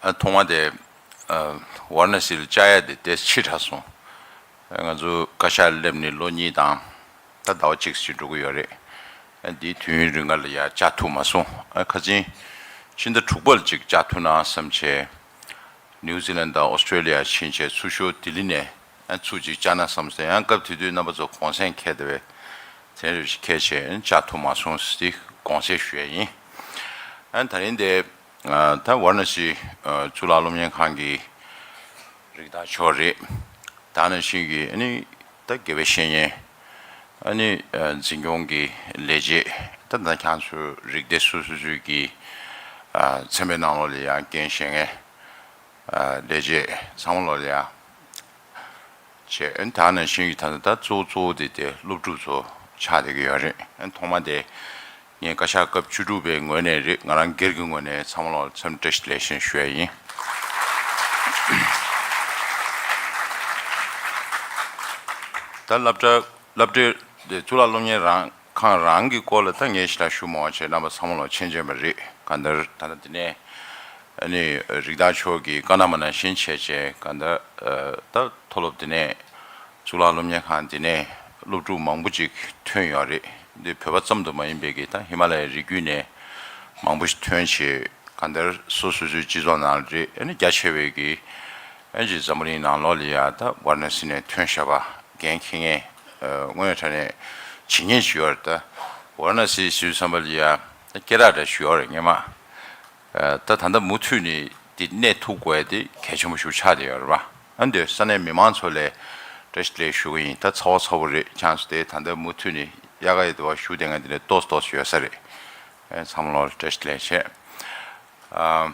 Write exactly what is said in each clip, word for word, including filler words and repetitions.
ཨ་ཐོག་མ་དེ་ཨ་ཝཱ་ར་ཎ་སི་ལ་བཅར་ཡ་དེ་ཏོག་ཙམ་ཕྱི་དྲགས་སོང་། ཨ་ང་ཚོ་བཀའ་ཤག་སླེབས་ནས་ལོ་གཉིས་དང་ད་ཟླ་བ་གཅིག་ཙམ་འགྲོ་གི་ཡོད་རེད། ཨ་འདིའི་དུས་ཡུན་རིང་ག་ལ་ཡ་བཅར་ཐུབ་མ་སོང་། ཨ་ཁ་སང་ཕྱི་ཟླ་དྲུག་པ་ལ་ཅིག་བཅར་ཐུབ་ན་བསམ་བྱས། ནིའུ་ཛི་ལན་དང་ཨོ་སི་ཀྲེ་ལི་ཡ་ཕྱིན་བྱས་ཚུར་ཤོག་ལྡི་ལི་ནས་ཨ་ཚུར་ཅིག་བཅར་ན་བསམ་སོང་། ཡང་སྐབས་དེ་དུས་རྣམ་པ་ཚོ་གུང་སེང་འཁེལ་བསྡད་པས་དེ་རེ་ཞིག་འཁེལ་བྱས་བཅར་ཐུབ་མ་སོང་ཟེར་དེ་དགོངས་སེལ་ཞུ་ཡ་ཡིན། ཨ་ད་རིང་དེ་ད་ཝཱ་ར་ཎ་སི་གཙུག་ལག་སློབ་གཉེར་ཁང་གི་རིགས་བདག་མཆོག་རེད། ད་ནང་བཞིན་གྱི་ཨ་ནི་ད་དགེ་བའི་བཤེས་གཉེན། ཨ་ནི་འཛིན་སྐྱོང་གི་ལས་བྱེད་ད་ད་ཁྱང་ཚོའི་རིགས་སྡེ་སོ་སོ་སོའི་གི་ཚན་པའི་ནང་ལོགས་ལ་ཡང་འགན་བཞེས་མཁན་ལས་བྱེད་ཚང་མ་ལོགས་ལ་ཡང་བྱས། ཨ་ནི་ད་ནང་བཞིན་གྱི་ད་ད་གཙོ་བོ་གཙོ་བོ་དེ་དེ་སློབ་ཕྲུག་ཚོ་ཆགས་བསྡད་ཀྱི་ཡོད་རེད། ཨ་ནི་ཐོག་མ་དེ་ངས་བཀའ་ཤག་སྐབས་བཅུ་དྲུག་པའི་ངོས་ནས་རེད། ང་རང་སྒེར་གྱི་ངོས་ནས་ཚང་མ་ལོགས་ལ་འཚམས་འདྲི་བཀྲ་ཤིས་བདེ་ལེགས་ཞུ་ཡ་ཡིན། ད་སློབ་གྲྭ་སློབ་གྲྭའི་དེ་གཙུག་ལག་སློབ་གཉེར་རང་ཁང་རང་གི་སྐོར་ལ་ད་ངས་ཞེ་དྲག་ཞུ་མ་དགོས་བྱས་རྣམ་པ་ཚང་མ་ལོགས་མཁྱེན་མཁྱེན་པ་རེད། གང་ལྟར་ད་ལྟ་འདི་ནས་ཨ་ནི་རིགས་བདག་མཆོག་གིས་བཀའ་གནང་བ་ནང་བཞིན་བྱས་བྱས་གང་ལྟར་ད་མཐོ་སློབ་འདི་ནས་གཙུག་ལག་སློབ་གཉེར་ཁང་འདི་ནས་སློབ་ཕྲུག་མང་པོ་ཅིག་ཐོན་ཡོད་རེད། འདི་བོད་པ་ཙམ་དུ་མ་ཡིན་པའི་གི་ད་ཧི་མ་ལ་ཡའི་རི་རྒྱུད་ནས་མང་པོ་ཞིག་ཐོན་བྱས་གང་ལྟར་སོ་སོ་སོའི་སྤྱི་ཚོགས་ནང་རེད། ཨ་ནི་རྒྱ་ཆེ་བའི་གི་ཨ་ཅེ་འཛམ་བུ་གླིང་ནང་ལོགས་ལ་ཡ་ད་ཝཱ་ར་ཎ་སི་ནས་ཐོན་བཞག་པ་འགན་འཁྱེར་མཁན་དངོས་ཡོད་དྲ་ནས་བྱེད་མཁན་ཞིག་ཡོད་རེད། ད་ཝཱ་ར་ཎ་སི་ཞུས་བསམ་པ་ལ་ཡ་ད་སྐད་གྲགས་འདྲ་ཞིག་ཡོད་རེད་སྔོན་མ། ད་ད་ལྟ་མུ་མཐུད་ནས་འདི་གནས་ཐུབ་དགོས་དེ་གལ་ཆེན་པོ་ཞིག་ཆགས་བསྡད་ཡོད་རེད་པ། ཨ་འདི་ས་གནས་མི་མང་ཚོ་ལ་བཀྲ་ཤིས་བདེ་ལེགས་ཞུ་གི་ཡིན། ད་ཚ་བོ་ཚ་བོ་རེད། ཆང་སོ་དེ་ད་ལྟ་མུ་མཐུད་ནས་ཡག་ག་ཡི་དུ་བ་ཞུ་བསྡད་མཁན་དེ་འདྲ་ཏོག་ཙམ་ཏོག་ཙམ་ཡོད་ས་རེད། ཨ་ཚང་མ་ལོགས་ལ་བཀྲ་ཤིས་བདེ་ལེགས་བྱས། ཨ་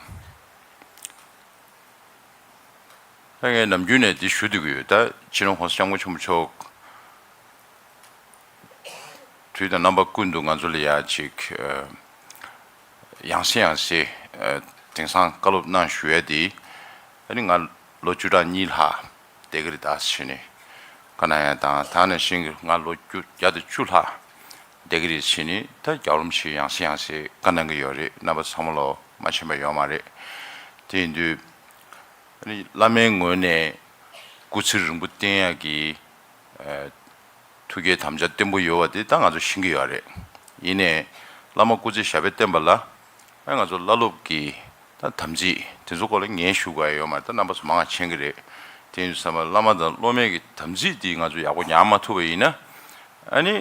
ད་ངས་ནམ་རྒྱུན་ནས་འདི་ཞུ་བསྡད་ཀྱི་ཡོད། ད་སྤྱི་ནོར་༸གོང་ས་༸སྐྱབས་མགོན་ཆེན་པོ་མཆོག་དུས་དང་རྣམ་པ་ཀུན་ཏུ་ང་ཚོ་ལ་ཡ་ཅིག་ཨ་ཡང་སེ་ཡང་སེ་ཨ་དེང་སང་བཀའ་སློབ་གནང་ཞུ་ཡ་དེ་ཨ་ནི་ང་ལོ་བཅུ་ཕྲག་གཉིས་ལྷག་བསྡད་ཀྱི་རེད་ད་ཟེར་ནས། བཀའ་གནང་ཡ་དང་ད་ནང་བཞིན་གྱི་ང་ལོ་བརྒྱ་དང་བཅུ་ལྷག་བསྡད་ཀྱི་རེད་ཟེར་ནས་ད་རྒྱལ་བ་རིན་པོ་ཆེས་ཡང་སེ་ཡང་སེ་བཀའ་གནང་གི་ཡོད་རེད། རྣམ་པ་ཚང་མ་ལོགས་མ་མཁྱེན་པ་ཡོད་མ་རེད། དེ་ཡིན་དུས་ཨ་ནི་བླ་མའི་ངོས་ནས་སྐུ་ཚེ་རིང་པོ་བརྟན་ཡག་གི་ཨ་ཐུགས་བསྐྱེད་དམ་བཅའ་བརྟན་པོ་ཡོད་པ་དེ་ད་ང་ཚོ་ཤེས་ཀྱི་ཡོད་རེད། ཡིན་ནའི་བླ་མ་སྐུ་ཚེ་ཞབས་པད་བརྟན་པ་ལ་ཨ་ང་ཚོ་བླ་སློབ་ཀྱི་ད་དམ་ཚིག་དེ་ཚོ་སྐོར་ལ་ངས་ཞུ་དགོས་ཡ་ཡོད་མ་རེད། ད་རྣམ་པ་ཚོ་མང་ང་མཁྱེན་གྱི་རེད། དེ་ཡིན་དུས་ཙམ་པ་བླ་མ་དང་སློབ་མའི་གི་དམ་ཚིག་དེ་ང་ཚོ་ཡག་པོ་ཉར་མ་ཐུབ་པ་ཡིན་ན་ཨ་ནི་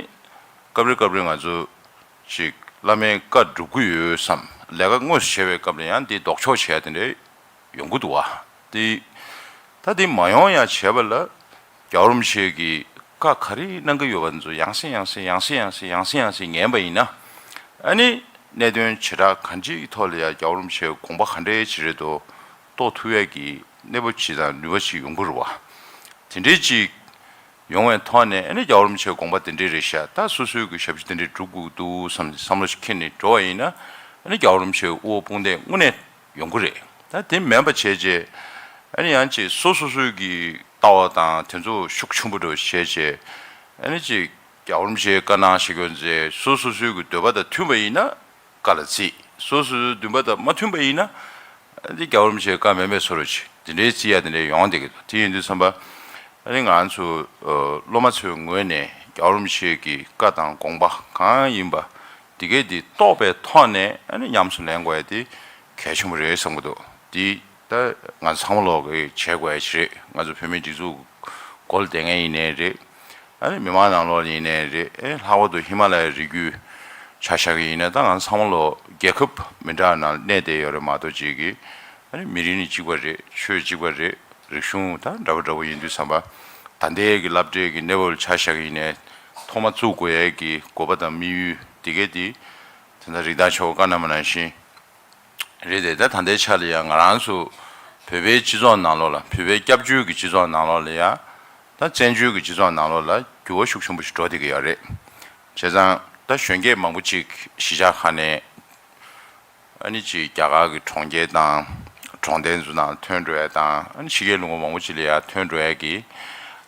སྐབས་རེ་སྐབས་རེ་ང་ཚོ་ཅིག་བླ་མའི་བཀའ་སྒྲུབ་ཀྱི་ཡོད་བསམ་ལས་ཀ་དངོས་སུ་བྱེད་པའི་སྐབས་ལ་ཡང་འདི་ལྡོག་ཕྱོགས་བྱེད་ཡ་དེ་འདྲའི་ཡོང་གི་འདུག་བ། དེ་ད་དེ་མ་ཡོང་ཡ་བྱས་པ་ལ་རྒྱལ་བ་རིན་པོ་ཆེ་གིས་བཀའ་ག་རེ་གནང་གི་ཡོད་པ་ཚོ་ཡང་སེ་ཡང་སེ་ཡང་སེ་ཡང་སེ་ཡང་སེ་ཡང་སེ་ཉན་པ་ཡིན་ན་ཨ་ནི་གནད་དོན་བྱེ་བྲག་གང་ཅིའི་ཐོག་ལ་ཡ་རྒྱལ་བ་རིན་པོ་ཆེའི་དགོངས་པ་ག་འདྲའི་ཅིག་རེད་དོ་རྟོགས་ཐུབ་ཡ་གི་གནས་བབ་ཅིག་དང་ནུས་པ་ཅིག་ཡོང་གི་རེད་བ། དེ་འདྲའི་ཅིག་ཡོང་བའི་ཐོག་ནས་ཨ་ནི་རྒྱལ་བ་རིན་པོ་ཆེའི་དགོངས་པ་དེ་འདྲའི་རེད་ཤག་ད་སོ་སོའི་གི་ཞབས་ཕྱི་དེ་འདྲའི་སྒྲུབ་དགོས་འདུག་བསམ་བསམ་བློ་ཞིག་འཁྱེར་ནས་འགྲོ་བ་ཡིན་ན་ཨ་ནི་རྒྱལ་བ་རིན་པོ་ཆེའི་དབུ་བ་དཔུང་འདེགས་དངོས་གནས་ཡོང་གི་རེད། ད་དེ་མིན་པ་བྱས་རྗེས་ཨ་ནི་ཡང་ཅིག་སོ་སོ་སོའི་གི་ལྟ་བ་དང་དེ་ཚོ་ཤུགས་ཆེན་པོ་འགྲོ་བྱས་རྗེས་ཨ་ནི་ཅིག་རྒྱལ་བ་རིན་པོ་ཆེའི་བཀའ་གནང་ཞིག་ཡོད་ཚེ་སོ་སོ་སོའི་གི་འདོད་པ་དང་མཐུན་པ་ཡིན་ན། བཀའ་ལ་བརྩི། སོ་སོའི་འདུན་པ་དང་མ་མཐུན་པ་ཡིན་ན། འདི་རྒྱལ་བ་རིན་པོ་ཆེའི་བཀའ་མེད་པའི་བཟོ་འདྲ་ཅིག་འདི་འདྲའི་བརྩི་ཡ་དེ་འདྲའི་ཡོང་བསྡད་ཀྱི་འདུག་དེ་ཡིན་དུས་ཙམ་པ། ཨ་ནི་ང་ཚོ་སློབ་མ་ཚོའི་ངོས་ནས་རྒྱལ་བ་རིན་པོ་ཆེ་གི་བཀའ་དང་དགོངས་པ་གང་ཡིན་པ་འདི་གས་འདི་རྟོགས་པའི་ཐོག་ནས་ཨ་ནི་ཉམས་སུ་ལེན་དགོས་ཡ་དེ་གལ་ཆེན་པོ་རེད་བསམ་གྱི་འདུག་འདི་ད་ང་ཚང་མ་ལོག་གི་བྱེད་དགོས་ཡ་ཅིག་རེད། ང་ཚོ་བོད་མིའི་སྒྲིག་འཛུགས་སྒོ་ལ་བསྡད་མཁན་ཡིན་ནའི་རེད། ཨ་ནི་མི་མང་ནང་ལོགས་ཡིན་ནའི་རེད། ཨེ་ལྷག་པར་དུ་ཧི་མ་ལ་ཡའི་རི་རྒྱུད་ཆ་བཞག་གི་ཡིན་ན་ད་ང་ཚང་མ་ལོ་རྒྱལ་ཁབ་མི་འདྲ་ནང་གནས་བསྡད་ཡོད་རེད་མ་གཏོགས་ཅིག་གི་ཨ་ནི་མི་རིགས་ནི་གཅིག་པ་རེད། ཆོས་གཅིག་པ་རེད། རིག་གཞུང་ད་འདྲ་པོ་འདྲ་པོ་ཡིན་དུས་ཙམ་པ་ད་ལྟའི་གི་སློབ་གྲྭའི་གི་གནས་བབ་ལ་ཆ་བཞག་གི་ཡིན་ནའི་ཐོག་མ་བཙུགས་དགོས་ཡས་ཀྱི་དགོས་པ་དང་དམིགས་ཡུལ་དེ་གས་དེ་ད་ལྟ་རིགས་བདག་མཆོག་བཀའ་གནང་བ་ནང་བཞིན། རེད་དེ་ད་ད་ལྟའི་ཆ་ལ་ཡང་ང་རང་ཚོ་བོད་པའི་སྤྱི་ཚོགས་ནང་ལོགས་ལ་བོད་པའི་སྐྱབས་བཅོལ་གྱི་སྤྱི་ཚོགས་ནང་ལོགས་ལ་ཡང་ད་བཙན་བྱོལ་གྱི་སྤྱི་ཚོགས་ནང་ལོགས་ལ་འགྱུར་བ་ཤུགས་ཆེན་པོ་ཞིག་འགྲོ་བསྡད་ཀྱི་ཡོད་རེད། བྱས་ཙང་ད་གཞོན་སྐྱེས་མང་པོ་ཅིག་གཞིས་ཆགས་ཁག་ནས་ཨ་ནི་ཅིག་རྒྱ་གར་གྱི་གྲོང་ཁྱེར་དང་གྲོང་རྡལ་ཚོ་ནང་ཐོན་འགྲོ་ཡ་དང་ཨ་ནི་ཕྱི་རྒྱལ་ལུང་པ་མང་པོ་ཅིག་ལ་ཡང་ཐོན་འགྲོ་ཡ་གི་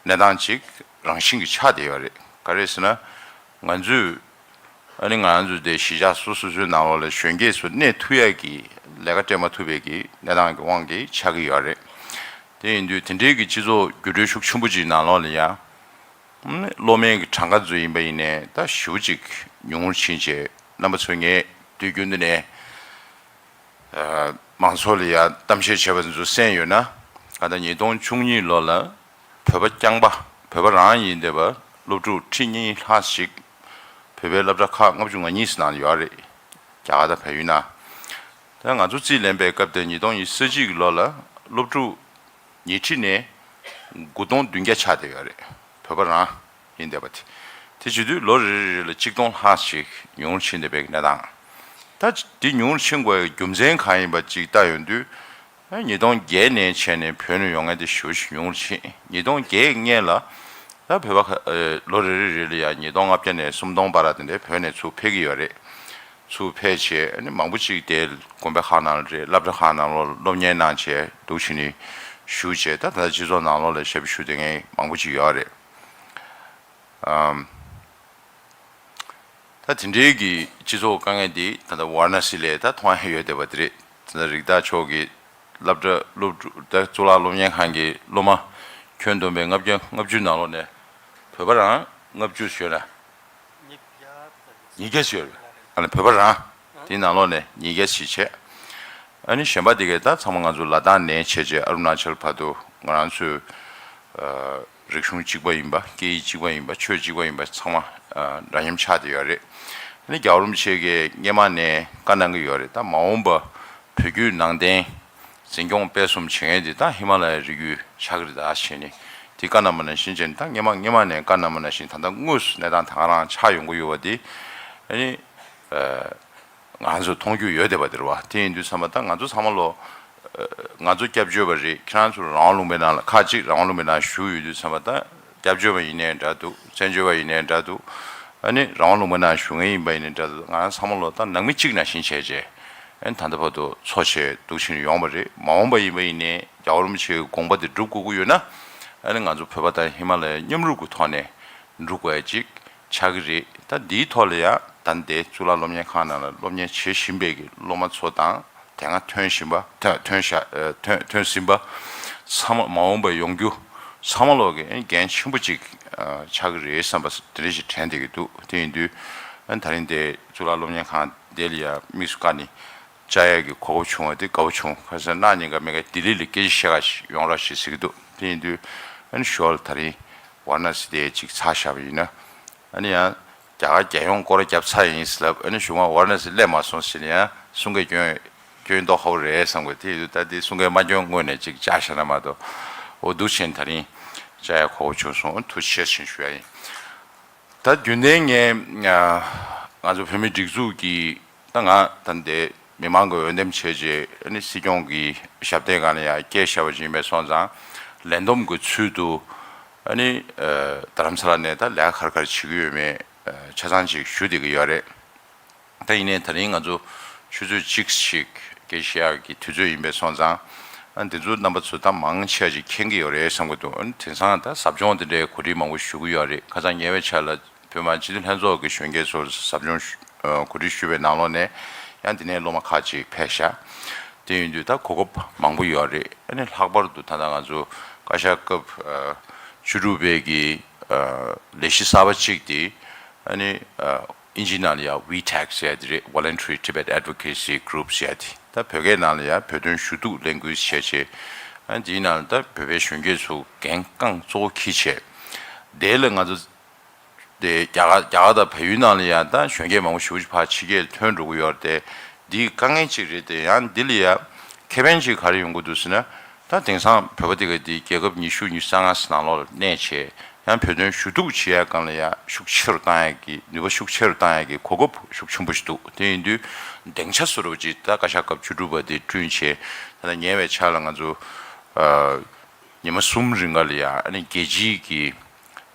གནས་སྟངས་ཅིག་རང་བཞིན་གྱི་ཆགས་བསྡད་ཡོད་རེད། ག་རེ་ཟེར་ན་ང་ཚོས། ཨ་ནི་ང་རང་ཚོ་དེ་གཞིས་ཆགས་སོ་སོ་སོའི་ནང་ལོགས་ལ་གཞོན་སྐྱེས་ཚོ་གནས་ཐུབ་ཡག་གི་ལས་ཀ་སྤྲད་མ་ཐུབ་པའི་གི་གནས་སྟངས་ཀྱི་དབང་གིས་ཆགས་ཀྱི་ཡོད་རེད། དེ་ཡིན་དུས་དེ་འདྲའི་གི་སྤྱི་ཚོགས་འགྱུར་འགྲོས་ཤུགས་ཆེན་པོ་ཅིག་ནང་ལོགས་ལ་ཡང་། ཨ་ནི་གློག་མེའི་གི་གྲངས་ཀ་ཚོ་ཡིན་པ་ཡིན་ནའི་ད་ཞེ་པོ་ཅིག་ཉུང་ངུར་ཕྱིན་བྱས། རྣམ་པ་ཚོ་ངས་དུས་རྒྱུན་དུ་ནས་མང་ཚོགས་ལ་ཡང་གཏམ་བཤད་བྱས་པ་ཚོ་གསན་ཡོད་ན། ད་ལྟ་ཉིས་སྟོང་བཅུ་གཉིས་ལོ་ལ་བོད་པ་རྐྱང་པ། བོད་པ་རང་ཡིན་བསྡད་པ་སློབ་ཕྲུག་ཁྲི་གཉིས་ལྷག་ཞིག་བོད་པའི་སློབ་གྲྭ་ཁག་ལྔ་བཅུ་ང་གཉིས་ནང་ཡོད་རེད། རྒྱ་གར་དང་བལ་ཡུལ་ནང་། ད་ང་ཚོ་རྩིས་ལེན་པའི་སྐབས་དེ་ཉིས་སྟོང་ཉི་ཤུ་རྩ་གཅིག་གི་ལོ་ལ་སློབ་ཕྲུག་ཉིས་ཁྲི་ནས་དགུ་སྟོང་བདུན་བརྒྱ་ཆགས་བསྡད་ཡོད་རེད། བོད་པ་རང་ཡིན་བསྡད་པ་དེ། དེ་བྱེད་དུས་ལོ་རེ་རེ་རེ་ལ་གཅིག་སྟོང་ལྷག་ཞིག་ཉུང་རུ་ཕྱིན་བསྡད་པའི་གནས་སྟངས། ད་འདི་ཉུང་རུ་ཕྱིན་དགོས་པའི་རྒྱུ་མཚན་གང་ཡིན་པ་ཅིག་ལྟ་ཡོང་དུས། ཉིས་སྟོང་བརྒྱད་ནས་བྱས་ནས་བོད་ནས་ཡོང་མཁན་དེ་ཞེ་པོ་ཞིག་ཉུང་རུ་ཕྱིན། ཉིས་སྟོང་བརྒྱད་སྔོན་ལ་ད་བོད་པ་ཁ་ཨེ་ལོ་རེ་རེ་རེ་ལ་ཡང་ཉིས་སྟོང་ལྔ་བརྒྱ་ནས་སུམ་སྟོང་བར་དེ་འདྲའི་བོད་ནས་ཚུར་ཕེབས་ཀྱི་ཡོད་རེད། ཚུར་ཕེབས་བྱས་ཨ་ནི་མང་པོ་ཅིག་དེ་དགོན་པའི་ཁག་ནང་ལ་རེད། སློབ་གྲྭ་ཁག་ནང་ལོགས་སློབ་གཉེར་གནང་བྱས་འདུག་བྱས་ནས་བཞུགས་བྱས། ད་ད་ལྟ་སྤྱི་ཚོགས་ནང་ལོགས་ལ་ཞབས་ཞུ་དེ་ངས་མང་པོ་ཅིག་ཡོད་རེད། ཨམ། ད་དེ་འདྲའི་གི་སྤྱི་ཚོགས་དཀའ་ངལ་འདི་ད་ལྟ་ཝཱ་ར་ཎ་སི་ལ་ད་མཐོང་ཡ་ཡོད་བསྡད་པ་དེ་རེད། ད་ལྟ་རིགས་བདག་མཆོག་གི་སློབ་གྲྭ་སློབ་ཕྲུག་ད་གཙུག་ལག་སློབ་གཉེར་ཁང་གི་སློབ་མ་ཁྱོན་བསྡོམས་པའི་ལྔ་བརྒྱ་ལྔ་བཅུ་ནང་ལོགས་ནས་བོད་པ་རང་ལྔ་བཅུ་ཞོན་ན། ཉིས་བརྒྱ་ཞིག་ཡོད་རེད། ཨ་ནི་བོད་པ་རང་དེའི་ནང་ལོགས་ནས་ཉིས་བརྒྱ་ཞིག་བྱས། ཨ་ནི་གཞན་པ་དེ་གས་ད་ཚང་མ་ང་ཚོ་ལ་དྭགས་ནས་བྱས་རྗེས་ཨ་རུ་ན་ཅལ་བར་དུ་ང་རང་ཚོའི་ཨ་རིག་གཞུང་གཅིག་པ་ཡིན་པ། སྐད་ཡིག་གཅིག་པ་ཡིན་པ། ཆོས་གཅིག་པ་ཡིན་པ་ཚང་མ་ཨ་འདྲ་མཉམ་ཆགས་བསྡད་ཡོད་རེད། ཨ་ནི་རྒྱལ་བ་རིན་པོ་ཆེ་གིས་སྔོན་མ་ནས་བཀའ་གནང་གི་ཡོད་རེད། ད་མ་འོངས་པ་བོད་བརྒྱུད་ནང་བསྟན་འཛིན་སྐྱོང་སྤེལ་གསུམ་བྱེད་མཁན་དེ་ད་ཧི་མ་ལ་ཡའི་རི་རྒྱུད་ཆགས་ཀྱི་རེད། ད་བྱས་ནས་དེ་བཀའ་གནང་བ་ནང་བཞིན་བྱས་ནས། ད་སྔོན་མ་སྔོན་མ་ནས་བཀའ་གནང་བ་ནང་བཞིན་ད་ལྟ་དངོས་སུ་གནས་སྟངས་ད་ག་རང་ཆགས་ཡོང་གི་ཡོད་པ་དེ། ཨ་ནི་ཨ་ང་ཚོ་མཐོང་རྒྱུ་ཡོད་བསྡད་པ་དེ་རེད་བ། དེ་ཡིན་དུས་ཙམ་པ་ད་ང་ཚོ་ཚང་མ་ལོ་ཨ་ང་ཚོ་སྐྱབས་བཅོལ་བ་རེད། ཁྱེད་རང་ཚོ་རང་དབང་ལུང་པའི་ནང་ལ་ཁག་ཅིག་རང་དབང་ལུང་པའི་ནང་བཞུགས་ཡོད་དུས་ཙམ་པ་ད། སྐྱབས་བཅོལ་བ་ཡིན་ནའི་འདྲ་འདུག་བཙན་བྱོལ་བ་ཡིན་ནའི་འདྲ་འདུག་ཨ་ནི་རང་དབང་ལུང་པའི་ནང་བཞུགས་མཁན་ཡིན་པ་ཡིན་ནའི་འདྲ་འདུག་ང་རང་ཚང་མ་ལོ་ད་ནང་མི་གཅིག་ནང་བཞིན་བྱས་རྗེས། ཨ་ནི་ད་ལྟ་བར་དུ་འཚོ་བྱས་འདུག་བྱས་ནས་ཡོང་བ་རེད། མ་འོངས་པ་ཡིན་པ་ཡིན་ནའི་རྒྱལ་བ་རིན་པོ་ཆེའི་དགོངས་པ་དེ་སྒྲུབ་དགོས་ཀྱི་ཡོད་ན། ཨ་ནི་ང་ཚོ་བོད་པ་དང་ཧི་མ་ལ་ཡའི་མཉམ་རུབ་ཀྱི་ཐོག་ནས་འགྲོ་དགོས་ཡ་གཅིག་ཆགས་ཀྱི་རེད། ད་འདིའི་ཐོག་ལ་ཡང་ད་ལྟའི་གཙུག་ལག་སློབ་གཉེར་ཁང་ནང་ལ་སློབ་གཉེར་བྱེད་བཞིན་པའི་གི་སློབ་མ་ཚོ་དང་། དེ་སྔ་ཐོན་བཞིན་པ། ཐོན་ཐོན་ཤ་ཨ་ཐོན་ཐོན་ཟིན་པ་ཚང་མ། མ་འོངས་པར་ཡོང་རྒྱུ་ཚང་མ་ལོག་གི་འགན་ཆེན་པོ་ཅིག་ཨ་ཆགས་ཀྱི་རེད་བསམ་པ་དེ་འདྲ་ཞིག་དྲན་བསྡད་ཀྱི་འདུག་དེ་ཡིན་དུས་ཨ་ད་རིང་དེ་གཙུག་ལག་སློབ་གཉེར་ཁང་དེ་ལ་ཡ་དམིགས་སུ་བཀར་ནས་བཅར་ཡག་གི་གོ་སྐབས་བྱུང་བ་དེ་དགའ་པོ་བྱུང་། ཁ་སང་གནངས་ཉིན་ཀ་མི་ག་ལྡི་ལི་ལ་སྐད་ཆ་བཤད་ག་ཞིག་ཡོང་རོགས་ཞེས་ཟེར་གྱི་འདུག་དེ་ཡིན་དུས་ཨ་ནི་ཞོར་ལ་ད་རིང་ཝཱ་ར་ཎ་སི་དེ་ཅིག་ཚར་བཞག་པ་ཡིན་ན། ཨ་ནི་ཡང་རྒྱ་གར་རྒྱལ་ཡོངས་སྐོར་ར་བརྒྱབ་ཚར་ཡིན་ཟེར་ལབ། ཨ་ནི་གཞུག་མ་ཝཱ་ར་ཎ་སི་སླེབས་མ་སོང་ཟེར་ནས་ཡང་གསུང་སྐད་སྐྱོན་སྐྱོན་མདོག་ཁ་པོ་རེད་བསམ་གི། དེ་ཡོད་ད་དེ་གསུང་སྐད་མ་སྐྱོན་སྔོན་ནས་ཅིག་བཅར་བཞག་ན་མ་གཏོགས། འོ་འདུག་བྱས་ནས་ད་རིང་བཅར་ཡག་གོ་སྐབས་བྱུང་སོང་། ཐུགས་རྗེ་ཆེ་ཞུ་ཡ་ཡིན། ད་རྒྱུན་ལྡན་ངས་ང་ཚོ་བོད་མིའི་སྒྲིག་འཛུགས་ཀྱི་ད་ང་ད་འདི་མི་མང་གི་འོས་འདེམས་བྱས་རྗེས་ཨ་ནི་སྲིད་སྐྱོང་གི་ཞབས་སྟེགས་སྒང་ལ་ཡང་བསྐྱལ་བཞག་པ་ཞིག་ཡིན་པས་སོང་ཙང་། ལས་བསྡོམས་ཀྱི་ཚུལ་དུ་ཨ་ནི་ཨ་རྡ་རམ་ས་ལ་ནས་ད་ལས་ཀ་ག་རེ་ག་རེ་བྱེད་ཀྱི་ཡོད་མེད་ཨ་ཆ་ཚང་ཅིག་ཞུ་བསྡད་ཀྱི་ཡོད་རེད། ད་ཡིན་ནའི་ད་རིང་ང་ཚོ་ཆུ་ཚོད་གཅིག་ཞིག་སྐད་ཆ་བཤད་ཡག་གི་དུས་ཚོད་ཡིན་པས་སོང་ཙང་། ཨ་འདི་ཚོ་རྣམ་པ་ཚོ་ད་མང་ཆེ་བ་ཅིག་མཁྱེན་གྱི་ཡོད་རེད་བསམ་གྱི་འདུག་ཨ་ནི་དེང་སང་ད་ཟབ་སྦྱོང་དེ་འདྲའི་གོ་སྒྲིག་མང་པོ་ཞུ་གི་ཡོད་རེད། ཁ་སང་ཉེ་བའི་ཆར་ལ་བོད་མི་མང་སྤྱི་འཐུས་ལྷན་ཚོགས་ཀྱི་གཞོན་སྐྱེས་ཚོར་ཟབ་སྦྱོང་ཞུ་ཨ་གོ་སྒྲིག་ཞུས་པའི་ནང་ལོགས་ནས་ཡང་འདི་ནས་སློབ་མ་ཁག་ཅིག་ཕེབས་ཤག་དེ་ཡིན་དུས་ད་གོ་སྐབས་མང་པོ་ཡོད་རེད། ཨ་ནི་ལྷག་པར་དུ་ད་ལྟ་ང་ཚོ་བཀའ་ཤག་སྐབས་ཨ་བཅུ་དྲུག་པའི་གི་ཨ་ལས་གཞི་གསར་པ་གཅིག་དེ་ཨ་ནི་ཨ་ཨིན་ཇིའི་ནང་ལ་ཡང་ཝི་ཊེག་ཟེར་ཡ་དེ་རེད། Voluntary Tibet Advocacy Group ཟེར་ཡ་དེ། ད་བོད་སྐད་ནང་ལ་ཡང་བོད་དོན་ཞུ་གཏུག་ལས་འགུལ་ཟེར་བྱས། ཨ་འདིའི་ནང་ལ་ད་བོད་པའི་གཞོན་སྐྱེས་ཚོ་འགན་རྐང་གཙོ་བོ་འཁྱེར་བྱས། དེ་ལ་ང་ཚོ་དེ་རྒྱ་གར་རྒྱ་གར་དང་བལ་ཡུལ་ནང་ལ་ཡང་ད་གཞོན་སྐྱེས་མང་པོ་ཞེ་པོ་ཅིག་ཕར་ཕྱི་རྒྱལ་ཐོན་འགྲོ་གི་ཡོད་རེད་དེ། འདི་དཀའ་ངལ་ཅིག་རེད་དེ། ཡང་འདི་ལ་ཡང་ཁེ་ཕན་ཅིག་ག་རེ་ཡོང་གི་འདུག་ཟེར་ན། ད་དེང་སང་བོད་པ་དེ་ག་དེ་རྒྱལ་ཁབ་ཉི་ཤུ་ཉི་ཤུ་རྩ་ལྔ་ནང་ལོགས་ལ་གནས་བྱས། ཡང་བོད་དོན་ཞུ་གཏུག་བྱེད་ཡ་སྒང་ལ་ཡང་ཤུགས་ཆེ་རུ་བཏང་ཡ་གི་ནུས་པ་ཤུགས་ཆེ་རུ་བཏང་ཡ་གི་གོ་སྐབས་ཤུགས་ཆེན་པོ་ཞིག་འདུག་དེ་ཡིན་དུས་སྡིངས་ཆ་བཟོ་འདྲ་བོ་ཅིག་ད་བཀའ་ཤག་སྐབས་བཅུ་དྲུག་པ་དེ་བསྐྲུན་བྱས། ད་ལྟ་ཉེ་བའི་ཆར་ལ་ང་ཚོ་ཨ་ཉི་མ་གསུམ་རིང་ག་ལ་ཡང་ཨ་ནི་རྒྱལ་སྤྱིའི་གི་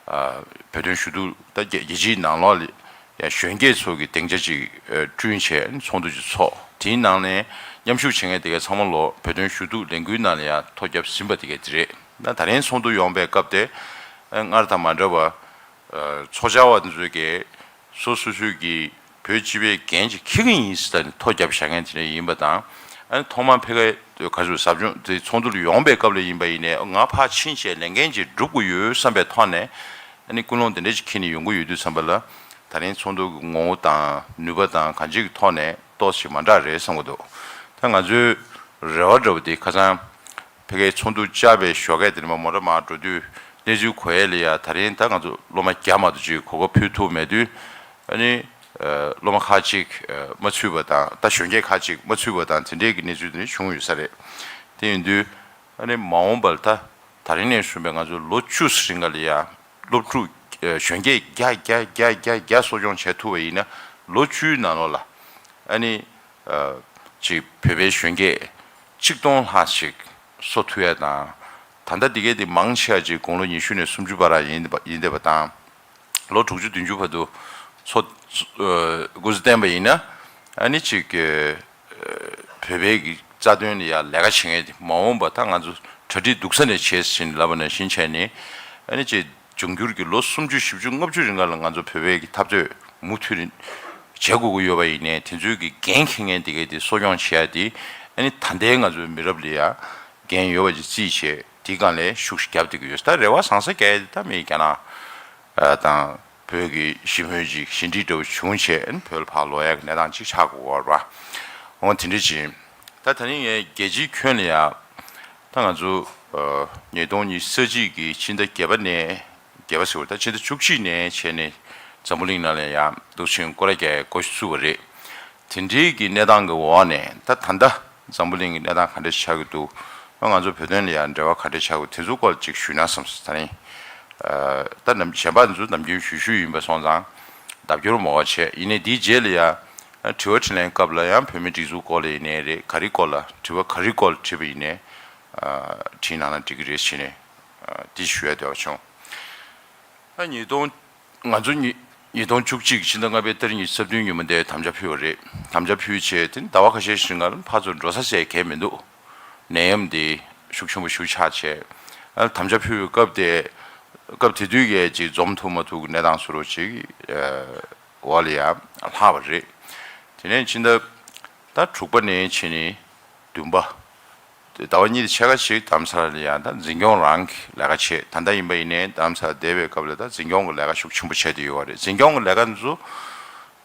ཨ་བོད་དོན་ཞུ་གཏུག་ད་རྒྱལ་རྒྱལ་སྤྱིའི་ནང་ལོགས་ལ་ཡང་གཞོན་སྐྱེས་ཚོ་གི་སྡིངས་ཆ་ཅིག་ཨ་བསྐྲུན་བྱས་ཚོགས་འདུ་ཅིག་ཚོགས། དེའི་ནང་ནས་མཉམ་ཞུགས་བྱེད་མཁན་དེ་གའི་ཚང་མ་ལོ་བོད་དོན་ཞུ་གཏུག་ལས་འགུལ་ནང་ལ་ཡང་ཐོ་བརྒྱབ་ཟིན་པ་དེ་གའི་དེ་རེད། ད་ད་རིང་ཚོགས་འདུ་ཡོང་པའི་སྐབས་དེ་ཨ་སྔར་དང་མ་འདྲ་བ་ཨ་ཚོགས་བཅར་བ་དེ་ཚོ་གིས་སོ་སོ་སོའི་གི་ བོད་སྤྱི་པའི་འགན་ཅིག་འཁྱེར་གྱི་ཡིན་ཟེར་ནས་ཐོ་བརྒྱབ་བཞག་མཁན་དེ་འདྲ་ཡིན་པ་དང་། ཨ་ནི་ཐོག་མར་ཕ་གིའི་ག་ཚོད་ཟབ་སྦྱོང་དེ་ཚོགས་འདུ་ལ་ཡོང་པའི་སྐབས་ལ་ཡིན་པ་ཡིན་ནའི་ང་ཕར་ཕྱིན་བྱས་ལས་འགན་ཅིག་སྒྲུབ་དགོས་ཡོད་བསམ་པའི་ཐོག་ནས། ཨ་ནི་ཀུན་སློང་དེ་འདྲ་ཅིག་འཁྱེར་ནས་ཡོང་གི་ཡོད་དུས་ཙམ་པ་ལ། ད་རིང་ཚོགས་འདུ་གི་ངོ་བོ་དང་ནུས་པ་དང་གང་ཅིའི་ཐོག་ནས་ཏོག་ཙམ་མ་འདྲ་རེད་བསམ་གྱི་འདུག་ད་ང་ཚོའི་རེ་བ་འདྲ་བོ་དེ་ཁ་སང་ཕ་གིའི་ཚོགས་འདུ་བཅར་བའི་ཞོགས་ཀས་དེ་ནས་མར་མོ་ཊ་མར་འགྲོ་དུས་གནས་ཚུལ་གོ་ཡས་ལ་ཡ། ད་རིང་ད་ང་ཚོ་སློབ་མ་བརྒྱ་མ་གཏོགས་ཅིག་གོ་སྐབས་ཕུལ་ཐུབ་མེད་དུས། ཨ་ནི་སློབ་མ་ཁག་ཅིག་མ་ཚུད་པ་དང་། ད་གཞོན་སྐྱེས་ཁག་ཅིག་མ་ཚུད་པ་དང་། དེ་འདྲའི་གི་གནས་ཚུལ་དེ་འདྲ་བྱུང་ཡོད་ས་རེད། དེ་ཡིན་དུས་ཨ་ནི་མ་འོངས་པར་ད་ད་རིང་ནས་བཟུང་བའི་ང་ཚོ་ལོ་བཅུ་ཙམ་རིང་ག་ལ་ཡ་སློབ་ཕྲུག་གཞོན་སྐྱེས་བརྒྱ་བརྒྱ་བརྒྱ་བརྒྱ་བརྒྱ་གསོ་སྐྱོང་བྱས་ཐུབ་པ་ཡིན་ན། ལོ་བཅུའི་ནང་ལོགས་ལ་ཨ་ནི་ཅིག་བོད་པའི་གཞོན་སྐྱེས་ཆིག་སྟོང་ལྷག་ཞིག་གསོ་ཐུབ་ཡ་དང་། ད་ལྟ་འདི་གའི་དེ་མང་ཆེ་བ་ཅིག་དགུང་ལོ་ཉི་ཤུ་ནས་སུམ་ཅུ་བར་ཡིན་པ་ཡིན་བསྡད་པ་དང་། ལོ་དྲུག་ཅུ་བདུན་ཅུ་བར་དུ་འཚོ་སྐུ་ཚེ་བརྟན་པ་ཡིན་ན། ཨ་ནི་ཅིག་བོད་པའི་གི་རྩ་དོན་ལ་ཡ་ལས་ཀ་བྱེད་མཁན་དེ་མ་འོངས་པ་ད་ང་ཚོ་གྲ་སྒྲིག་སྡུག་ས་ནས་བྱས་ཟིན་ལབ་པ་ནང་བཞིན་བྱས་ནས། ཨ་ནི་ཅིག་འབྱུང་འགྱུར་གྱི་ལོ་སུམ་ཅུ་བཞི་བཅུ་ལྔ་བཅུ་རིང་ག་ལ་ང་ཚོ་བོད་པའི་གི་འཐབ་རྩོད་མུ་མཐུད་ནས་བྱེད་དགོས་ཀྱི་ཡོད་པ་ཡིན་ནའི། དེ་ཚོའི་གི་འགན་འཁྱེར་མཁན་དེ་གའི་དེ་གསོ་སྐྱོང་བྱེད་ཡ་དེ་ཨ་ནི་ད་ལྟའི་ང་ཚོའི་མི་རབས་ལ་ཡ་འགན་ཡོད་པ་ཅིག་བརྩིས་བྱས། དེའི་སྒང་ལ་ཤུགས་ཤིག་བརྒྱབ་བསྡད་ཀྱི་ཡོད། ད་རེ་བ་བཟང་ས་བརྒྱབ་ཡ་དེ་ད་མི་རྒྱ་ནག་དང་བོད་ཀྱི་ཞི་མོལ་ཅིག་ཞི་འགྲིག་འདྲ་བོ་བྱུང་བྱས། ཨ་ནི་བོད་ལ་ཕར་ལོག་ཡ་གི་གནས་སྟངས་ཅིག་ཆགས་དགོས་པ་རེད་པ། འོ་དེ་འདྲ་ཅིག་ད་ད་ནི་ངས་རྒྱལ་སྤྱིའི་ཁྱོན་ལ་ཡ། ད་ང་ཚོ་ཨ་ཉིས་སྟོང་ཉི་ཤུ་རྩ་གཅིག་གི་ཕྱི་ཟླ་བརྒྱད་པ་ནས། བརྒྱད་པ་ཟེར་བ་ད་ཕྱི་ཟླ་བཅུ་གཅིག་ནས་བྱས་ནས་འཛམ་བུ་གླིང་ནང་ལ་ཡ་འདུག་ཕྱིན་སྐོར་ར་རྒྱག་འགོ་ཚུགས་པ་རེད། དེ་འདྲའི་གི་གནས་སྟངས་ཀྱི་འོག་ནས་ད་ད་ལྟ་འཛམ་བུ་གླིང་གི་གནས་སྟངས་ག་འདྲ་ཆགས་ཀྱི་འདུག་ང་ཚོ་བོད་དོན་ལ་ཡ་འབྲེལ་བ་ག་འདྲ་ཆགས་ཀྱི་འདུག་དེ་ཚོའི་སྐོར་ཅིག་ཞུས་ན་བསམས་སོང་། ད་རིང་ཨ་ད་ནམ་གཞན་པ་ཚོ་ནམ་རྒྱུན་ཞུ་ཞུ་ཡིན་པ་སོང་ཙང་ལྡབ་སྐྱོར་མང་བ་བྱས། ཡིན་ནའི་དེའི་རྗེས་ལ་ཡ་དྲི་བ་དྲིས་ལན་སྐབས་ལ་ཡང་བོད་མིའི་སྒྲིག་འཛུགས་སྐོར་ལ་ཡིན་ནའི་རེད། ག་རེ་སྐོར་ལ་དྲི་བ་ག་རེ་སྐོར་ལ་དྲིས་པ་ཡིན་ནའི་ཨ་དྲིས་གནང་ན་འགྲིག་གི་རེད་ཟེར་ནས་ཨ་འདི་ཞུ་ཡ་འདོད་པ་བྱུང་། ཨ་ཉིས་སྟོང་ང་ཚོ་ཉིས་ཉིས་སྟོང་བཅུ་གཅིག་ཕྱི་ཟླ་ལྔ་པའི་ཏ་རིག་ཉི་ཤུ་རྩ་བདུན་ཉིན་མོ་དེ་དམ་བཅའ་ཕུལ་བ་རེད། དམ་བཅའ་ཕུལ་བྱས་དེ་ནི་ཟླ་བ་ཁ་ཤས་ཤིག་སྔར་ཕར་ཚུར་འགྲོ་ས་ཟེར་གང་ཡང་མི་འདུག་ནད་ཡམས་འདི་ཤུགས་ཆེན་པོ་ཞིག་ཆགས་བྱས། ཨ་དམ་བཅའ་ཕུལ་བའི་སྐབས་དེ་སྐབས་དེ་དུས་ཀྱི་ཅིག་འཛོམས་ཐུབ་མ་ཐུབ་ཀྱི་གནས་སྟངས་བཟོ་འདྲ་ཅིག་ཨ་འོག་ལ་ཡ་ལྷག་པ་རེད། དེ་ནས་ཕྱི་ཟླ་ཟླ་དྲུག་པ་ནས་ཕྱིན་ནས་བདུན་པ། ཟླ་བ་གཉིས་དེ་ཕྱེད་ཀ་ཞིག་རྡ་རམ་ས་ལ་ལ་ཡང་ད་འཛིན་སྐྱོང་རང་གི་ལས་ཀ་བྱེད། ད་ལྟ་ཡིན་པ་ཡིན་ནའི་རྡ་རམ་ས་ལ་བསྡད་པའི་སྐབས་ལ་ད་འཛིན་སྐྱོང་གི་ལས་ཀ་ཤུགས་ཆེན་པོ་བྱས་བསྡད་ཡོད་པ་རེད། འཛིན་སྐྱོང་གི་ལས་ཀ་འདི་ཚོ་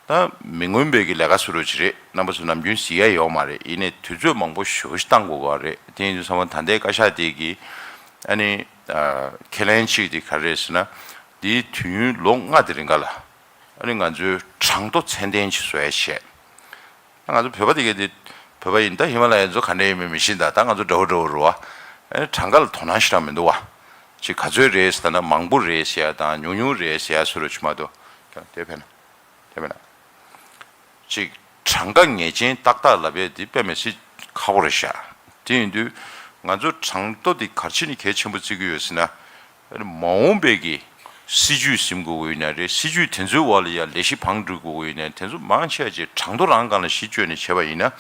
ད་མི་མངོན་པའི་གི་ལས་ཀ་བཟོ་འདྲ་ཅིག་རེད། རྣམ་པ་ཚོ་ནམ་རྒྱུན་གཟིགས་ཡ་ཡོད་མ་རེད། ཡིན་ནའི་དུས་ཚོད་མང་པོ་ཞེ་པོ་ཞིག་བཏང་དགོས་པ་རེད། དེ་ཡིན་དུས་ཙམ་པ་ད་ལྟའི་བཀའ་ཤག་དེ་གི་ཨ་ནི་ཨ་ཁས་ལེན་གཅིག་དེ་ག་རེ་རེད་ཟེར་ན། འདིའི་དུས་ཡུན་ལོ་ལྔ་དེ་རིང་ག་ལ་ཨ་ནི་ང་ཚོའི་གྲངས་ཐོ་ཚད་ལྡན་ཅིག་བཟོ་ཡ་བྱས། ང་ཚོ་བོད་པ་དེ་གས་དེ་བོད་པ་ཡིན། ད་ཧི་མ་ལ་ཡའི་ཚོ་ག་འདྲ་ཡིན་མིན་མི་ཤེས། ད་ད་ང་ཚོ་འདྲ་བོ་འདྲ་བོ་རེད་པ། ཨ་ནི་གྲངས་ཀ་ལ་དོ་སྣང་ཞེ་དྲག་མི་འདུག་པ། ཅིག་ག་ཚོད་རེད་ཟེར་ན་མང་པོ་རེད་ཟེར་ཡ་དང་ཉུང་ཉུང་རེད་ཟེར་ཡ་བཟོ་འདྲ་ཅིག་མ་གཏོགས། ཀྱང་དེ་ཕན་དེ་མེད་ན། ཅིག་གྲངས་ཀ་ངེས་ཅན་ཏག་ཏག་ལབ་ཡས་དེ་དཔེ་མི་སྲིད་ཁག་པོ་རེད་ཤག་དེ་ཡིན་དུས་ང་ཚོ་གྲངས་ཐོ་དེ་ག་རེ་བྱས་ནས་གལ་ཆེན་པོ་བརྩི་གི་ཡོད་ཟེར་ན། མ་འོངས་པའི་གི་སྲིད་ཇུས་ཟིན་དགོས་ཀྱི་ཡོད་ན་རེད། སྲིད་ཇུས་དེ་ཚོའི་འོག་ལ་ཡ་ལས་གཞི་བང་སྒྲིག་དགོས་ཀྱི་ཡོད་ན། དེ་ཚོ་མང་ཆེ་བ་ཅིག་གྲངས་ཐོ་རང་སྒང་ལ་གཞི་བཅོལ་ནས་བྱས་པ་ཡིན་ན།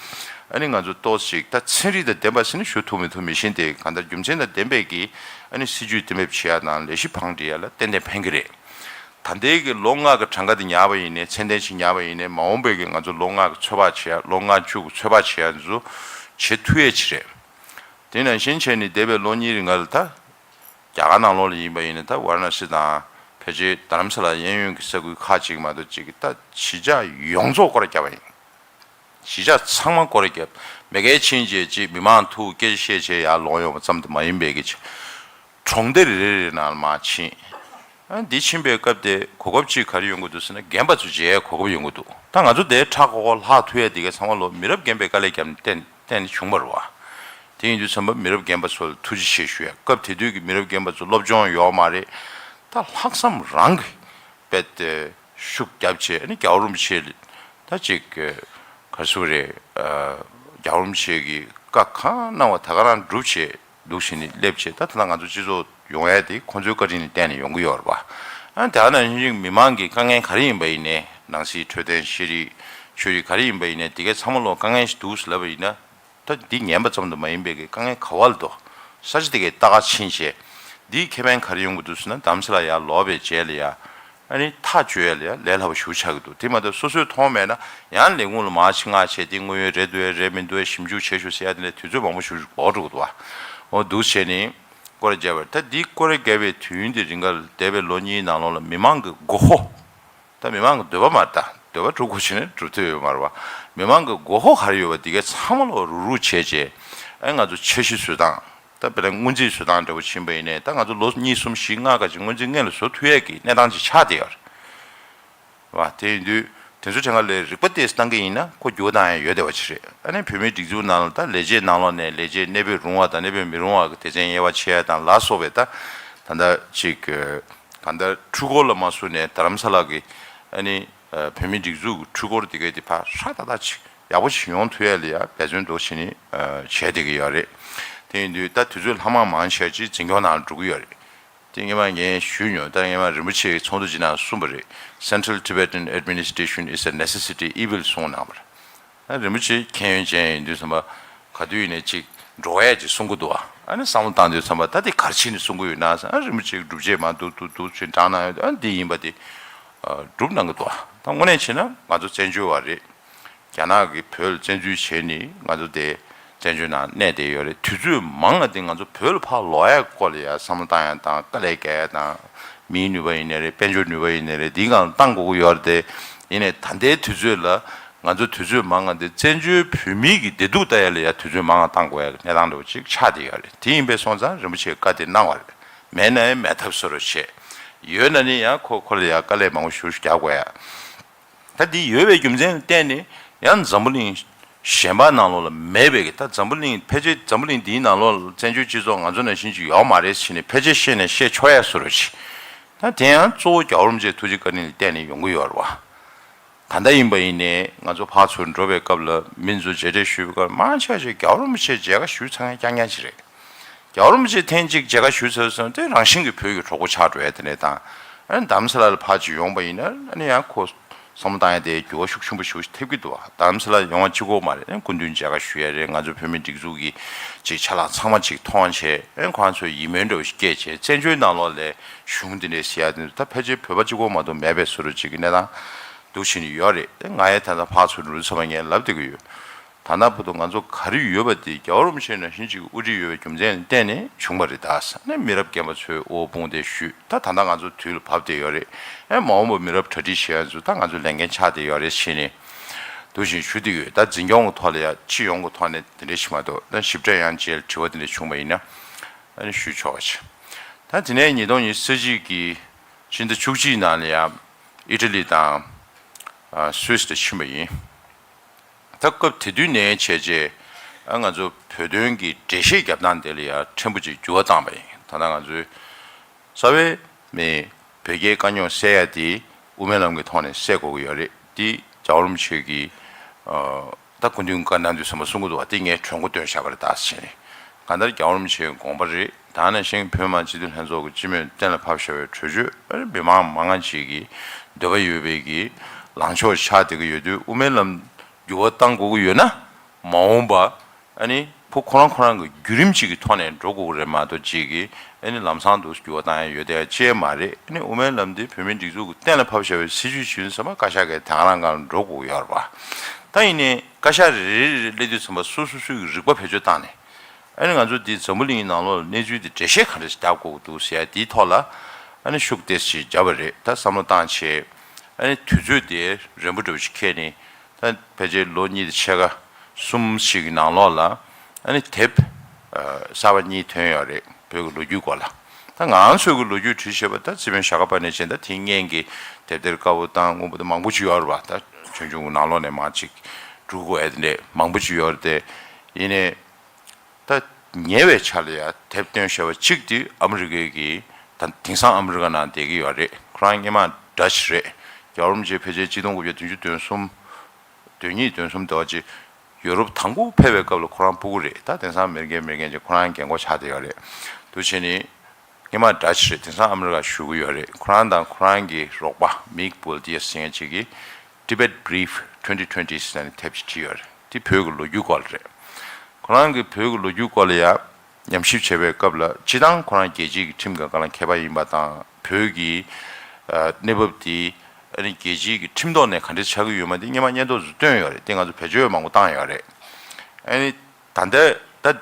ཨ་ནི་ང་ཚོ་ཏོག་ཙམ་ཅིག་ད་ཚན་རིག་དང་ལྡན་པ་ཟེར་ན་ཞུ་ཐུབ་མི་ཐུབ་མི་ཤེས། དེ་གང་ལྟར་རྒྱུ་མཚན་དང་ལྡན་པའི་གི་ཨ་ནི་སྲིད་ཇུས་གཏན་འབེབས་བྱེད་ཡ་དང་ལས་གཞི་བང་སྒྲིག་ཡ་ལ་ཏན་ཏན་ཕན་གི་རེད། ད་ལྟའི་གི་ལོ་ལྔ་གི་གྲངས་ཀ་དེ་ཉར་བ་ཡིན་ནའི་ཚད་ལྡན་ཞིག་ཉར་བ་ཡིན་ནའི་མ་འོངས་པའི་གི་ང་ཚོ་ལོ་ལྔ་གི་ཚོད་དཔག་བྱེད་ཡ། ལོ་ལྔ་བཅུ་གི་ཚོད་དཔག་བྱེད་ཡ་ཚོ་བྱེད་ཐུབ་ཡས་ཅིག་རེད། དེ་ནང་བཞིན་བྱས་ནས་འདས་པའི་ལོ་གཉིས་རིང་ལ་ད་རྒྱ་གར་ནང་ལོགས་ལ་ཡིན་པ་ཡིན་ན་ད་ཝཱ་ར་ཎ་སི་དང་ཕལ་ཆེར་རྡ་རམ་ས་ལ་གཡས་གཡོན་གྱི་ས་ཁུལ་ཁག་ཅིག་མ་གཏོགས་ཅིག་གི་ད་གཞིས་ཆགས་ཡོངས་རྫོགས་སྐོར་ར་བརྒྱབ་པ་ཡིན། གཞིས་ཆགས་ཚང་མ་སྐོར་ར་བརྒྱབ། མ་གིར་ཕྱིན་བྱས་ཅིག་མི་མང་ཐུག་སྐད་ཆ་བཤད་བྱས་ཡར་ལོག་ཡོང་བ་ཙམ་དུ་མ་ཡིན་པའི་གི་ཅིག་གྲོང་སྡེ་རེ་རེ་རེ་ནང་ལ་མར་ཕྱིན། ཨ་འདི་ཕྱིན་པའི་སྐབས་དེ་གོ་སྐབས་ཅིག་ག་རེ་ཡོང་གི་འདུག་ཟེར་ན་རྒན་པ་ཚོ་མཇལ་གོ་སྐབས་ཡོང་གི་འདུག་ད་ང་ཚོ་དེ་ཁྲ་ཁོག་ཁོག་ལྷག་ཐུབ་ཡས་དེ་ག་ཚང་མ་ལོ་མི་རབས་རྒན་པའི་དཀའ་ལས་བརྒྱབ་ནས་བརྟེན་བརྟེན་ནས་བྱུང་བ་རེད་པ། དེ་ཡིན་དུས་ཙམ་པ་མི་རབས་རྒན་པ་ཚོ་ལ་ཐུགས་རྗེ་ཆེ་ཞུ་ཡ། སྐབས་དེ་དུས་ཀྱི་མི་རབས་རྒན་པ་ཚོ་སློབ་སྦྱོང་ཡོད་མ་རེད། ད་ལྷག་བསམ་རང་གིས་དཔེ་དེ་ཤུགས་བརྒྱབ་བྱས་ནི་རྒྱལ་བ་རིན་པོ་ཆེ་ལ་ད་ཅིག་ག་རེ་ཟེར་དགོས་རེད། རྒྱལ་བ་རིན་པོ་ཆེ་གིས་བཀའ་གང་གནང་བ་ད་ག་རང་སྒྲུབ་བྱས། འདུག་བྱས་ནས་སླེབས་བྱས། ད་ད་ལྟ་ང་ཚོ་སྤྱི་ཚོགས་ཡོང་ཡ་དེ་ཁོང་ཚོའི་བཀའ་དྲིན་ལ་བརྟེན་ནས་ཡོང་གི་ཡོད་རེད་པ། ཨ་དེ་ནང་བཞིན་མི་མང་གི་དཀའ་ངལ་ག་རེ་ཡིན་པ་ཡིན་ནའི། ནང་སྲིད་འཕྲོད་བསྟེན་ཤེས་རིག་ཆོས་རིག་ག་རེ་ཡིན་པ་ཡིན་ནའི་དེ་གའི་ཚང་མ་ལོག་དཀའ་ངལ་ཞིག་འདུག་ཟེར་ལབ་པ་ཡིན་ན། ད་འདི་ངན་པ་ཙམ་དུ་མ་ཡིན་པའི་གི་དཀའ་ངལ་ག་བ་ལ་འདུག་ས་ཆ་དེ་གའི་ལྟ་ག་ཕྱིན་བྱས། འདིའི་ཁེ་ཕན་ག་རེ་ཡོང་གི་འདུག་ཟེར་ན་རྡ་རམ་ས་ལ་ཡར་ལོག་པའི་རྗེས་ལ་ཡ། ཨ་ནི་ཐག་གཅོད་ཡ་ལ་ཡ་ལས་སླ་པོ་ཞེ་པོ་ཆགས་ཀྱི་འདུག་དེ་མ་གཏོགས་སོ་སོས་མཐོང་མེད་ན་ཡང་ལས་ཁུངས་ལ་མར་ཕྱིར་མངགས་བྱས། དེ་དངོས་ཡོད་རེད་འདུག་ཡ་རེད་མི་འདུག་ཡ་ཞིབ་འཇུག་བྱེད་ཤོག་ཟེར་ཡ་དེ་འདྲ་དུས་ཚོད་མང་པོ་ཞེ་པོ་འགོར་འགྲོ་གི་འདུག་བ། འོ་འདུག་བྱས་ནས་སྐོར་ར་བརྒྱབ་པ་རེད། ད་འདི་སྐོར་ར་བརྒྱབ་པའི་དུས་ཡུན་དེ་རིང་ག་ལ་འདས་པའི་ལོ་གཉིས་ནང་ལོགས་ལ་མི་མང་གི་མགོ་སྐོར། ད་མི་མང་གི་འདོད་པ་མ་རེད། ད་འདོད་པ་སྒྲུབ་དགོས་བྱས་ནས་སྒྲུབ་ཐུབ་ཡོད་མ་རེད་བ། མི་མང་གི་མགོ་སྐོར་ག་རེ་ཡོད་པ་འདི་གའི་ཚང་མ་ལོག་རུག་རུག་བྱས་བྱས། ཨ་ང་ཚོ་འཆར་གཞི་བཟོ་སྟངས། ད་དཔེར་ན་སྔོན་རྩིས་བཟོ་སྟངས་འདྲ་པོ་ཕྱིན་པ་ཡིན་ནའི་ད་ང་ཚོ་ལོ་གཉིས་གསུམ་བཞི་ལྔ་ཁ་ཅིག་སྔོན་རྩིས་སྔོན་ལ་བཟོ་ཐུབ་ཡས་ཀྱི་གནས་སྟངས་ཅིག་ཆགས་བསྡད་ཡོད་རེད་བ། དེ་ཡིན་དུས་དེ་ཚོ་གྲངས་ཀ་ལ་རིག་པ་ཏོག་ཙམ་བཏང་གི་ཡིན་ན་ཁོ་འགྱུར་བ་བཏང་ཡ་ཡོད་བསྡད་པ་ཅིག་རེད། ཨ་ནི་བོད་མིའི་སྒྲིག་འཛུགས་ནང་ལ་ད་ལས་བྱེད་ནང་ལོགས་ནས་ལས་བྱེད་གནས་སྤོས་རུང་བ་དང་གནས་སྤོས་མི་རུང་བ་གི་སྡེ་ཚན་དབྱེ་བ་ཕྱེ་ཡ་དང་ལ་སོགས་པའི་ད་ད་ལྟ་ཅིག་གང་ལྟར་འཕྲུལ་འཁོར་ལ་མ་བཟུང་ནས་རྡ་རམ་ས་ལ་གི་ཨ་ནི་བོད་མིའི་སྒྲིག་འཛུགས་ཀྱི་འཕྲུལ་འཁོར་དེ་གའི་དེ་ཕར་ཧྲ་ཏག་ཏག་ཅིག་ཡག་པོ་ཞིག་ཡོང་ཐུབ་ཡ་ལ་ཡ་འབད་བརྩོན་འདུག་བྱས་ནས་བྱས་བསྡད་ཀྱི་ཡོད་རེད། དེ་ཡིན་དུས་ད་དུས་ཚོད་ལྷག་མ་མང་ཆེ་ཅིག་འཛིན་སྐྱོང་ནང་ལ་འགྲོ་གི་ཡོད་རེད། དེ་སྔོན་མ་ངས་ཞུས་མྱོང་། ད་སྔོན་མ་རིན་པོ་ཆེའི་ཚོགས་འདུ་ཅིག་ནང་གསུངས་པ་རེད། Central Tibetan administration is a necessity evil གསུངས་གནང་བ་རེད། ད་རིན་པོ་ཆེ་མཁྱེན་ཡོན་ཅན་ཡིན་དུས་ཙམ་པ་ག་དུས་ཡིན་ནའི་ཅིག་འགྲོ་ཡ་ཅིག་གསུང་གི་འདུག་བ། ཨ་ནི་བསམ་བློ་བཏང་དུས་ཙམ་པ་ད་དེ་ག་རེ་བྱས་ནས་གསུང་གི་ཡོད་ན་ཟེར། ཨ་རིན་པོ་ཆེ་སྒྲུབ་བྱེད་མ་འདུག་འདུག་འདུག་ཅེས་བསྒྲགས་གནང་ཡོད། ཨ་འདི་ཡིན་པ་དེ་སྒྲུབ་གནང་གི་འདུག་བ། ད་དངོས་གནས་བྱས་ན་ང་ཚོ་བཙན་བྱོལ་བ་རེད། རྒྱ་ནག་གིས་བོད་ལ་བཙན་འཛུལ་བྱས་ནས་ང་ཚོ་དེ་བཙན་བྱོལ་ནང་གནས་བསྡད་ཡོད་རེད། དུས་ཚོད་མང་ང་དེ་ང་ཚོ་བོད་ལ་ཕར་ལོག་ཡ་སྐོར་ལ་ཡ་བསམ་བློ་བཏང་ཡ་དང་དཀའ་ལས་རྒྱག་ཡ་དང་། མིའི་ནུས་པ་ཡིན་ནའི་རེད། དཔལ་འབྱོར་ནུས་པ་ཡིན་ནའི་རེད། འདིའི་སྒང་ལ་བཏང་དགོས་ཀྱི་ཡོད་རེད་དེ། ཡིན་ནའི་ད་ལྟའི་དུས་ཚོད་ལ་ང་ཚོ་དུས་ཚོད་མང་ང་དེ་བཙན་བྱོལ་བོད་མིའི་གི་བདེ་སྡུག་ལྟ་ཡ་ལ་ཡ་དུས་ཚོད་མང་ང་བཏང་དགོས་ཡ་གི་གནས་སྟངས་འདྲ་པོ་ཅིག་ཆགས་བསྡད་ཡོད་རེད། དེ་ཡིན་པས་སོང་ཙང་རིན་པོ་ཆེས་བཀའ་དེ་གནང་བ་རེད། མེད་ན་ཡང་མེད་ཐབས་བཟོ་རོགས་བྱས། ཡོད་ན་ནི་ཡང་ཁོ་ཁོ་ལ་ཡ་དཀའ་ལས་མང་པོ་ཞེ་པོ་ཞིག་རྒྱག་དགོས་ཡ། ད་འདི་ཡོད་པའི་རྒྱུ་མཚན་ལ་བརྟེན་ནས་ཡང་འཛམ་བུ་གླིང་གཞན་པ་ནང་ལོགས་ལ་མེད་པའི་གི། ད་འཛམ་བུ་གླིང་ཕལ་ཆེར་འཛམ་བུ་གླིང་འདིའི་ནང་ལོགས་ལ་བཙན་བྱོལ་སྤྱི་ཚོགས་ང་ཚོ་ནང་བཞིན་ཅིག་ཡོད་མ་རེད་ཟེར་ནས་ཕལ་ཆེར་བཤད་ནས་བཤད་ཆོག་ཡ་བཟོ་འདྲ་ཅིག་ད་དེ་ཡང་གཙོ་བོ་རྒྱལ་བ་རིན་པོ་ཆེའི་བཀའ་དྲིན་ལ་བརྟེན་ནས་ཡོང་གི་ཡོད་རེད་བ། ད་ལྟ་ཡིན་པ་ཡིན་ནའི་ང་ཚོ་ཕར་ཚུར་འགྲོ་བའི་སྐབས་ལ་མི་ཚོ་མཇལ་འཕྲད་ཞུས་པའི་སྐབས་མང་ཆེ་ཆེ་རྒྱལ་བ་རིན་པོ་ཆེ་མཇལ་ཁ་ཞུས་ཚར་མཁན་རྐྱང་རྐྱང་ཅིག་རེད། རྒྱལ་བ་རིན་པོ་ཆེ་ཐེངས་གཅིག་མཇལ་ཁ་ཞུས་ཚར་སོང་དེ་རང་བཞིན་གྱིས་བོད་ཀྱི་གྲོགས་པོ་ཆགས་འགྲོ་ཡ་དེ་འདྲ་དང་། ཨ་ནི་རྡ་རམ་ས་ལ་ལ་ཕར་ཅིག་ཡོང་པ་ཡིན་ན་ཨ་ནི་ཡང་ཁོ་བསམ་བློ་བཏང་ཡ་དེ་འགྱུར་བ་ཤུགས་ཆེན་པོ་ཞིག་ཐེབས་ཀྱི་འདུག་བ། རྡ་རམ་ས་ལ་ཡོང་བ་གཅིག་པོ་མ་རེད། ཨ་ནི་སྐུ་མདུན་མཇལ་ཁ་ཞུ་ཡ་རེད། ང་ཚོ་བོད་མི་སྒྲིག་འཛུགས་ཀྱི་ཅིག་ཅ་ལག་ཚང་མ་ཅིག་མཐོང་བྱས། ཨ་ནི་ཁོ་རང་ཚོས་ཡིད་སྨོན་འདྲ་བོ་ཞིག་སྐྱེས་བྱས། བཙན་བྱོལ་ནང་ལོགས་ལ་གཞུང་འདི་འདྲས་ཟེར་ཡ་དེ་ད་ཕལ་ཆེར་བོད་པ་གཅིག་པོ་མ་གཏོགས་མེད་པའི་བཟོ་འདྲ་ཅིག་གི་གནས་སྟངས་འདུག་བྱས་ནས་ཡོད་རེད། ཨ་ནི་ང་ཡང་ད་ལྟ་ཕར་ཚུར་འགྲོ་དུས་ཙམ་པ་ངས་ལབ་བསྡད་ཀྱི་ཡོད། ད་ལྟ་བར་དུ་ང་ཚོ་ག་རེ་ཡོད་པ་དེ་རྒྱལ་བ་རིན་པོ་ཆེ་ནང་བཞིན་གཅིག་དབུ་ཁྲིད་ཡོད་པའི་རྒྱུ་མཚན་ལ་བརྟེན་ནས་བྱུང་བ་རེད། ད་ས་ནས་མི་རབས་རྒན་པ་ཚོས་དབུ་དཔུང་དེ་ཞུས། ད་ད་ལྟ་ང་ཚོ་དུས་ལ་བབས་བསྡད་ཡོད་རེད། ཨེ་མ་འོངས་པ་མི་རབས་གྲ་སྒྲིག་བྱེད་ཡ་ཚོ་ད་ང་ཚོ་ལས་འགན་ཆགས་བསྡད་ཡོད་རེད་བྱས་ནས་འདུག་བཞིན་ཞུ་བསྡད་ཡོད། ད་འཛིན་སྐྱོང་གི་ཐོག་ལ་ཡ་སྤྱི་ཡོངས་ཀྱི་ཐོག་ནས་དེ་འདྲས་ཞིག་མ་གཏོགས། ད་ཞིབ་ཕྲ་ཡང་རྗེས་ལ་དྲི་བ་དེ་འདྲས་བྱུང་བ་ཡིན་ན་ཨ་ནི་ཞུས་ཆོག་པ་བྱས། ད་དེ་ནས་ཉིས་སྟོང་ཉི་ཤུ་རྩ་གཅིག་གི་ཕྱི་ཟླ་བཅུ་གཅིག་ནང་ལ་ཡ་ཨི་ཊ་ལི་དང་སུད་སི་ལ་ཕྱིན་པ་ཡིན། ད་སྐབས་དེ་དུས་ནས་བྱས་རྗེས་ཨ་ང་ཚོ་བོད་དོན་གྱི་འགྲེལ་བཤད་རྒྱབ་སྟངས་དེ་ལ་ཡང་ཕྲན་བུ་ཅིག་འགྱུར་བ་བཏང་པ་ཡིན། ད་ལྟ་ང་ཚོའི་རྩ་བའི་མི་བོད་རྒྱའི་དཀའ་རྙོག་སེལ་ཡ་དེ་དབུ་མའི་ལམ་གྱི་ཐོག་ནས་སེལ་དགོས་ཀྱི་ཡོད་རེད། དེ་རྒྱལ་བ་རིན་པོ་ཆེ་གིས་ཨ་ད་སྐུ་མདུན་བཀའ་གནང་དུས་ཙམ་པ་གསུང་གི་འདུག་བ། དེ་ངས་དྲན་གོ་བཏོན་བཞག་པ་རེད། ད་ཟེར་ནས་གང་ལྟར་རྒྱལ་བ་རིན་པོ་ཆེའི་དགོངས་པ་རེད། ད་ནང་བཞིན་བོད་མི་མང་སྤྱི་འཐུས་ལྷན་ཚོགས་ཀྱི་སྤྱི་མོས་གཏན་ལ་ཕབ་བཞག་པའི་གྲོས་ཆོད་ཨ་ནི་མི་མང་མང་ང་ཅིག་གི་འདོད་པ་ཡོད་པའི་གི་ལངས་ཕྱོགས་ཆགས་བསྡད་ཀྱི་ཡོད་དུས། དབུ་མའི་ལམ་འགྱུར་བ་གཏང་དགོས་ཀྱི་ཡོད་ན་མ་འོངས་པ་ཨ་ནི་ཕོ་ཁོ་རང་ཁོ་རང་གི་བརྒྱུད་རིམ་ཅིག་གི་ཐོག་ནས་འགྲོ་དགོས་ཀྱི་རེད་མ་གཏོགས། ཅིག་གི་ཨ་ནི་ལམ་སང་དུ་འགྱུར་བ་གཏང་ཡ་ཡོད་བསྡད་ཡ་ཅིག་མ་རེད། ཨ་ནི་དབུ་མའི་ལམ་འདི་བོད་མིའི་སྒྲིག་འཛུགས་ཀྱི་གཏན་ལ་ཕབ་བཞག་པའི་སྲིད་བྱུས་ཤིག་ཡིན་ཙང་བཀའ་ཤག་གིས་དེ་ག་རང་སྒང་ལ་འགྲོ་དགོས་ཀྱི་ཡོད་རེད་པ། ད་ཡིན་ནའི་བཀའ་ཤག་རེ་རེ་རེ་རེ་སླེབས་དུས་ཙམ་པ་སོ་སོ་སོ་སོའི་རིག་པ་བེད་སྤྱོད་བཏང་ནས། ཨ་ནི་ང་ཚོ་འདི་འཛམ་བུ་གླིང་ནང་ལོགས་ལ་གནས་ཚུལ་འདི་འགྲེལ་བཤད་ག་འདྲ་ཞིག་རྒྱག་དགོས་ཀྱི་འདུག་ཟེར་ཡ་འདིའི་ཐོག་ལ་ཨ་ནི་ཤུགས་ཏོག་ཙམ་ཞིག་བརྒྱབ་པ་རེད། ད་བསམ་བློ་བཏང་བྱས། ཨ་ནི་དུས་ཚོད་དེ་རན་པོ་འདྲ་པོ་ཞིག་འཁེལ་ནས། ད་ཕལ་ཆེར་ལོ་གཉིས་དང་ཕྱེད་ཀ་གསུམ་ཞིག་གི་ནང་ལོགས་ལ་ཨ་ནི་དེབ་ཨ་གསར་པ་གཉིས་ཐོན་ཡོད་རེད། བོད་ཀྱི་ལོ་རྒྱུས་སྐོར་ལ། ད་ང་ཚོས་ཀྱི་ལོ་རྒྱུས་བྲིས་བྱས་པ་ད་རྩིས་དཔོན་ཞྭ་སྒབ་པ་ནས་བྱས། ད་དེ་སྔོན་གྱི་དེབ་ཐེར་དཀར་པོ་དང་སྔོན་པོ་དང་མང་པོ་ཅིག་ཡོད་རེད་པ། ད་ཆོས་འབྱུང་གི་ནང་ལོགས་ནས་མར་ཅིག་འབྲི་དགོས་ཡ་དེ་འདྲས་མང་པོ་ཅིག་ཡོད་རེད་དེ། ཡིན་ནའི། ད་ཉེ་བའི་ཆར་ལ་ཡ་དེབ་བཏོན་བཞག་པ་གཅིག་དེ་ཨ་མི་རི་ཀའི་གི། ད་དེང་སང་ཨ་མི་རི་ཀ་ནང་བསྡད་ཀྱི་ཡོད་རེད། ཁོ་རང་སྔོན་མ་ཌ་ཅི་རེད། རྒྱལ་བ་རིན་པོ་ཆེ་ཕལ་ཆེར་གཅིག་སྟོང་དགུ་བརྒྱ་བདུན་ཅུ་དོན་གསུམ། དོན་གཉིས་དོན་གསུམ་དེ་བ་ཅིག་ཡུ་རོབ་དང་པོ་ཕེབས་པའི་སྐབས་ལ་ཁོ་རང་ཕྲུ་གུ་རེད། ད་དེང་སང་མེ་རི་ཀའི་མེ་རི་ཀན་ཅིག་ཁོ་རང་རྒན་གོག་ཆགས་བསྡད་ཡོད་རེད། འདུག་བྱས་ནས། སྔོན་མ་ཌ་ཅི་རེད། དེང་སང་ཨ་མི་རི་ཀ་བཞུགས་ཀྱི་ཡོད་རེད། ཁོ་རང་དང་ཁོ་རང་གི་རོགས་པ་མིག་བོལ་ཏི་ཡ་ཟེར་མཁན་ཅིག་གིས་Tibet Brief twenty twenty ཟེར་ནས་དེབ་ཅིག་བྲིས་ཡོད་རེད། དེ་བོད་ཀྱི་ལོ་རྒྱུས་སྐོར་ལ་རེད། ཁོ་རང་གིས་བོད་ཀྱི་ལོ་རྒྱུས་སྐོར་ལ་ཡ་ཉམས་ཞིབ་བྱས་པའི་སྐབས་ལ། སྤྱིར་བཏང་ཁོ་རང་རྒྱལ་སྤྱིའི་ཁྲིམས་ཀྱི་སྒང་ལ་མཁས་པ་ཡིན་པ་དང་། བོད་ཀྱི་ གནས་བབ་དེ་ཨ་ནི་རྒྱལ་སྤྱིའི་གི་ཁྲིམས་ཐོག་ནས་ག་འདྲ་ཆགས་ཀྱི་ཡོད་མེད་དེ་སྔོན་མ་སྙན་ཐོ་ཚོ་བཏོན་ཡོད་རེད། དེ་ང་ཚོ་བེད་སྤྱོད་མང་པོ་བཏང་ཡོད་རེད། ཨ་ནི་ད་ལྟ་ད་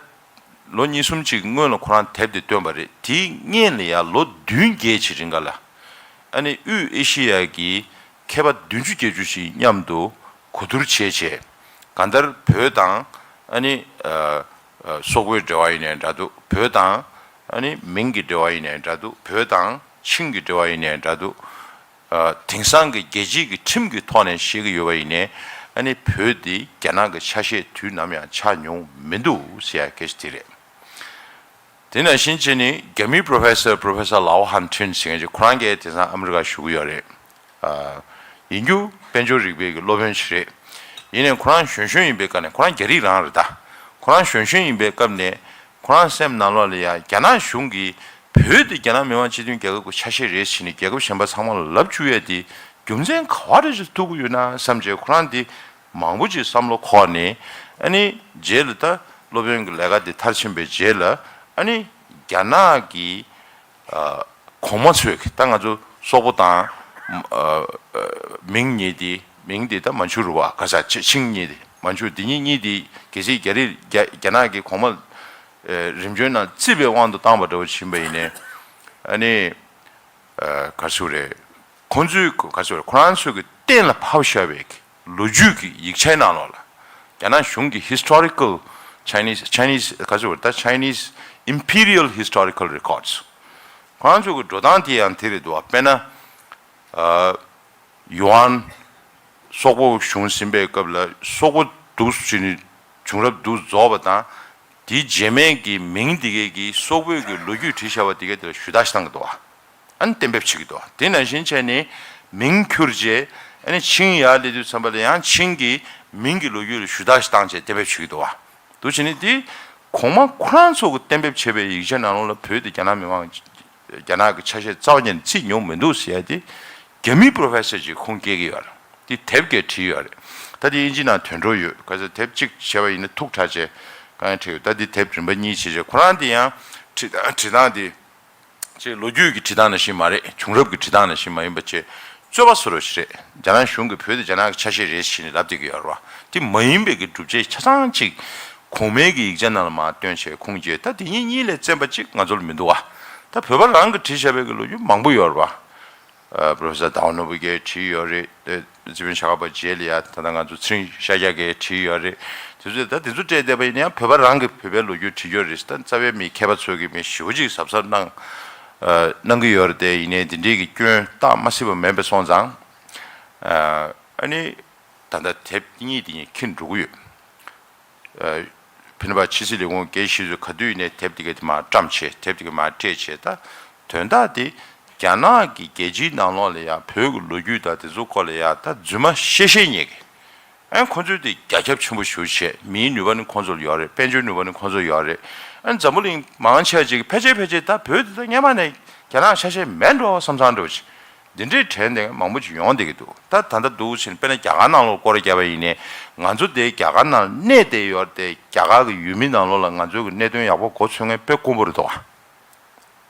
ལོ་གཉིས་གསུམ་ཅིག་སྔོན་ལ་ཁོ་རང་དེབ་དེ་བཏོན་པ་རེད། དེའི་སྔོན་ལ་ཡང་ལོ་བདུན་བརྒྱད་ཅིག་རིང་ག་ལ་ཨ་ནི་དབུས་ཨེ་ཤི་ཡ་གི་མཁས་པ་བདུན་ཅུ་བརྒྱད་ཅུ་ཞིག་མཉམ་དུ་གོ་བསྡུར་བྱས་བྱས། གང་ལྟར་བོད་དང་ཨ་ནི་ཨ་ཨ་སོག་པོའི་འབྲེལ་བ་ཡིན་ནའི་འདྲ་འདུག་བོད་དང་ཨ་ནི་མིང་གི་འབྲེལ་བ་ཡིན་ནའི་འདྲ་འདུག་བོད་དང་ཆིང་གི་འབྲེལ་བ་ཡིན་ནའི་འདྲ་འདུག་ཨ་དེང་སང་གི་རྒྱལ་སྤྱིའི་གི་ཁྲིམས་ཀྱི་ཐོག་ནས་བཤད་ཀྱི་ཡོད་པ་ཡིན་ནའི་ཨ་ནི་བོད་འདི་རྒྱ་ནག་གི་ཆ་ཤས་དུས་ནམ་ཡང་ཆགས་མྱོང་མི་འདུག་ཟེར་ཡ་སྐད་ཆ་དེ་རེད། དེ་ནང་བཞིན་བྱས་ནས་རྒྱ་མིའི་Professor Professor Lao Hantun ཟེར་མཁན་ཅིག་ཁོ་རང་གིས་དེང་སང་ཨ་མི་རི་ཀ་བཞུགས་ཀྱི་ཡོད་རེད། ཨ་ཡིན་རྒྱུ་དཔལ་འབྱོར་རིག་པའི་གི་སློབ་དཔོན་ཞིག་རེད། ཡིན་ནའི་ཁོ་རང་གཞོན་གཞོན་ཡིན་པའི་སྐབས་ནས་ཁོ་རང་རྒྱ་རིགས་རང་རེད་ད། ཁོ་རང་གཞོན་གཞོན་ཡིན་པའི་སྐབས་ནས་ཁོ་རང་སེམས་ནང་ལོགས་ལ་ཡ་རྒྱ་ནག་གཞུང་གིས་བོད་དེ་རྒྱ་ནག་མི་དམངས་སྤྱི་མཐུན་རྒྱལ་ཁབ་ཀྱི་ཆ་ཤས་རེད་ཟེར་ནས་རྒྱལ་ཁབ་གཞན་པ་ཚང་མ་ལ་ལབ་བཅུག་ཡས་དེ་རྒྱུ་མཚན་ག་བ་རེ་ཞིག་ཐུག་གི་ཡོད་ན་བསམ་བྱས་ཁོ་རང་དེ་མང་པོ་ཅིག་བསམ་བློ་འཁོར་ནས་ཨ་ནི་རྗེས་ལ་ད་སློབ་དཔོན་གྱི་ལས་ཀ་དེ་མཐར་ཕྱིན་པའི་རྗེས་ལ་ཨ་ནི་རྒྱ་ནག་གི་ཨ་གོང་མ་ཚོས་ཀྱི་ད་ང་ཚོ་སོག་པོ་དང་ཨ་ཨ་མིང་གཉིས་དེ་མིང་དེ་ད་མན་ཆུ་རུ་བ་ག་ས་ཆི་ཆིང་གཉིས་དེ་མན་ཆུ་དེ་གཉིས་གཉིས་དེ་གལ་སྲིད་རྒྱ་རིགས་རྒྱ་རྒྱ་ནག་གི་གོང་མ་ཨ་རིམ་བྱོན་ནང་བརྩིས་པའི་དབང་དུ་བཏང་བ་འདྲ་བོ་ཕྱིན་པ་ཡིན་ནའི་ཨ་ནི་ཨ་ག་རེ་ཟེར་དགོས་རེད། ཁོང་ཚོའི་ག་རེ་ཟེར་དགོས་རེད། ཁོ་རང་ཚོའི་གི་གཏན་ལ་ཕབ་བཞག་པའི་གི་ལོ་རྒྱུས་ཀྱི་ཡིག་ཆའི་ནང་ལོགས་ལ་རྒྱ་ནག་གཞུང་གི་Historical Chinese Chinese ག་རེ་ཟེར་དགོས་རེད། ད་Chinese Imperial Historical Records ཁོ་རང་ཚོའི་གི་འགྲོ་སྟངས་དེ་ཡང་དེ་རེད་འདུག་དཔེར་ན་ཨ་ཡུའན་སོག་པོ་གཞུང་ཟིན་པའི་སྐབས་ལ་སོག་པོ་འདུག་ཟེར་ནས་བྱུང་རབས་འདུག་རྫོགས་པ་དང་དེའི་རྗེས་མའི་གི་མིང་དེ་གའི་གི་སོག་པོའི་གི་ལོ་རྒྱུས་བྲིས་བཞག་པ་དེ་གའི་དེ་ལ་ཞུ་དག་ཞིག་བཏང་གི་འདུག་ཨ་ནི་གཏན་འབེབས་བྱེད་ཀྱི་འདུག་དེ་ནང་བཞིན་བྱས་ནས་མིང་ཁྱུར་རྗེས་ཨ་ནི་ཆིང་ཡར་སླེབས་དུས་ཙམ་པ་ལ་ཡང་ཆིང་གི་མིང་གི་ལོ་རྒྱུས་ལ་ཞུ་དག་ཞིག་བཏང་བྱས་གཏན་འབེབས་བྱེད་ཀྱི་འདུག་བ། འདུག་བྱས་ནས་དེ་གོང་མ་ཁོ་རང་ཚོ་གི་གཏན་འབེབས་བྱས་པའི་ཡིག་ཆ་ནང་ལོགས་ལ་བོད་དེ་རྒྱ་ནག་མི་དམངས་རྒྱ་ནག་གི་ཆ་ཤས་རྩ་བ་ཉིད་ནས་བརྩིས་མྱོང་མི་འདུག་ཟེར་ཡ་དེ་རྒྱ་མི་Professor ཅིག་ཁུངས་སྐྱེལ་གྱི་ཡོད་རེད། དེ་དེབ་སྐད་བྲིས་ཡོད་རེད། ད་དེ་ཨིན་ཇི་ནང་དོན་འགྲོ་ཡོད། ག་ཚོད་དེབ་གཅིག་བྱས་པ་ཡིན་ན་ཐུགས་ཁྲལ་བྱས་གང་ཡང་བྲིས་ཡོད། ད་དེ་དེབ་རིམ་པ་གཉིས་བྱས་བྱས་ཁོ་རང་དེ་ཡང་བྲིས་བྲིས་སྟངས་དེ། ཅེས་ལོ་རྒྱུས་ཀྱི་བྲིས་སྟངས་ནང་བཞིན་མ་རེད། བྱུང་རབས་ཀྱི་བྲིས་སྟངས་ནང་བཞིན་མ་ཡིན་པ་བྱས་རྩོད་པ་བཟོ་རོགས་ཞིག་རེད། རྒྱ་ནག་གཞུང་གིས་བོད་དེ་རྒྱ་ནག་གི་ཆ་ཤས་རེད་ཟེར་ནས་ལབ་བསྡད་ཀྱི་ཡོད་རེད་བ། དེ་མ་ཡིན་པའི་གི་སྒྲུབ་བྱེད་ཆ་ཚང་གཅིག་གོང་མའི་གི་ཡིག་ཆ་ནང་ལ་མར་བཏོན་བྱས་ཁུངས་སྐྱེལ། ད་དེ་གཉིས་གཉིས་ལས་བཙན་པ་གཅིག་ང་ཚོ་ལ་མི་འདུག་བ། ད་བོད་པ་རང་གིས་བྲིས་བཞག་པའི་གི་ལོ་རྒྱུས་མང་པོ་ཡོད་རེད་བ། ཨ་Professor ཟླ་བ་ནོར་བུ་གིས་བྲིས་ཡོད་རེད། ཨ་རྩིས་དཔོན་ཤ་ཁ་པ་རྗེ་ལ་ཡ་ད་ལྟ་ང་ཚོ་ཚེ་རིང་ཤཱཀྱ་གིས་བྲིས་ཡོད་རེད། དེ་ཚོ་ད་དེ་ཚོ་སྤྲད་བསྡད་པ་ཡིན་ན་ཡང་བོད་པ་རང་གིས་བོད་པའི་ལོ་རྒྱུས་བྲིས་ཡོད་རེད། ད་རྩ་བའི་མི་མཁས་པ་ཚོས་ཀྱིས་མི་ཞེ་པོ་ཅིག་གཟབ་གཟབ་གནང་ཨ་གནང་གི་ཡོད་རེད་དེ། ཡིན་ནའི་འདི་འདྲའི་གི་སྐྱོན་བཏགས་མ་སྲིད་པ་མེད་པ་སོང་ཙང་ཨ་ཨ་ནི་ད་ལྟ་དེབ་གཉིས་དེ་གཉིས་འཁྱེར་འགྲོ་གི་ཡོད། ཨ་ཕྱི་ནང་ཕྱི་སྲིད་ལས་ཁུངས་དགེ་བཤེས་ཚོས་ག་དུས་ཡིན་ནའི་དེབ་དེ་ག་དེ་མར་བཀྲམ་བྱས། དེབ་དེ་ག་མར་སྤྲད་བྱས། ད་དོན་དག་དེ་རྒྱ་ནག་གི་རྒྱལ་སྤྱིའི་ནང་ལོགས་ལ་ཡ་བོད་ཀྱི་ལོ་རྒྱུས་དང་དེ་ཚོ་སྐོར་ལ་ཡ་ད་རྫུན་མ་བཤད་བཤད་ཉན་གི། ཨ་ཁོ་ཚོས་དེ་རྒྱ་ཁྱབ་ཆེན་པོ་ཞེ་པོ་བྱས། མིའི་ནུས་པ་ནི་ཁོ་ཚོ་ལ་ཡོད་རེད། དཔལ་འབྱོར་ནུས་པ་ནི་ཁོ་ཚོ་ལ་ཡོད་རེད། ཨ་འཛམ་བུ་གླིང་མང་ཆེ་བ་ཅིག་ཕལ་ཆེར་ཕལ་ཆེར་ད་བོད་དེ་ད་སྔོན་མ་ནས་རྒྱ་ནག་ཆ་ཤས་མེད་འགྲོ་བསམ་བསམ་འདྲ་བོ་ཅིག་འདི་འདྲའི་དྲན་བསྡད་མཁན་མང་པོ་ཅིག་ཡོང་བསྡད་ཀྱི་འདུག་ད་ད་ལྟ་འདུག་ཕྱིན་དཔེར་ན་རྒྱ་གར་ནང་ལོགས་སྐོར་ར་བརྒྱབ་པ་ཡིན་ནའི་ང་ཚོ་དེ་རྒྱ་གར་ནང་གནས་བསྡད་ཡོད་དེ་རྒྱ་གར་གྱི་ཡུལ་མི་ནང་ལོགས་ལ་ང་ཚོའི་གི་གནད་དོན་ཡག་པོ་མགོ་ཚོད་མཁན་དཔེ་དཀོན་པོ་རེད་དོ།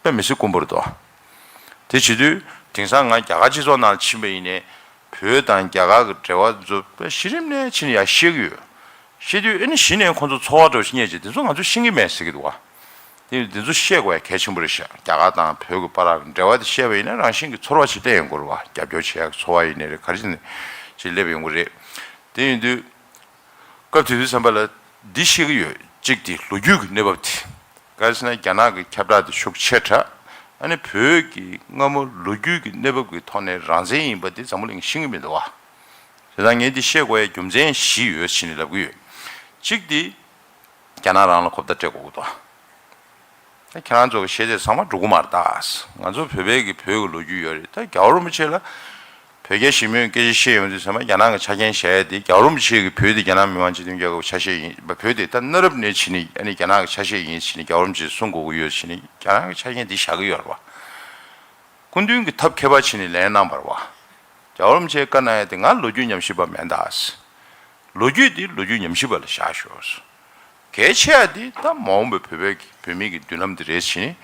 དཔེ་མི་སྲིད་དཀོན་པོ་རེད་དོ། དེ་བྱེད་དུས་དེང་སང་ང་རྒྱ་གར་སྤྱི་ཚོགས་ནང་ཕྱིན་པ་ཡིན་ནའི་བོད་དང་རྒྱ་གར་གྱི་འབྲེལ་བ་ཚོ་དཔེ་གཞི་རིམ་ནས་ཕྱིན་ནས་ཡར་བཤད་ཀྱི་ཡོད། བཤད་དུས་ཨེ་ནི་གཞི་ནས་ཁོང་ཚོ་ཚོར་བ་འདྲ་བོ་ཞིག་རྙེད་ཅིག་དེ་ཚོ་ང་ཚོ་ཤེས་ཀྱི་མེད་ཟེར་གྱི་འདུག་བ། དེ་དེ་ཚོ་ཤེས་དགོས་ཡ་གལ་ཆེན་པོ་རེད་ཤག་རྒྱ་གར་དང་བོད་ཀྱི་བར་ལ་འབྲེལ་བ་དེ་བཤད་པ་ཡིན་ན་རང་བཞིན་གྱི་ཚོར་བ་ཞིག་སླེབས་ཡོང་གི་རེད་བ། རྒྱབ་སྐྱོར་བྱེད་ཡ་གི་ཚོར་བ་ཡིན་ནའི་རེད། ག་རེ་བྱས་ནས་ཅིག་སླེབས་ཡོང་གི་རེད། དེ་ཡིན་དུས་སྐབས་དེ་དུས་ཙམ་པ་ལ་འདི་ཤེས་ཀྱི་ཡོད། གཅིག་དེ་ལོ་རྒྱུས་ཀྱི་གནས་བབ་དེ། ག་རེ་ཟེར་ན་རྒྱ་ནག་གི་ཁྱབ་བསྒྲགས་དེ་ཤུགས་ཆེ་དྲགས། ཨ་ནི་བོད་ཀྱི་སྔ་མོ་ལོ་རྒྱུས་ཀྱི་གནས་བབ་ཀྱི་ཐོག་ནས་རང་བཙན་ཡིན་པ་དེ་འཛམ་བུ་གླིང་ཤེས་ཀྱི་མི་འདུག་བ། དེ་དང་ངས་འདི་བཤད་དགོས་ཡ་རྒྱུ་མཚན་བཞི་ཡོད་ཟེར་ནས་ལབ་ཀྱི་ཡོད། གཅིག་དེ་རྒྱ་ནག་རང་ལ་གོ་བརྡ་སྤྲད་དགོས་ཀྱི་འདུག་ད་ཁྱེད་རང་ཚོ་གི་བཤད་དེ་ཚང་མ་འགྲོ་གི་མ་རེད་ད། ང་ཚོ་བོད་པའི་གི་བོད་ཀྱི་ལོ་རྒྱུས་ཡོད་རེད། ད་རྒྱལ་བ་རིན་པོ་ཆེ་ལ་བོད་རྒྱ་ཞི་མོལ་སྐད་ཆ་བཤད་ཡོང་དུས་ཚང་མ་རྒྱ་ནག་གི་ཆ་རྐྱེན་བཞག་ཡ་དེ། རྒྱལ་བ་རིན་པོ་ཆེ་གི་བོད་དེ་རྒྱ་ནག་མི་དམངས་སྤྱི་མཐུན་རྒྱལ་ཁབ་ཆ་ཤས་ཡིན་པ། བོད་དེ་ད་གནའ་རབས་ནས་བྱས་ནས་ཨ་ནི་རྒྱ་ནག་གི་ཆ་ཤས་ཡིན་ཟེར་ནས་རྒྱལ་བ་རིན་པོ་ཆེས་གསུང་དགོས་ཀྱི་ཡོད་ཟེར་ནས་རྒྱ་ནག་གི་ཆ་རྐྱེན་དེ་བཞག་གི་ཡོད་རེད་བ། སྐུ་མདུན་གྱིས་ཐབས་མཁས་པ་བྱས་ནས་ལན་གནང་བ་རེད་བ། རྒྱལ་བ་རིན་པོ་ཆེས་བཀའ་གནང་ཡ་དེ་ང་ལོ་རྒྱུས་ཉམས་ཞིབ་པ་མིན་ད། ལོ་རྒྱུས་འདི་ལོ་རྒྱུས་ཉམས་ཞིབ་པ་ལ་བཞག་ཤོག་གལ་ཆེ་བ་འདི་ད་མ་འོངས་པའི་བོད་པའི་བོད་མི་གི་མདུན་ལམ་འདི་རེད་ཟེར་ནས་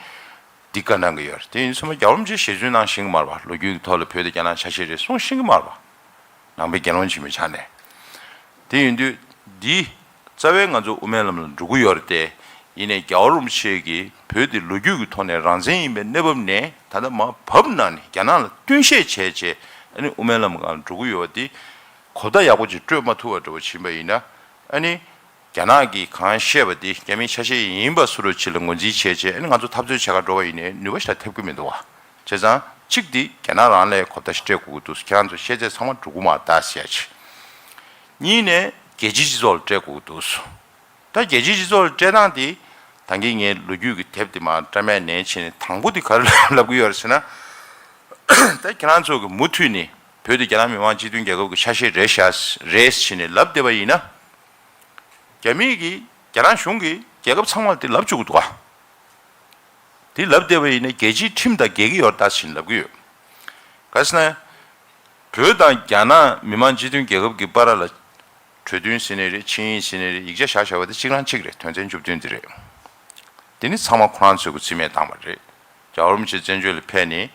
འདི་བཀའ་གནང་གི་ཡོད་རེད། དེ་ཡིན་དུས་ཙམ་པ་རྒྱལ་བ་རིན་པོ་ཆེས་ཞལ་རྫུན་གནང་ཤེས་ཀྱི་མ་རེད་པ། ལོ་རྒྱུས་ཀྱི་ཐོག་ལ་བོད་དེ་རྒྱ་ནག་ཆ་ཤས་རེད་གསུངས་ཤེས་ཀྱི་མ་རེད་པ། ནང་པའི་དགེ་སློང་ཆེན་མོའི་ཆ་ནས། དེ་ཡིན་དུས་འདི་རྩ་བའི་ང་ཚོ་དབུ་མའི་ལམ་ལ་འགྲོ་གི་ཡོད་རེད་དེ། ཡིན་ནའི་རྒྱལ་བ་རིན་པོ་ཆེ་གིས་བོད་དེ་ལོ་རྒྱུས་ཀྱི་ཐོག་ནས་རང་བཙན་ཡིན་པའི་གནས་བབ་ནས་ད་ལྟ་མར་བབས་གནང་ནས་རྒྱ་ནག་ལ་བསྟུན་བཤད་བྱས་བྱས། ཨ་ནི་དབུ་མའི་ལམ་སྒང་ལ་འགྲོ་གི་ཡོད་པ་འདི་གོ་བརྡ་ཡག་པོ་ཅིག་སྤྲོད་མ་ཐུབ་པ་འདྲ་བོ་ཕྱིན་པ་ཡིན་ན། ཨ་ནི། རྒྱ་ནག་གིས་གང་བཤད་པ་དེ་རྒྱ་མིའི་ཆ་ཤས་ཡིན་པ་སུ་རུ་ཅིག་ལ་ངོས་འཛིན་བྱས་བྱས། ཨ་ནི་ང་ཚོ་འཐབ་རྩོད་བྱེད་ག་འགྲོ་བ་ཡིན་ནའི་ནུས་པ་ཞེ་དྲག་ཐེབས་ཀྱི་མི་འདུག་བ། བྱས་ཙང་གཅིག་དེ་རྒྱ་ནག་རང་ལ་གོ་བརྡ་ཞིག་སྤྲད་དགོས་ཀྱི་འདུག་ཁྱེད་རང་ཚོ་ཤེས་ཚད་ཚང་མ་འགྲོ་གི་མ་རེད་ཟེར་ཡ་ཅིག་གཉིས་ནས་རྒྱལ་སྤྱིའི་སྤྱི་ཚོགས་ལ་སྤྲད་དགོས་ཀྱི་འདུག་ད་རྒྱལ་སྤྱིའི་སྤྱི་ཚོགས་ལ་སྤྲད་སྟངས་དེ་ད་གིན་ངས་ལོ་རྒྱུས་ཀྱི་དེབ་དེ་མར་བཀྲམ་ཡ་ནས་ཕྱིན་ནས་དང་པོ་དེ་ག་རེ་ལབ་ཀྱི་ཡོད་རེད་ཟེར་ན། ད་ཁྱེད་རང་ཚོ་གི་མུ་མཐུད་ནས་བོད་དེ་རྒྱ་ནག་མི་དམངས་སྤྱི་མཐུན་རྒྱལ་ཁབ་ཀྱི་ཆ་ཤས་རེད་ཤག་རེད་ཟེར་ནས་ལབ་བསྡད་པ་ཡིན་ན། རྒྱ་མི་གིས་རྒྱ་ནག་གཞུང་གིས་རྒྱལ་ཁབ་ཚང་མར་དེ་ལབ་བཅུག་གི་འདུག་ག་དེ་ལབ་བསྡད་པ་ཡིན་ན་རྒྱལ་སྤྱིའི་ཁྲིམས་དང་འགལ་གྱི་ཡོད་རེད་ད་ཟེར་ནས་ལབ་ཀྱི་ཡོད། ག་ཟེར་ན། བོད་དང་རྒྱ་ནག་མི་དམངས་སྤྱི་མཐུན་རྒྱལ་ཁབ་ཀྱི་བར་ལ་གྲོས་མཐུན་ཟེར་ནའི་རེད། ཆིངས་ཡིག་ཟེར་ནའི་རེད། ཡིག་ཆ་བཞག་བཞག་པ་དེ་གཅིག་རང་གཅིག་རེད། དོན་ཚན་བཅུ་བདུན་དེ་རེད། དེ་ནི་ཚང་མ་ཁོ་རང་ཚོས་ཀྱི་རྩིས་མེད་བཏང་བ་རེད། རྒྱལ་བ་རིན་པོ་ཆེ་བཙན་བྱོལ་ལ་ཕེབས་ནས་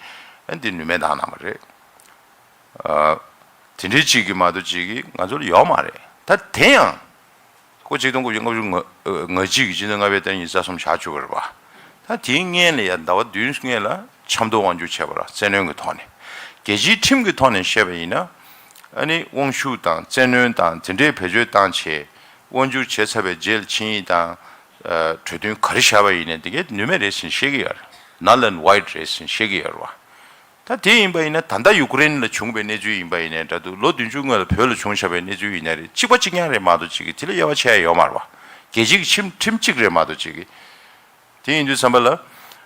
ཨ་འདི་ནུས་མེད་བཏང་གནང་བ་རེད། ཨ། དེ་འདྲའི་གཅིག་གིས་མ་གཏོགས་གཅིག་གིས་ང་ཚོ་ལ་ཡོད་མ་རེད། ད་དེ་ཡང་། ཁོ་ཆིག་སྟོང་དགུ་བརྒྱ་ལྔ་བཅུ་ང་ང་གཅིག་གི་སྤྱི་ཟླ་ལྔ་པའི་ཟླ་ཉི་ཤུ་རྩ་གསུམ་བཞག་བཅུག་པ་རེད་པ། ད་དེའི་སྔོན་ལ་ཡང་ཟླ་བ་བདུན་སྔོན་ལ་ཆབ་མདོ་དབང་བསྒྱུར་བྱས་པ་རེད། བཙན་གནོན་གྱི་ཐོག་ནས། རྒྱལ་སྤྱིའི་ཁྲིམས་ཀྱི་ཐོག་ནས་བཤད་པ་ཡིན་ན། ཨ་ནི་དབང་ཤུགས་དང་བཙན་གནོན་དང་དེ་འདྲའི་བེད་སྤྱོད་བཏང་བྱས། དབང་བསྒྱུར་བྱས་ཚར་བའི་རྗེས་ལ་ཆིངས་ཡིག་དང་། ཨ། གྲོས་མཐུན་ག་རེ་བཞག་པ་ཡིན་ནའི་དེ་གས་ནུས་མེད་རེད་ཟེར་བཤད་ཀྱི་ཡོད་རེད། null and void རེད་ཟེར་བཤད་ཀྱི་ཡོད་རེད་པ། ད་དེ་ཡིན་པ་ཡིན་ན་ད་ལྟ་ཡུ་ཀེ་རེན་ལ་བྱུང་བའི་གནས་ཚུལ་ཡིན་པ་ཡིན་ནའི་འདྲ་འདུག་ལོ་བདུན་ཅུ་སྔོན་ལ་བོད་ལ་བྱུང་བཞག་པའི་གནས་ཚུལ་ཡིན་ནའི་རེད། གཅིག་པ་གཅིག་རྐྱང་རེད་མ་གཏོགས་གཅིག་གིས་དེ་ལ་དབྱེ་བ་ཕྱེ་ཡ་ཡོད་མ་རེད་པ། རྒྱལ་སྤྱིའི་ཁྲིམས་ཁྲིམས་གཅིག་རེད་མ་གཏོགས་གཅིག་གིས། དེ་ཡིན་དུས་ཙམ་པ་ལ།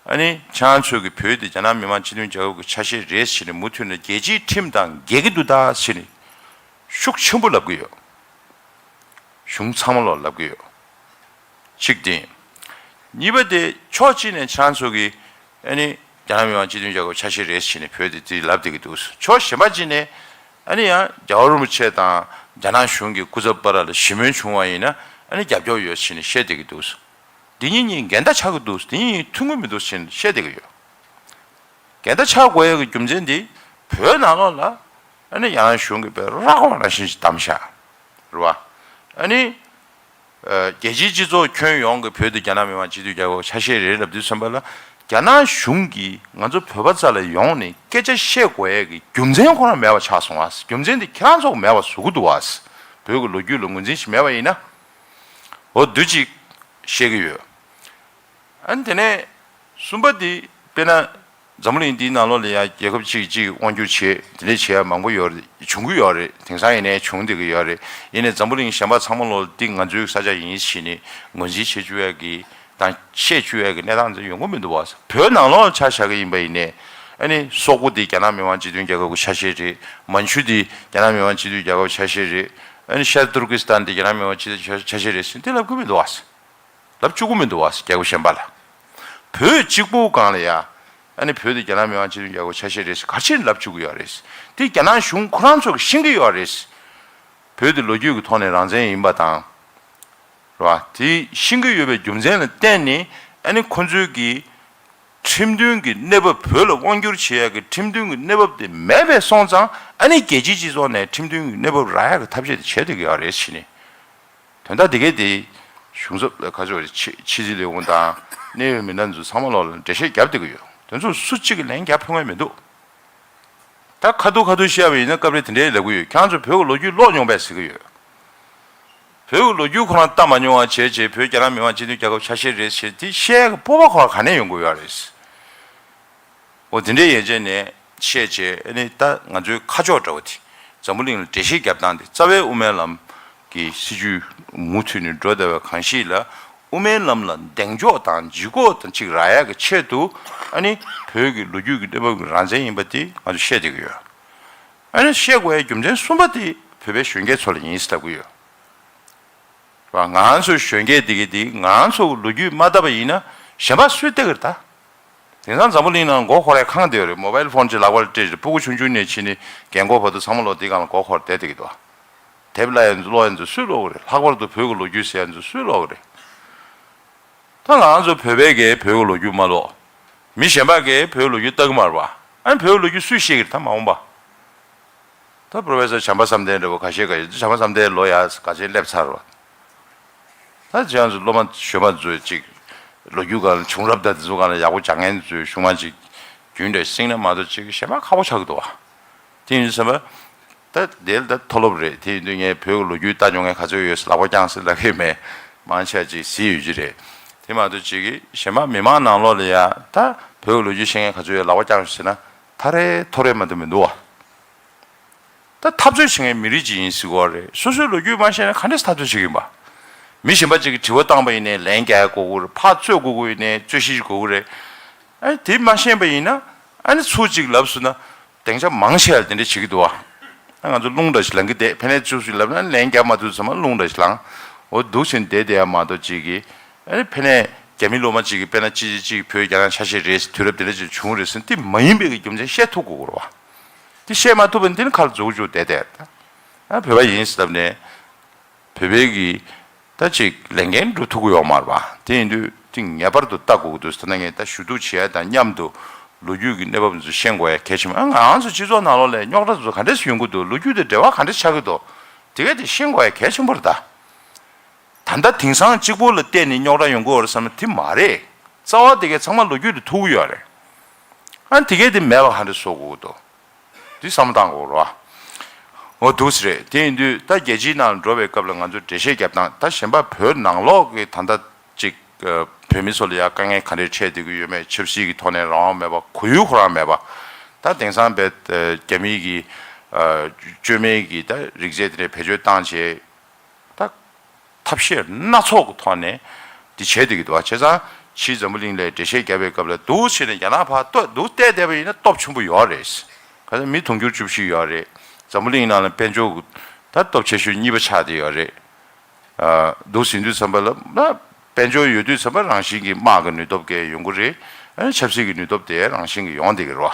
ཨ་ནི་ཁྱེད་རང་ཚོས་ཀྱི་བོད་དེ་རྒྱ་ནག་མི་དམངས་སྤྱི་མཐུན་རྒྱལ་ཁབ་ཀྱི་ཆ་ཤས་རེད་ཟེར་ནས་མུ་མཐུད་ནས་རྒྱལ་སྤྱིའི་ཁྲིམས་དང་འགལ་གྱི་འདུག་ད་ཟེར་ནས་ཤུགས་ཆེན་པོ་ལབ་ཀྱི་ཡོད། གཞུང་ཚང་མ་ལོག་ལབ་ཀྱི་ཡོད། གཅིག་དེ། གཉིས་པ་དེ་ཕྱོགས་གཅིག་ནས་ཁྱེད་རང་ཚོ་གིས་ཨ་ནི་རྒྱ་ནག་མི་དམངས་སྤྱི་མཐུན་རྒྱལ་ཁབ་ཆ་ཤས་རེད་ཟེར་ནས་བོད་དེ་དེ་ལབ་བསྡད་ཀྱི་འདུག་ཕྱོགས་གཞན་པ་གཅིག་ནས་ཨ་ནི་ཡང་རྒྱལ་བ་རིན་པོ་ཆེ་དང་རྒྱ་ནག་གཞུང་གི་སྐུ་ཚབ་བར་ལ་ཞི་མོལ་བྱུང་བ་ཡིན་ན་ཨ་ནི་རྒྱབ་སྐྱོར་ཡོད་ཟེར་ནས་བཤད་བསྡད་ཀྱི་འདུག་འདི་གཉིས་གཉིས་འགལ་ཟླ་ཆགས་ཀྱི་འདུག་འདི་གཉིས་གཉིས་མཐུན་གྱི་མི་འདུག་ཟེར་ནས་བཤད་བསྡད་ཀྱི་ཡོད། འགལ་ཟླ་ཆགས་དགོས་ཡ་གི་རྒྱུ་མཚན་འདི་བོད་ནང་ལོགས་ལ་ཨ་ནི་ཡང་གཞུང་གིས་དཔེ་ར་སྐོར་ནང་བཞིན་ཞིག་བདམས་ཤག་རེད་བ། ཨ་ནི་རྒྱལ་སྤྱིའི་སྤྱི་ཚོགས་ཁྱོན་ཡོངས་ཀྱི་བོད་དེ་རྒྱ་ནག་མི་དམངས་སྤྱི་མཐུན་རྒྱལ་ཁབ་ཆ་ཤས་རེད་ལབ་དུས་ཙམ་པ་ལ་རྒྱ་ནག་གཞུང་གིས་ང་ཚོ་བོད་པ་རྩ་ལ་ཡོང་ནས་སྐད་ཆ་བཤད་དགོས་ཡ་གི་རྒྱུ་མཚན་ཁོ་རང་མེད་པ་ཆགས་སོང་བ། རྒྱུ་མཚན་དེ་ཁྱེད་རང་ཚོ་མེད་པ་བཟོ་གི་འདུག་བ། བོད་ཀྱི་ལོ་རྒྱུས་ལ་ངོས་འཛིན་ཞིག་མེད་པ་ཡིན་ན། འོ་འདུག་ཅིག་བཤད་ཀྱི་ཡོད། ཨ་ནི་དེ་ནས་གསུམ་པ་དེ་དཔེར་ན་འཛམ་བུ་གླིང་འདིའི་ནང་ལོགས་ལ་ཡང་རྒྱལ་ཁབ་གཅིག་གིས་གཅིག་དབང་སྒྱུར་བྱེད་དེ་འདྲས་བྱེད་ཡ་མང་པོ་ཡོད་རེད། བྱུང་གི་ཡོད་རེད། དེང་སང་ཡིན་ནའི་བྱུང་བསྡད་ཀྱི་ཡོད་རེད། ཡིན་ནའི་འཛམ་བུ་གླིང་གཞན་པ་ཚང་མ་ལོགས་འདི་ང་ཚོའི་ས་ཆ་ཡིན་ཞེས་ནས་ངོས་འཛིན་བྱེད་བཅུག་ཡ་གི་དང་བཤད་བཅུག་ཡ་གི་གནས་སྟངས་འདི་ཡོང་གི་མི་འདུག་བ། བོད་ནང་ལོགས་ལ་ཆ་བཞག་གི་ཡིན་པ་ཡིན་ནའི་ཨ་ནི་སོག་པོ་འདི་རྒྱ་ནག་མི་དམངས་སྤྱི་མཐུན་རྒྱལ་ཁབ་ཀྱི་ཆ་ཤས་རེད། མན་ཇུ་འདི་རྒྱ་ནག་མི་དམངས་སྤྱི་མཐུན་རྒྱལ་ཁབ་ཆ་ཤས་རེད། ཨ་ནི་ཤར་ཏུར་ཀི་སི་ཐན་འདི་རྒྱ་ནག་མི་དམངས་སྤྱི་མཐུན་ཆ་ཤས་རེད་ཟེར་འདི་ལབ་གི་མི་འདུག་བ། ལབ་བཅུག་གི་མི་འདུག་བ། རྒྱལ་ཁབ་གཞན་པ་ལ། བོད་གཅིག་པུ་སྒང་ལ་ཡ། ཨ་ནི་བོད་དེ་རྒྱ་ནག་མི་དམངས་སྤྱི་མཐུན་རྒྱལ་ཁབ་ཆ་ཤས་རེད་ཟེར་ག་རེ་བྱས་ནས་ལབ་བཅུག་གི་ཡོད་རེད། དེ་རྒྱ་ནག་གཞུང་ཁོ་རང་ཚོ་གིས་ཤེས་ཀྱི་ཡོད་རེད། བོད་དེ་ལོ་རྒྱུས་ཀྱི་ཐོག་ནས་རང་བཙན་ཡིན་པ་དང་། རེད་བ། དེ་ཤེས་ཀྱི་ཡོད་པའི་རྒྱུ་མཚན་ལ་བརྟེན་ནས་ཨ་ནི་ཁོ་ཚོས་ཀྱི་ཁྲིམས་མཐུན་གྱི་གནས་བབ། བོད་ལ་དབང་བསྒྱུར་བྱེད་ཡག་གི་ཁྲིམས་མཐུན་གྱི་གནས་བབ་དེ་མེད་པའི་སོང་ཙང་ཨ་ནི་རྒྱལ་སྤྱིའི་སྤྱི་ཚོགས་ནས་ཁྲིམས་མཐུན་གྱི་གནས་བབ་རག་ཡག་གི་ཐབས་ཤེས་དེ་བྱེད་བསྡད་ཀྱི་ཡོད་རེད་ཟེར་ནས། དོན་དག་འདི་གས་དེ་གཞུང་ཚབ་ལ་ཁ་ཕྱོགས་རེད། ཕྱི་ཕྱི་སྲིད་ལས་ཁུངས་དང་གནད་ཡོད་མི་སྣ་ཚོ་ཚང་མ་ལོག་ལ་འགྲེལ་བཤད་རྒྱབ་བསྡད་ཀྱི་ཡོད། དེ་ཚོ་སུ་གཅིག་གིས་ལན་རྒྱག་ཕོད་མཁན་མི་འདུག་ད་ཁ་ཐུག་ཁ་ཐུག་བཤད་པ་ཡིན་ན་སྐབས་རེ་དེ་འདྲའི་ལབ་ཀྱི་ཡོད། ཁྱེད་རང་ཚོ་བོད་ཀྱི་ལོ་རྒྱུས་ཀློག་མྱོང་པས་ཟེར་གྱི་ཡོད། བོད་ཀྱི་ལོ་རྒྱུས་ཁོ་རང་ལྟ་མ་མྱོང་བ་བྱས་བྱས་བོད་རྒྱ་ནག་མི་དམངས་སྤྱི་མཐུན་རྒྱལ་ཁབ་ཆ་ཤས་རེད་ཟེར་དེ་བཤད་ཡག་གི་སྤོབས་པ་ཁོ་རང་ག་ནས་ཡོང་གི་ཡོད་རེད། འོ་དེ་འདྲའི་ཡན་ཆད་ནས་བཤད་བྱས་ཨ་ནི་ད་ང་ཚོའི་ཁ་ཕྱོགས་འདྲ་བོ་དེ་འཛམ་བུ་གླིང་ལ་འགྲེལ་བཤད་རྒྱབ་སྟངས་དེ་རྩ་བའི་དབུ་མའི་ལམ་གྱི་སྲིད་བྱུས་མུ་མཐུད་ནས་འགྲོ་བསྡད་པ་གང་ཞིག་ལ་དབུ་མའི་ལམ་ལ་གདེང་འཇོག་དང་ལྗིད་ཁོག་དང་ཅིག་རག་ཡག་གི་ཆེད་དུ་ཨ་ནི་བོད་ཀྱི་ལོ་རྒྱུས་ཀྱི་གནས་བབ་ཀྱི་རང་བཙན་ཡིན་པ་དེ་ང་ཚོ་བཤད་བསྡད་ཀྱི་ཡོད། ཨ་ནི་བཤད་དགོས་ཡའི་རྒྱུ་མཚན་གསུམ་པ་དེ་བོད་པའི་གཞོན་སྐྱེས་ཚོ་ལ་ཡིན་ཟེར་ལབ་ཀྱི་ཡོད། རེད་བ། ང་ཚོ་གཞོན་སྐྱེས་འདི་གི་འདི་ང་ཚོ་ལོ་རྒྱུས་མ་བལྟས་པ་ཡིན་ན་གཞན་པ་སུས་བལྟས་ཀྱི་རེད་ད། དེང་སང་འཛམ་བུ་གླིང་ནང་མགོ་འཁོར་ཡ་གང་དེ་ཡོད་རེད། མོ་བྷལ་ཕོན་ཅིག་ལག་པ་ལ་སྤྲད་རེད། སྤུ་གུ་ཆུང་ཆུང་ནས་ཕྱིན་ནས་རྒན་འཁོགས་བར་དུ་ཚང་མ་ལོ་འདི་སྒང་ལ་མགོ་འཁོར་བསྡད་བསྡད་ཀྱི་འདུག་དེབ་ཀློག་ཡ་ཚོ་ཀློག་ཡ་ཚོ་སུས་ཀློག་གི་རེད། ལྷག་པར་དུ་བོད་ཀྱི་ལོ་རྒྱུས་ཟེར་ཡ་ཚོ་སུས་ཀློག་གི་རེད། ད་ང་ཚོ་བོད་པའི་གི་བོད་ཀྱི་ལོ་རྒྱུས་མ་ཀློག་མི་གཞན་པ་གིས་བོད་ལོ་རྒྱུས་ལྟ་གི་མ་རེད་པ། ཨ་ནི་བོད་ལོ་རྒྱུས་སུས་ཤེས་ཀྱི་རེད། ད་མ་འོངས་པ། ད་པོ་རོ་ཕེ་སར་བྱམས་པ་བསམ་གཏན་འདྲ་བོ་ཁ་ཤས་ཀ་ཡོད། བྱམས་པ་བསམ་གཏན་ལོ་ཡ་ག་ཚོད་སླེབས་ཚར་བ། ད་ཅི་ཡང་ཚོ་སློབ་མ་གཞོན་པ་ཚོས་ཅིག་ལོ་རྒྱུས་སྒང་ལ་བྱུང་རབས་དང་དེ་ཚོ་སྒང་ལ་ཡག་པོ་སྦྱང་མཁན་ཚོས་གཞུང་མ་ཅིག་རྒྱུན་འདྲ་བསྲིངས་ན་མ་གཏོགས་ཅིག་གཞན་པ་ཁག་པོ་ཆགས་ཀྱི་འདུག་བ། དེ་ཡིན་ཙང་ད་དེ་ལ་ད་མཐོ་སློབ་རེད། དེ་ཡིན་དུས་ངས་བོད་ཀྱི་ལོ་རྒྱུས་ལྟ་མྱོང་མཁན་ག་ཚོད་ཡོད་ཟེར་ལག་པ་བརྐྱངས་ཟེར་ལབ་ཀྱི་མེད། མང་ཆེ་ཅིག་གཟིགས་ཡོད་ཀྱི་རེད། དེ་མ་གཏོགས་ཅིག་གཞན་པ་མི་མང་ནང་ལོགས་ལ་ཡ་ད་བོད་ཀྱི་ལོ་རྒྱུས་ཤེས་མཁན་ག་ཚོད་ཡོད་ལག་པ་བརྐྱངས་ཟེར་ན་ཐ་རེ་ཐོ་རེ་མ་གཏོགས་མི་འདུག་བ། ད་འཐབ་རྩོད་བྱེད་མཁན་མི་རིགས་ཅིག་ཡིན་ཟེར་གྱི་ཡོད་རེད། སོ་སོའི་ལོ་རྒྱུས་མ་ཤེས་ན་ག་འདྲས་འཐབ་རྩོད་བྱེད་ཀྱི་ཡིན་པ། མི་གཞན་པ་ཅིག་གིས་དྲི་བ་བཏང་པ་ཡིན་ནའི་ལན་རྒྱག་དགོས་ཀྱི་རེད། ཕར་རྩོད་དགོས་ཀྱི་ཡིན་ནའི་རྩོད་གཞི་ཞིག་དགོས་ཀྱི་རེད། ཨ་ནི་དེ་མ་ཤེས་པ་ཡིན་ན་ཨ་ནི་ཚུར་ཅིག་ལབ་སོང་ན་སྡིངས་ཆ་མང་ཆེ་བ་དེ་འདྲས་བྱེད་ཀྱི་འདུག་བ། ཨ་ང་ཚོ་རླུང་འདྲ་ཞིག་ལངས་ཀྱི་བསྡད། ཕ་ནས་ཚུར་ཅིག་ལབ་ན་ལན་རྒྱག་མ་ཐུབ་ཙམ་རླུང་འདྲ་ཞིག་ལངས། འོ་འདུག་བྱས་ནས་བསྡད་བསྡད་ཡ་མ་གཏོགས་ཅིག་གིས་ཨ་ནི་ཕ་ནས་རྒྱ་མི་སློབ་མ་ཅིག་གིས་དཔེར་ན་ཅི་ཅི་ཅིག་བོད་རྒྱ་ནག་ཆ་ཤས་རེད། དུས་རབས་དེ་འདྲ་ཅིག་བྱུང་རེད་ཟེར་ན་དེ་མ་ཡིན་པའི་གི་རྒྱུ་མཚན་བཤད་ཐུབ་དགོས་ཀྱི་རེད་བ། དེ་བཤད་མ་ཐུབ་པ་ནི་དེ་ནི་ཁ་ལ་འཛུགས་འཇུག་བསྡད་བསྡད། ཨ་བོད་པ་ཡིན་ཟེར་ལབ་ནས་བོད་པའི་གི་ད་ཅིག་ལས་འགན་སྒྲུབ་ཐུབ་ཀྱི་ཡོད་མ་རེད་བ། དེ་ཡིན་དུས་དེ་ངེས་པར་དུ་ལྟ་དགོས་ཀྱི་འདུག་ད་ནང་ངས་ད་ཞུ་གཏུག་བྱེད་ཡ་དང་མཉམ་དུ་ལོ་རྒྱུས་ཀྱི་གནས་བབ་འདི་ཚོ་ཤེས་དགོས་ཡ་གལ་ཆེན་པོ། ཨ་ང་རང་ཚོ་སྤྱི་ཚོགས་ནང་ལོགས་ལ་རྙོག་དྲ་འདི་ཚོ་ག་འདྲས་སེ་ཡོང་གི་འདུག་ལོ་རྒྱུས་དེ་འབྲེལ་བ་ག་འདྲས་ཆགས་ཀྱི་འདུག་དེ་གས་དེ་ཤེས་དགོས་ཡ་གལ་ཆེན་པོ་རེད་ད། ད་ལྟ་དེང་སང་གཅིག་པོ་ལ་བལྟས་ནས་རྙོག་དྲ་ཡོང་གི་ཡོད་རེད་བསམ་ན་དེ་མ་རེད། རྩ་བ་དེ་གས་ཚང་མ་ལོ་རྒྱུས་དེ་ཐུག་གི་ཡོད་རེད། ཨ་དེ་གས་དེ་མེད་པ་ག་འདྲས་བཟོ་དགོས་ཀྱི་འདུག་འདི་བསམ་བློ་བཏང་དགོས་རེད་བ། འོ་འདུག་སེ་རེད། དེ་ཡིན་དུས་ད་རྒྱལ་སྤྱིའི་ནང་འགྲོ་བའི་སྐབས་ལ་ང་ཚོ་འགྲེལ་བཤད་རྒྱབ་སྟངས། ད་གཞན་པ་བོད་ནང་ལོགས་ཀྱི་ད་ལྟ་ཅིག་ཨ་བོད་མི་ཚོ་ལ་ཡ་དཀའ་ངལ་ག་འདྲས་འཕྲད་བསྡད་ཀྱི་ཡོད་མེད། ཆབ་སྲིད་ཀྱི་ཐོག་ནས་རང་དབང་མེད་པ། གོ་ཡུལ་ཁོ་རང་མེད་པ། ད་དེང་སང་བས་ཨ་རྒྱ་མིའི་གི་ཨ་བཅོས་མའི་གི་ད་རིག་རྫས་དེ་འདྲས་བེད་སྤྱོད་བཏང་བྱས། ད་ཐབས་ཤེས་སྣ་ཚོགས་ཀྱི་ཐོག་ནས་འདི་བྱས་བསྡད་ཀྱི་འདུག་བ། བྱས་ཙང་ཕྱིས་འཛམ་བུ་གླིང་ལ་འགྲེལ་བཤད་བརྒྱབ་པའི་སྐབས་ལ་འདུག་བྱས་ནས་རྒྱ་ནག་ཕར་ལྟོས་འདུག་བལྟས་བསྡད་པ་ཡིན་ན་སྟོབས་ཆེན་པོ་ཡོད་རེད། ག་ཚོད་མི་དུང་ཕྱུར་བཅུ་བཞི་ཡོད་རེད། འཛམ་བུ་གླིང་ནང་ལ་དཔལ་འབྱོར་གྱི་ད་སྟོབས་ཆེ་ཤོས་གཉིས་པ་ཆགས་བསྡད་ཡོད་རེད། ཨ་འདུག་ཟིན་དུས་ཙམ་པ་ལ་ན་དཔལ་འབྱོར་ཡོད་དུས་ཙམ་པ་རང་བཞིན་གྱིས་དམག་གི་ནུས་སྟོབས་གས་ཡོང་གི་རེད། ཨ་ཆབ་སྲིད་ཀྱི་ནུས་སྟོབས་དེ་རང་བཞིན་གྱིས་ཡོང་བསྡད་ཀྱི་རེད་བ།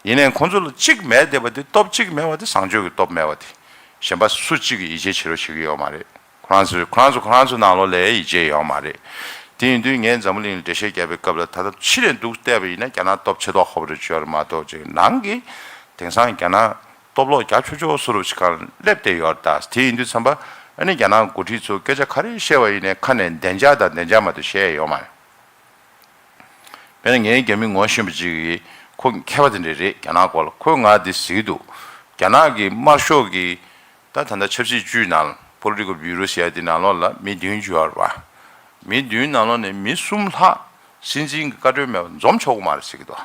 ཡིན་ནའི་ཁོང་ཚོ་ལ་གཅིག་མེད་བསྡད་པ་དེ། སྟོབས་གཅིག་མེད་པ་དེ་བཟང་སྤྱོད་ཀྱི་སྟོབས་མེད་པ་དེ། གཞན་པ་སུ་གཅིག་གིས་ཡིད་ཆེས་བྱེད་རོགས་བྱེད་ཀྱི་ཡོད་མ་རེད། ཁོ་རང་ཚོས་ཁོ་རང་ཚོ་ཁོ་རང་ཚོ་ནང་ལོགས་ལ་ཡིད་ཆེས་ཡོད་མ་རེད། དེ་ཡིན་དུས་ངས་འཛམ་བུ་གླིང་ལ་འགྲེལ་བཤད་བརྒྱབ་པའི་སྐབས་ལ་ད་ལྟ་ཕྱི་ནས་འདུག་བལྟས་པ་ཡིན་ན་རྒྱ་ནག་སྟོབས་ཆེ་མདོག་ཁ་པོ་རེད་བརྗོད་རེད་མ་གཏོགས་ཅིག་ནང་གི་དེང་སང་རྒྱ་ནག་སྟོབས་ལོག་རྒྱག་ཆོག་ཆོག་བཟོ་འདྲ་ཞིག་གང་སླེབས་བསྡད་ཡོད་རེད་ད། དེ་ཡིན་དུས་ཙམ་པ་ཨ་ནི་རྒྱ་ནག་འགོ་ཁྲིད་ཚོ་སྐད་ཆ་ག་རེ་བཤད་པ་ཡིན་ནའི་ཁ་ནས་བདེ་འཇགས་དང་བདེ་འཇགས་མ་གཏོགས་བཤད་ཡ་ཡོད་མ་རེད། དཔེར་ན་ངའི་རྒྱ་མི་ངོ་ཤེས་པ་ཅིག་གིས་ཁོ་མཁས་པ་དེ་འདྲ་རེད། རྒྱ་ནག་སྐོར་ལ་ཁོས་ང་འདི་ཟེར་གྱི་འདུག་རྒྱ་ནག་གི་དམར་ཤོག་གི་ད་ད་ལྟ་ཆབ་སྲིད་ཅུས་ནང་Political Bureau ཟེར་ཡ་དེ་ནང་ལོགས་ལ་མི་བདུན་ཅིག་ཡོད་རེད་བ། མི་བདུན་ནང་ལོགས་ནས་མི་གསུམ་ལྷག་སྲིད་འཛིན་གྱི་བཀའ་འཁྲོལ་མེད་པར་འཛོམས་ཆོག་གི་མ་རེད་ཟེར་གྱི་འདུག་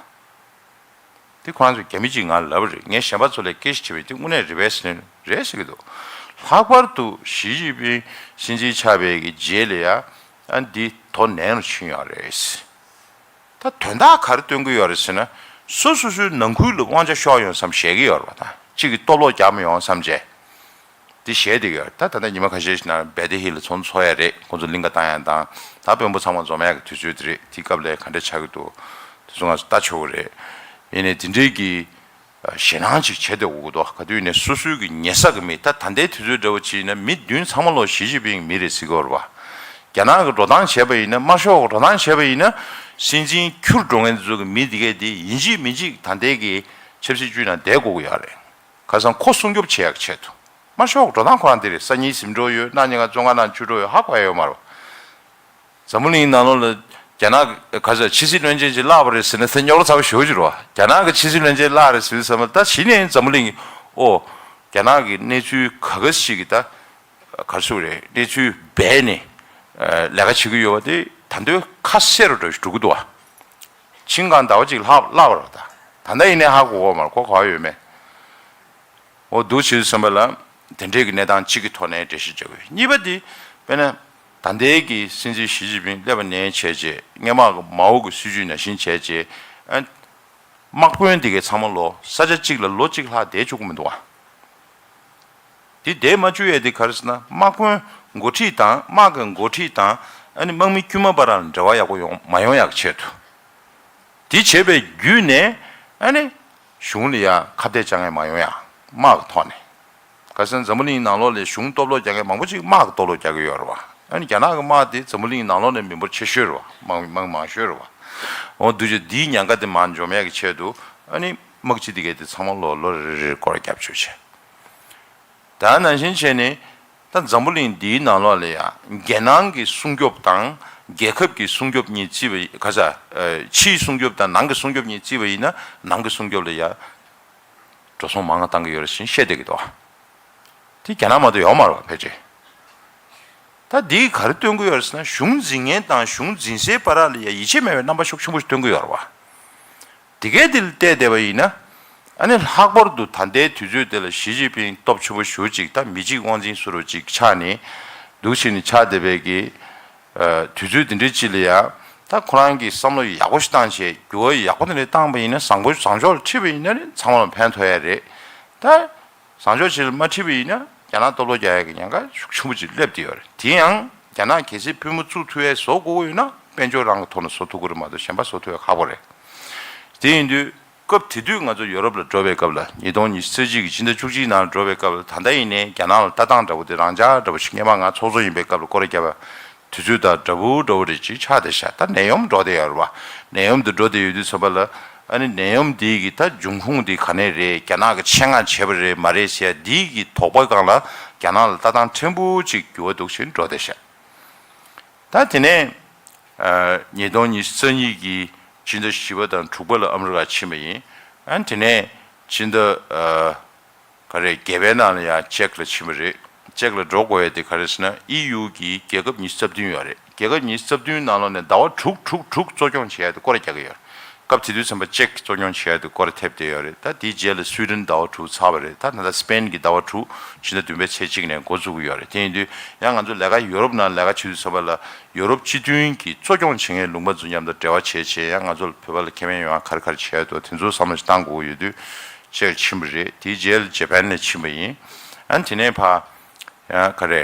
དེ་ཁོ་རང་ཚོ་རྒྱ་མི་གཅིག་ང་ལབ་པ་རེད། ངས་གཞན་པ་ཚོ་ལ་སྐད་ཆ་དྲིས་པ་ཡིན། དེ་དངོས་གནས་རེད་པས་ཟེར་ནས་རེད་ཟེར་གྱི་འདུག་ལྷག་པར་དུ་ཞི་ཅིན་ཕིང་སྲིད་འཛིན་ཆགས་པའི་གི་རྗེས་ལ་ཡ་ཨ་འདི་དོ་ནན་རུ་ཕྱིན་ཡོད་རེད། ད་དོན་དག་ག་རེ་སྟོན་གྱི་ཡོད་རེད་ཟེར་ན། སོ་སོ་སོའི་ནང་ཁུལ་ལ་དབང་ཆ་ཤོར་ཡོང་བསམ་བཞེས་ཀྱི་ཡོད་རེད་བ། ད་གཅིག་གིས་སྟོབས་ལོག་རྒྱག་མི་ཡོང་བསམ་བྱས། དེ་བཤད་བསྡད་ཀྱི་ཡོད་རེད། ད་ད་ལྟ་ཉི་མ་ཁ་ཤས་ཤིག་ནང་བེ་ཏི་ཧི་ལ་ཚོགས་འདུ་ཚོགས་ཡ་རེད། ཁོང་ཚོ་གླིང་ག་བཏང་ཡ་དང་། ད་དཔོན་པོ་ཚང་མ་འཛོམས་ཡ་གི་དུས་ཚོད་དེ་རེད། དེ་སྐབས་ལ་ག་འདྲ་ཆགས་ཀྱི་འདུག་དེ་ཚོ་ང་ཚོ་ལྟ་ཆོག་གི་རེད། ཡིན་ནའི་དེ་འདྲའི་གི་ཞེད་སྣང་ཅིག་བྱེད་བསྡད་དགོས་ཀྱི་འདུག་ག་དུས་ནས་སོ་སོའི་གི་ཉེ་ས་གི་མི། ད་ད་ལྟའི་དུས་ཚོད་འདྲ་བོ་ཅིག་ཡིན་ན་མི་བདུན་ཚང་མ་ལོ་ཞི་ཅིན་ཕིང་མི་རེད་ཟེར་གྱི་ཡོད་རེད་བ། རྒྱ་ནག་གི་འགྲོ་སྟངས་བྱས་པ་ཡིན་ན། དམར་ཤོག་གི་འགྲོ་སྟངས་བྱས་པ་ཡིན་ན། སྲིད་འཛིན་འཁྱུར་འགྲོ་མཁན་དེ་ཚོ་གི་མི་དེ་གས་དེ་ཡིན་གཅིག་མིན་གཅིག་ད་ལྟའི་གི་ཆབ་སྲིད་ཅུས་ནང་བསྡད་དགོས་ཀྱི་ཡོད་རེད། ཁ་སང་ཁོ་སྲུང་སྐྱོབ་བྱེད་ཡག་ཆེད་དུ། དམར་ཤོག་འགྲོ་སྟངས་ཁོ་རང་དེ་རེད། སང་ཉིན་གཟིམ་འགྲོ་ཡོད། གནངས་ཉིན་ང་བཙོན་ཁང་ནང་འཁྱུད་འགྲོ་ཡོད། ཧ་གོ་ཡ་ཡོད་མ་རེད། འཛམ་བུ་གླིང་ནང་ལོགས་ལ་རྒྱ་ནག་ག་ཚོད་ཕྱི་སྲིད་བློན་ཆེན་ཅིག་བརླག་པ་རེད་ཟེར་ན་རྙོག་དྲ་ཚ་པོ་ཞེ་པོ་ཅིག་རེད་བ། རྒྱ་ནག་གི་ཕྱི་སྲིད་བློན་ཆེན་བརླག་རེད་ཟེར་དུས་ཙམ་པ་ད་གཞི་ནས་འཛམ་བུ་གླིང་གི་ཨོ་རྒྱ་ནག་གི་གནས་ཚུལ་ག་ག་ཞིག་གི་ད་ག་རེ་ཟེར་དགོས་རེད། གནས་ཚུལ་སྦས་ནས་ལས་ཀ་བྱེད་ཀྱི་ཡོད་པ་དེ་ད་དུང་ཁ་གསལ་རུ་འགྲོ་འགྲོ་གི་འདུག་བ། ཕྱིན་གང་ཟླ་བ་གཅིག་ལྷག་ལྷག་པ་རེད་བ། ད་ད་ལྟ་ཡིན་ནའི་ཧ་གོ་གི་ཡོད་མ་རེད། གོ་ག་པར་ཡོད་མེད། འོ་འདུག་བྱེད་དུས་ཙམ་པ་ལ་དེ་འདྲའི་གི་གནས་སྟངས་གཅིག་གི་ཐོག་ནས་འགྲེལ་བཤད་བྱ་དགོས། གཉིས་པ་དེ་དཔེར་ན་ད་ལྟའི་གི་སྲིད་འཛིན་ཞི་ཅིན་ཕིང་སླེབས་པ་ནས་བྱས་རྗེས་སྔས་མ་གི་མའོ་གི་སྲིད་བྱུས་ནང་བཞིན་བྱས་རྗེས་ཨ་དམག་དཔོན་དེ་གའི་ཚང་མ་ལོ་ས་ཆ་གཅིག་ལ་ལོ་གཅིག་ལྷག་བསྡད་བཅུག་གི་མི་འདུག་བ། དེ་བསྡད་མ་བཅུག་ཡས་དེ་ག་རེ་ཟེར་ན་དམག་དཔོན་འགོ་ཁྲིད་དང་དམག་གི་འགོ་ཁྲིད་དང་ཨ་ནི་དམག་མི་དཀྱུས་མ་བར་ལ་འབྲེལ་བ་ཡག་པོ་ཡོང་མ་ཡོང་ཡག་ཆེད་དུ། དེ་བྱས་པའི་བརྒྱུད་ནས་ཨ་ནི་གཞུང་ལ་ཡ་ཁ་གཏད་བཅག་མཁན་མ་ཡོང་ཡ། དམག་གི་ཐོག་ནས། ག་ཟེར་ན་འཛམ་བུ་གླིང་ནང་ལོགས་ལ་གཞུང་སྟོབས་ལོག་རྒྱག་མཁན་མང་པོ་ཅིག་དམག་གི་སྟོབས་ལོག་རྒྱག་གི་ཡོད་རེད་བ། ཨ་ནི་རྒྱ་ནག་གི་དམག་དེ་འཛམ་བུ་གླིང་ནང་ལོགས་ནས་མི་འབོར་ཆེ་ཤོས་རེད་བ། མང་མང་མང་ཤོས་རེད་བ། འོ་འདུག་ཅེས་འདིའི་ཉེན་ཁ་དེ་མར་འཇོམས་ཡག་གི་ཆེད་དུ་ཨ་ནི་དམག་སྤྱི་དེ་གས་དེ་ཚང་མ་ལོ་ལོ་རེ་རེ་རེ་སྐོར་རྒྱབ་བཅུག་བྱས། ད་ནང་བཞིན་བྱས་ནས་ད་འཛམ་བུ་གླིང་འདིའི་ནང་ལོགས་ལ་ཡ་རྒྱལ་ནང་གི་སྲུང་སྐྱོབ་དང་རྒྱལ་ཁབ་ཀྱི་སྲུང་སྐྱོབ་གཉིས་བརྩིས་པ་ཡིན། ག་ས་ཨ་ཕྱིའི་སྲུང་སྐྱོབ་དང་ནང་གི་སྲུང་སྐྱོབ་གཉིས་བརྩིས་པ་ཡིན་ན་ནང་གི་སྲུང་སྐྱོབ་ལ་ཡ་འགྲོ་སོང་མང་ང་བཏང་གི་ཡོད་རེད་ཟེར་བཤད་བསྡད་ཀྱི་འདུག་དེ་རྒྱ་ནག་མ་གཏོགས་ཡོད་མ་རེད་བ་ཕལ་ཆེར། ད་འདིས་ག་རེ་སྟོན་གྱི་ཡོད་རེད་ཟེར་ན་གཞུང་འཛིན་མཁན་དང་གཞུང་འཛིན་སའི་བར་ལ་ཡ་ཡིད་ཆེས་མེད་པའི་རྣམ་པ་ཤུགས་ཆེན་པོ་ཞིག་སྟོན་གྱི་ཡོད་རེད་བ། དེ་གས་དེ་ལ་བལྟས་བསྡད་པ་ཡིན་ན། ཨ་ནི་ལྷག་པར་དུ་ད་ལྟའི་དུས་ཚོད་དེ་ལ་ཞི་ཅིན་ཕིང་སྟོབས་ཆེན་པོ་ཞེ་པོ་ཅིག་ད་མི་གཅིག་དབང་འཛིན་བཟོ་འདྲ་ཅིག་ཆགས་ནས་འདུག་བྱས་ནས་ཆགས་བསྡད་པའི་གི་ཨ་དུས་ཚོད་དེ་འདྲའི་ཅིག་ལ་ཡ། ད་ཁོ་རང་གིས་བསམ་བློ་ཡག་པོ་ཞིག་བཏང་བྱས་འགྱུར་བ་ཡག་པོ་དེ་འདྲ་བཏང་པ་ཡིན་ན་བཟང་པོ་བཟང་ཕྱོགས་ལ་ཁྲིད་པ་ཡིན་ན་ནི་ཚང་མ་ལ་ཕན་ཐོགས་ཡ་རེད། ད། བཟང་ཕྱོགས་ཅིག་ལ་མ་ཁྲིད་པ་ཡིན་ན་རྒྱ་ནག་སྟོབས་ལོག་རྒྱག་ཡག་གི་ཉེན་ཁ་ཤུགས་ཆེན་པོ་ཅིག་སླེབས་བསྡད་ཡོད་རེད། དེ་ཡང་རྒྱ་ནག་གལ་སྲིད་པུས་མོ་བཙུགས་ཐུབ་ཡས་བཟོ་དགོས་ཀྱི་ཡོད་ན་དཔལ་འབྱོར་རང་གི་ཐོག་ནས་བཟོ་ཐུབ་ཀྱི་རེད་མ་གཏོགས་གཞན་པ་བཟོ་ཐུབ་ཡས་ཁག་པོ་རེད། དེ་ཡིན་དུས་སྐབས་དེ་དུས་ང་ཚོ་ཡོ་རོབ་ལ་འགྲོ་བའི་སྐབས་ལ་ཉིས་སྟོང་ཉི་ཤུ་རྩ་གཅིག་གི་ཕྱི་ཟླ་བཅུ་གཅིག་ནང་ལ་འགྲོ་བའི་སྐབས་ལ་ད་ལྟ་ཡིན་ནའི་རྒྱ་ནག་ལ་ལྟ་སྟངས་འདྲ་པོ་དེ་རང་འཇགས་འདྲ་པོ་ཞིག་སྔོན་མ་ང་ཚོགས་གཙོ་ཡིན་པའི་སྐབས་ལ་སྐོར་ར་བརྒྱབ་པ། དུས་ཚོད་དང་འདྲ་པོ་འདྲ་པོ་རེ་ཅིག་ཆགས་བསྡད་ཤག་ད་ནད་ཡམས་འགྲོ་བསྡད་ཡོད་རེད་བ། ནད་ཡམས་དེ་འགྲོ་བསྡད་ཡོད་དུས་ཙམ་པ་ལ་ཨ་ནི་ནད་ཡམས་དེ་གི་ད་འབྱུང་ཁུངས་དེ་ག་ནས་རེད། རྒྱ་ནག་གི་ཆེད་མངགས་བྱས་པ་རེད་མ་རེད་ཟེར་ཡ་དེ་གི་དོགས་པ་སྒང་ལ་རྒྱ་ནག་ལ་ལྟ་སྟངས་ཕྲན་བུ་ཅིག་འགྱུར་བ་འདུག་བཞིན་འགྲོ་བསྡད་ཤག་ད་དེ་ནས་ཨ་ཉིས་སྟོང་ཉི་ཤུ་རྩ་གཉིས་ཀྱི་ཕྱི་ཟླ་བཞི་པ་དང་དྲུག་པ་ལ་ཨ་མི་རི་ཀ་ཕྱིན་པ་ཡིན། ཨ་དེ་ནས་ཕྱི་ཟླ་ཨ། ག་རེ་བརྒྱད་པའི་ནང་ལ་ཡང་ཅེག་ལ་ཕྱིན་པ་རེད། ཅེག་ལ་འགྲོ་དགོས་ཡ་དེ་ག་རེ་ཟེར་ན་ཨི་ཡུ་གི་རྒྱལ་ཁབ་ཉི་ཤུ་རྩ་བདུན་ཡོད་རེད། རྒྱལ་ཁབ་ཉི་ཤུ་རྩ་བདུན་ནང་ལོགས་ནས་ཟླ་བ་དྲུག་དྲུག་དྲུག་གཙོ་སྐྱོང་བྱེད་ཡ་དེ་སྐོར་ར་རྒྱག་གི་ཡོད་རེད། སྐབས་དེ་དུས་ཙམ་པ་ཅེག་གཙོ་སྐྱོང་བྱེད་ཡ་དེ་སྐོར་ར་ཐེབས་བསྡད་ཡོད་རེད། ད་དེའི་རྗེས་ལ་སུའི་ཌེན་ཟླ་བ་དྲུག་ཚར་བ་རེད། ད་ད་ལྟ་སི་པེན་གྱི་ཟླ་བ་དྲུག་ཕྱི་ཟླ་བདུན་པའི་ཚེས་གཅིག་ནས་འགོ་བཙུགས་ཀྱི་ཡོད་རེད། དེ་ཡིན་དུས་ཡང་ང་ཚོ་ལས་ཀ་ཡོ་རོབ་ནང་ལས་ཀ་བྱེད་དུས་ཙམ་པ་ལ་ཡོ་རོབ་སྤྱི་མཐུན་གྱི་གཙོ་སྐྱོང་བྱེད་མཁན་ལུང་པ་ཚོ་མཉམ་དུ་འབྲེལ་བ་བྱས་བྱས་ཡང་ང་ཚོ་ལ་བོད་པ་ལ་ཁེ་ཕན་ཡོང་ཡ་ག་རེ་ག་རེ་བྱས་འདུག་དེ་ཚོ་བསམ་བློ་ཞིག་བཏང་དགོས་ཀྱི་ཡོད་དུས། ཅེག་ཕྱིན་པ་རེད། དེའི་རྗེས་ལ་ཇེ་པན་ནས་ཕྱིན་པ་ཡིན། ཨ་དེ་ནས་ཕ་ཡང་ག་རེ།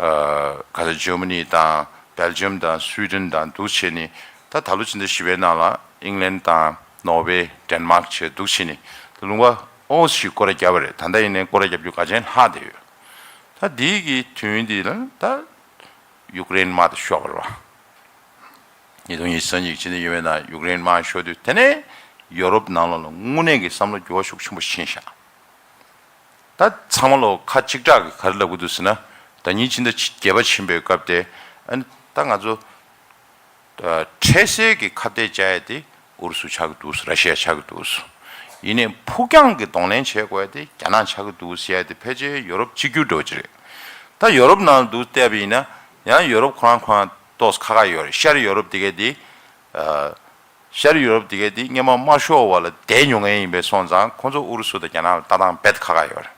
ཨ་ག་རེ་ཇར་མ་ནི་དང་སྦེལ་ཇམ་དང་སུའི་ཌེན་དང་འདུག་བྱས་ནས་ད་ད་ལོ་ཕྱི་ཟླ་བཞི་པའི་ནང་ལ་ཨིང་ལན་དང་ནོར་ཝེ་ཌེན་མཱག་བྱས་འདུག་བྱས་ནས་ད་ལུང་པ་ཨོ་ཞིག་སྐོར་ར་བརྒྱབ་པ་རེད། ད་ལྟ་ཡིན་ནའི་སྐོར་ར་བརྒྱབ་རྒྱུ་ག་ཅན་ལྷག་བསྡད་ཡོད། ད་འདིའི་གི་དུས་ཡུན་འདི་ལ་ད་ཡུཀ་རེན་དམག་དང་ཤོག་པ་རེད་བ། ཉིས་སྟོང་ཉི་ཤུ་རྩ་གཉིས་ཕྱི་ཟླ་ཡོལ་བའི་ནང་ཡུཀ་རེན་དམག་ཤོར་དུས་དེ་ནས་ཡོ་རོབ་ནང་ལོགས་ལ་དངོས་གནས་ཀྱི་བསམ་བློ་འགྱུར་བ་ཤུགས་ཆེན་པོ་ཕྱིན་ཤག་ད་ཚང་མ་ལོ་ཁ་གཅིག་གྲགས་ཀྱིས་ག་རེ་ལབ་ཀྱི་འདུག་ཟེར་ན། ཟླ་ཉིན་ཕྱི་ཟླ་བརྒྱད་པ་ཕྱིན་པའི་སྐབས་དེ་ཨ་ནི་ད་ང་ཚོ་འཕྲལ་སེལ་གྱི་ཁ་གཏད་བཅག་ཡ་དེ་ཨུ་རུ་སུ་ཆགས་ཀྱི་འདུག་ར་ཤི་ཡ་ཆགས་ཀྱི་འདུག་ཡིན་ནའི་ཕུགས་རྒྱང་གི་གདོང་ལེན་བྱེད་དགོས་ཡ་དེ་རྒྱ་ནག་ཆགས་ཀྱི་འདུག་ཟེར་ཡ་དེ་ཕལ་ཆེར་ཡོ་རོབ་གཅིག་གྱུར་འདྲ་བོ་ཅིག་རེད། ད་ཡོ་རོབ་ནང་ལ་འདུག་བལྟས་པ་ཡིན་ན་ཡང་ཡོ་རོབ་ཁོ་རང་ཁོ་རང་ཏོག་ཙམ་ཁ་ཁ་ཡོད་རེད། ཤར་ཡོ་རོབ་དེ་གས་དེ། ཤར་ཡུ་རོབ་དེ་གས་དེ་སྔོན་མ་དམར་ཤོག་བ་ལ་བསྡད་མྱོང་མཁན་ཡིན་པས་སོང་ཙང་ཁོང་ཚོ་ཨུ་རུ་སུ་དང་རྒྱ་ནག་ལ་ལྟ་སྟངས་རྦད་ཁག་ཁག་ཡོད་རེད།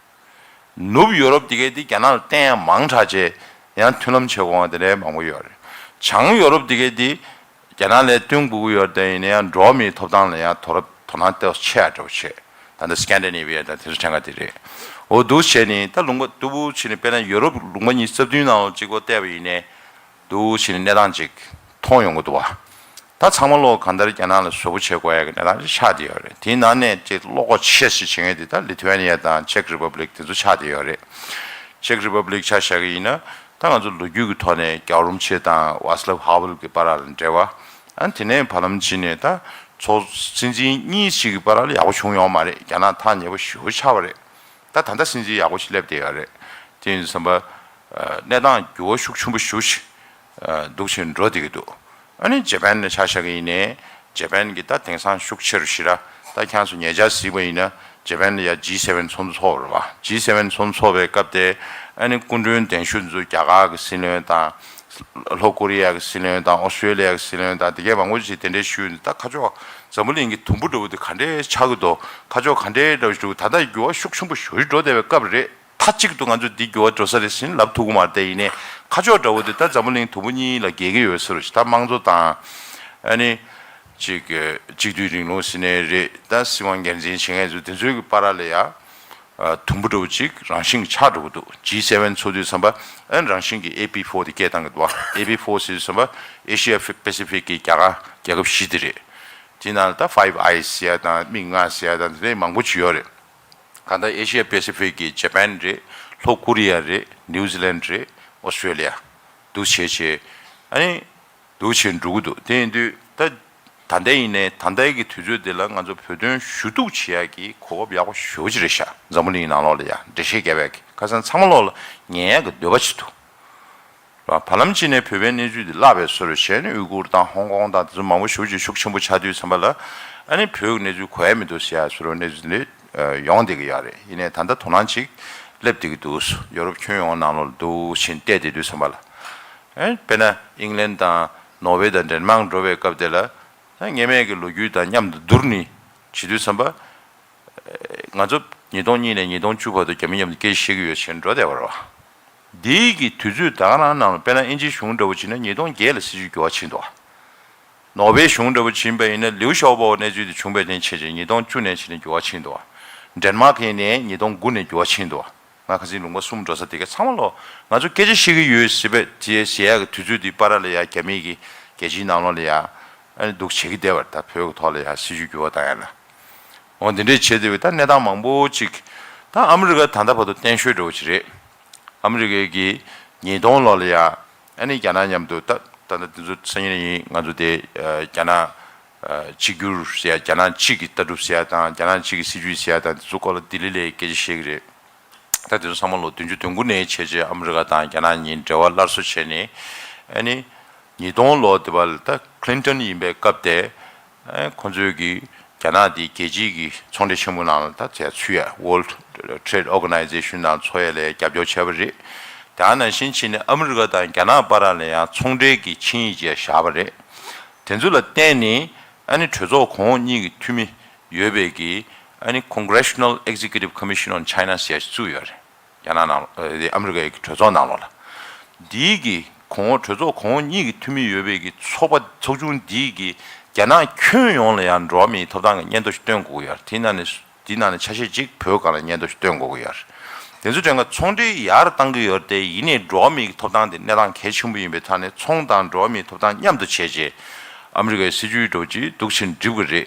ནུབ་ཡུ་རོབ་དེ་གས་དེ་རྒྱ་ནག་ལ་བརྟེན་ཡ་མང་དྲགས་བྱས་ཡང་མཐུན་ལམ་བྱེད་དགོས་པ་དེ་འདྲའི་མང་པོ་ཡོད་རེད། བྱང་ཡུ་རོབ་དེ་གས་དེ་རྒྱ་ནག་ལ་བསྟུན་དགོས་ཀྱི་ཡོད་རེད། དེ་ཡིན་ན་ཡང་འགྲོ་བ་མིའི་ཐོབ་ཐང་ལ་ཡང་དོ་རབ་དོ་སྣང་ཏོག་ཙམ་ཆེ་ཡ་འདྲ་པོ་བྱས། ད་ལྟ་སི་ཀན་ཌི་ནེ་ཝི་ཡ་དང་དེ་ཚོ་ཕྲན་ཁ་དེ་རེད། འོ་འདུག་བྱས་ནས་ད་ལུང་པ་སྟུག་པོ་བྱས་ནས་དཔེར་ན་ཡུ་རོབ་ལུང་པ་ཉི་ཤུ་རྩ་བདུན་ནང་ལ་གཅིག་པོ་བལྟས་པ་ཡིན་ནའི། འདུག་བྱས་ནས་གནས་སྟངས་ཅིག་མཐོང་ཡོང་གི་འདུག་བ། ད་ཚང་མ་ལོག་གང་ལྟར་རྒྱ་ནག་ལ་བཟོ་པོ་བྱེད་དགོས་ཡ་གི་གནས་སྟངས་ཅིག་ཆགས་བསྡད་ཡོད་རེད། དེའི་ནང་ནས་ཅིག་བློ་ཁོག་ཆེ་ཤོས་བྱེད་མཁན་དེ་ད་ལི་ཐུ་ཝེ་ནི་ཡ་དང་ཅེག་རི་པབ་ལིག་དེ་ཚོ་ཆགས་བསྡད་ཡོད་རེད། ཅེག་རི་པབ་ལིག་ཆ་བཞག་གི་ཡིན་ན་ད་ང་ཚོ་ལོ་རྒྱུས་ཀྱི་ཐོག་ནས་རྒྱལ་བ་རིན་པོ་ཆེ་དང་ཝཱ་སི་ལབ་ཧ་ཝེལ་གྱི་བར་ལ་འབྲེལ་བ། ཨ་དེ་ནས་བར་ལམ་ཕྱིན་ནས་ད་ཚོགས་སྲིད་འཛིན་གཉིས་ཤིག་གི་བར་ལ་ཡག་པོ་བྱུང་ཡོད་མ་རེད། རྒྱ་ནག་ཐག་ཉེ་པོ་ཞེ་པོ་ཆགས་པ་རེད། ད་ད་ལྟ་སྲིད་འཛིན་ཡག་པོ་ཞིག་སླེབས་བསྡད་ཡོད་རེད། དེ་ཡིན་དུས་ཙམ་པ། ཨ་གནས་སྟངས་འགྱུར་བ་ཤུགས་ཆེན་པོ་ཞེ་པོ་ཞིག་ཨ་འདུག་བྱས་འགྲོ་བསྡད་ཀྱི་འདུག་ཨ་ནི་ཇེ་པན་ནས་ཆ་བཞག་གི་ཡིན་ནའི་ཇེ་པན་གྱི་ད་དེང་སང་ཤུགས་ཆེ་རུ་ཞེ་དྲག་ད་ཁྱེད་ཚོ་ཉེ་ཆར་གཟིགས་པ་ཡིན་ན་ཇེ་པན་ལ་ཡ་ཇི་སེ་ཝེན་ཚོགས་འདུ་ཚོགས་པ་རེད་བ། ཇི་སེ་ཝེན་ཚོགས་འདུ་ཚོགས་པའི་སྐབས་དེ་ཨ་ནི་སྐུ་མགྲོན་གདན་ཞུ་འདི་ཚོ་རྒྱ་གར་གྱི་སྲིད་བློན་དང་། ལྷོ་ཀོ་རི་ཡ་གི་སྲིད་བློན་དང་ཨོ་སི་ཀྲེ་ལི་ཡ་གི་སྲིད་བློན་དང་དེ་གས་མང་པོ་ཞིག་དེ་འདྲའི་ཞུས་ནས་ད་ཁ་ཕྱོགས་འཛམ་བུ་གླིང་གི་དུམ་བུ་འདྲ་བོ་དེ་ག་འདྲའི་ཆགས་ཀྱི་འདུག་ཁ་ཕྱོགས་ག་འདྲའི་འདྲ་བོ་ཞིག་འགྲོ་གི་ད་ལྟ་འགྱུར་བ་ཤུགས་ཆེན་པོ་ཞེ་པོ་ཞིག་འགྲོ་བསྡད་པའི་སྐབས་རེད། མཐའ་གཅིག་ཏུ་ང་ཚོ་འདི་འགྱུར་བ་འགྲོ་ས་རེད་ཟེར་ལབ་ཐུབ་ཀྱི་མ་རེད། དེ་ཡིན་ནའི་ཁ་ཕྱོགས་འདྲ་བོ་དེ་ད་འཛམ་བུ་གླིང་དུམ་བུ་གཉིས་ལ་འགྱེལ་གྱི་ཡོད་ཟེར་རོ་ཞིག་ད་དམངས་གཙོ་དང་ཨ་ནི་ཅིག་གཅིག་སྡུད་རིང་ལུགས་ཟེར་ནའི་རེད། ད་སྲིད་དབང་སྒེར་འཛིན་བྱེད་མཁན་ཚོ་དེ་ཚོའི་གི་བར་ལ་ཡ། ཨ་དུམ་བུ་འདྲ་བོ་ཅིག་རང་བཞིན་གྱི་ཆགས་འགྲོ་གི་འདུག་ཇི་སེ་ཝེན་ཚོགས་དུས་ཙམ་པ་ཨ་ནི་རང་བཞིན་གྱི་ཨེ་པི་ཕོར་དེ་སྐད་བཏང་གི་འདུག་བ། ཨེ་པི་ཕོར་ཟེར་དུས་ཙམ་པ་ཨེ་ཤི་ཡ་ཕི་པེ་སི་ཕིག་གི་རྒྱ་གར་རྒྱལ་ཁབ་བཞི་དེ་རེད། དེ་ནང་ལ་ད་ཕའིབ་ཨའི་ཟེར་ཡ་དང་མིག་ལྔ་ཟེར་ཡ་དང་དེ་འདྲའི་མང་པོ་ཅིག་ཡོད་རེད། གང་ལྟར་ཨེ་ཤི་ཡ་པེ་སི་ཕིག་གི་ཇེ་པན་རེད། ལྷོ་ཀོ་རི་ཡ་རེད། ནིའུ་ཛི་ལན་རེད། ཨོ་སི་ཀྲེ་ལི་ཡ། འདུག་བྱས་བྱས་ཨ་ནི། འདུག་བྱས་འགྲོ་གི་འདུག་དེ་ཡིན་དུས་ད་ ད་ལྟ་ཡིན་ནའི་ད་ལྟའི་གི་དུས་ཚོད་འདི་ལ་ང་ཚོ་བོད་དོན་ཞུ་གཏུག་བྱེད་ཡག་གི་གོ་སྐབས་ཡག་པོ་ཞེ་པོ་ཅིག་རེད་ཤག་འཛམ་བུ་གླིང་ནང་ལོགས་ལ་ཡ་འགྲེལ་བཤད་རྒྱབ་ཡག་གི་ཁ་སང་ཚང་མ་ལོགས་ལ་ཉན་ཡག་གི་འདོད་པ་ཅིག་འདུག་བར་ལམ་གཅིག་ནས་བོད་པའི་གནས་ཚུལ་འདི་བརླག་པའི་བཟོ་འདྲ་བྱས་ནས་ཨུ་གུར་དང་ཧོང་ཀོང་དང་དེ་ཚོ་མང་པོ་ཞེ་པོ་ཅིག་ཤུགས་ཆེན་པོ་ཆགས་དུས་ཙམ་པ་ལ་ཨ་ནི་བོད་ཀྱི་གནས་ཚུལ་གོ་ཡ་མི་འདུག་ཟེར་ཡ་བཟོ་འདྲ་གནས་ཚུལ་འདི་ཡོང་བསྡད་ཀྱི་ཡོད་རེད། ཡིན་ནའི་ད་ལྟ་དོ་སྣང་ཅིག་སླེབས་བསྡད་ཀྱི་འདུག་ཡོ་རོབ་ཁྱོན་ཡོངས་ནང་ལོགས་ལ་འདུག་ཕྱིན་བལྟས་བསྡད་དུས་ཙམ་པ་ལ། ཨེ་དཔེར་ན་ཨིང་ལན་དང་ནོར་ཝེ་དང་ཌེན་མཱག་འགྲོ་བའི་སྐབས་དེ་ལ་ཨེ་སྔོན་མའི་གི་ལོ་རྒྱུས་དང་མཉམ་དུ་བསྡུར་ནས་བྱེད་དུས་ཙམ་པ། ང་ཚོ་ཉིས་སྟོང་གཉིས་ནས་ཉིས་སྟོང་བཅུ་བར་དུ་རྒྱ་མི་མཉམ་དུ་སྐད་ཆ་བཤད་ཀྱི་ཡོད་ཟེར་འགྲོ་བསྡད་པ་རེད་བ། འདིའི་གི་དུས་ཚོད་ད་ག་རང་ནང་ལ་དཔེར་ན་དབྱིན་ཇིའི་གཞུང་འདྲ་བོ་བྱས་ན་ཉིས་སྟོང་བརྒྱད་ལ་སྲིད་ཇུས་འགྱུར་བ་ཕྱིན་འདུག་ནོར་ཝེ་གཞུང་འདྲ་བོ་ཕྱིན་པ་ཡིན་ན་ལིའུ་ཞའོ་པོ་གནས་ཚུལ་དེ་བྱུང་བའི་རྟེན་བྱས་རྗེས་ཉིས་སྟོང་བཅུ་ནས་བྱས་ནས་འགྱུར་བ་ཕྱིན་འདུག་ཌེན་མཱག་ཡིན་ནའི་ཉིས་སྟོང་དགུ་ནས་འགྱུར་བ་ཕྱིན་འདུག་ང་ཁ་སང་ལུང་པ་གསུམ་འགྲོ་ས་དེ་ག་ཚང་མ་ལོ་ང་ཚོ་སྐད་ཆ་བཤད་ཀྱི་ཡོད་ཟེར་བའི་དེ་ཟེར་ཡག་གི་དུས་ཚོད་དེ་བར་ལ་ཡ་རྒྱ་མི་གི་རྒྱལ་སྤྱིའི་ནང་ལོགས་ལ་ཡ་ཨ་ནི་འདུག་བྱེད་ཀྱི་བསྡད་པ་རེད། ད་བོད་ཀྱི་ཐོག་ལ་ཡ་སྲིད་ཇུས་འགྱུར་བ་བཏང་ཡ་ལ། འོ་འདི་འདྲས་བྱས་བསྡད་པའི་ད་གནས་སྟངས་མང་པོ་ཅིག་ད་ཨ་མི་རི་ཀ་ད་ལྟ་བར་དུ་བརྟན་ཤོས་འདྲ་བོ་ཅིག་རེད། ཨ་མི་རི་ཀའི་གི་ཉིས་སྟོང་ལོ་ལ་ཡ་ཨ་ནི་རྒྱ་ནག་མཉམ་དུ་ད་ད་ལྟ་འདི་ཚོ་སང་ཉིན་ཡིན་ང་ཚོ་དེ་རྒྱ་ནག་གཅིག་གྱུར་ཟེར་ཡ་རྒྱ་ནག་གཅིག་གི་ལྟ་གྲུབ་ཟེར་ཡ་དང་རྒྱ་ནག་གཅིག་གི་སྲིད་ཇུས་ཟེར་ཡ་དང་འདི་ཚོ་སྐོར་ལ་ལྡི་ལི་ལ་སྐད་ཆ་བཤད་ཀྱི་རེད། ད་དེ་ཚོ་ཚང་མ་ལོ་བདུན་ཅུ་དོན་དགུ་ནས་བྱས་རྗེས་ཨ་མི་རི་ཀ་དང་རྒྱ་ནག་གཉིས་འབྲེལ་བ་སླར་གསོ་བྱས་ནས་ཨ་ནི་ཉིས་སྟོང་ལོ་དེ་བར་ད་ཀླིན་ཏོན་ཡིན་པའི་སྐབས་དེ་ཁོང་ཚོས་ཀྱི་རྒྱ་ནག་དེ་རྒྱལ་སྤྱིའི་གི་ཚོང་འབྲེལ་ཆེན་པོ་ནང་ལ་ད་ཚད་ཚུད་ཡ་World Trade Organization ནང་འཚོགས་ཡ་ལ་རྒྱབ་སྐྱོར་བྱས་པ་རེད། དེ་ནང་བཞིན་བྱས་ནས་ཨ་མི་རི་ཀ་དང་རྒྱ་ནག་བར་ལ་ཡང་ཚོང་འབྲེལ་གྱི་ཆིངས་ཡིག་ཅིག་བཞག་པ་རེད། དེ་ཚོ་ལ་བརྟེན་ནས་ཨ་ནི་གྲོས་ཚོགས་གོང་འོག་གཉིས་ཀྱི་འཐུས་མི་ཡོད་པའི་གི་ཨ་ནི་Congressional Executive Commission on China ཟེར་ཡ་ཞིག་བཙུགས་ཡོད་རེད། རྒྱ་ནག་ནང་ཨ་ཨ་མི་རི་ཀའི་གྲོས་ཚོགས་ནང་ལོགས་ལ། འདིའི་གི་གོང་འོག་གྲོས་ཚོགས་གོང་འོག་གཉིས་ཀྱི་འཐུས་མི་ཡོད་པའི་གི་ཚོགས་པ་ཚོགས་ཆུང་འདིའི་གི་རྒྱ་ནག་ཁྱོན་ཡོངས་ལ་ཡང་འགྲོ་བ་མིའི་ཐོབ་ཐང་གི་སྙན་ཐོ་ཞིག་སྟོན་དགོས་ཀྱི་ཡོད་རེད། དེའི་ནང་ནས་དེའི་ནང་ནས་ཆ་ཤས་གཅིག་བོད་སྒང་ལ་སྙན་ཐོ་ཞིག་སྟོན་དགོས་ཀྱི་ཡོད་རེད། དེ་ཚོ་དྲན་ག་ཚོང་འབྲེལ་ཡར་བཏང་གི་ཡོད་རེད་དེ་ཡིན་ནའི་འགྲོ་བ་མིའི་གི་ཐོབ་ཐང་དེ་གནས་སྟངས་གལ་ཆེན་པོ་ཡིན་པའི་ཐད་ནས་ཚོང་དང་འགྲོ་བ་མིའི་ཐོབ་ཐང་མཉམ་དུ་བྱས་རྗེས་ཨ་མི་རི་ཀའི་སྲིད་ཇུས་འགྲོ་ཅིག་འདུག་ཕྱིན་འགྲིག་གི་རེད།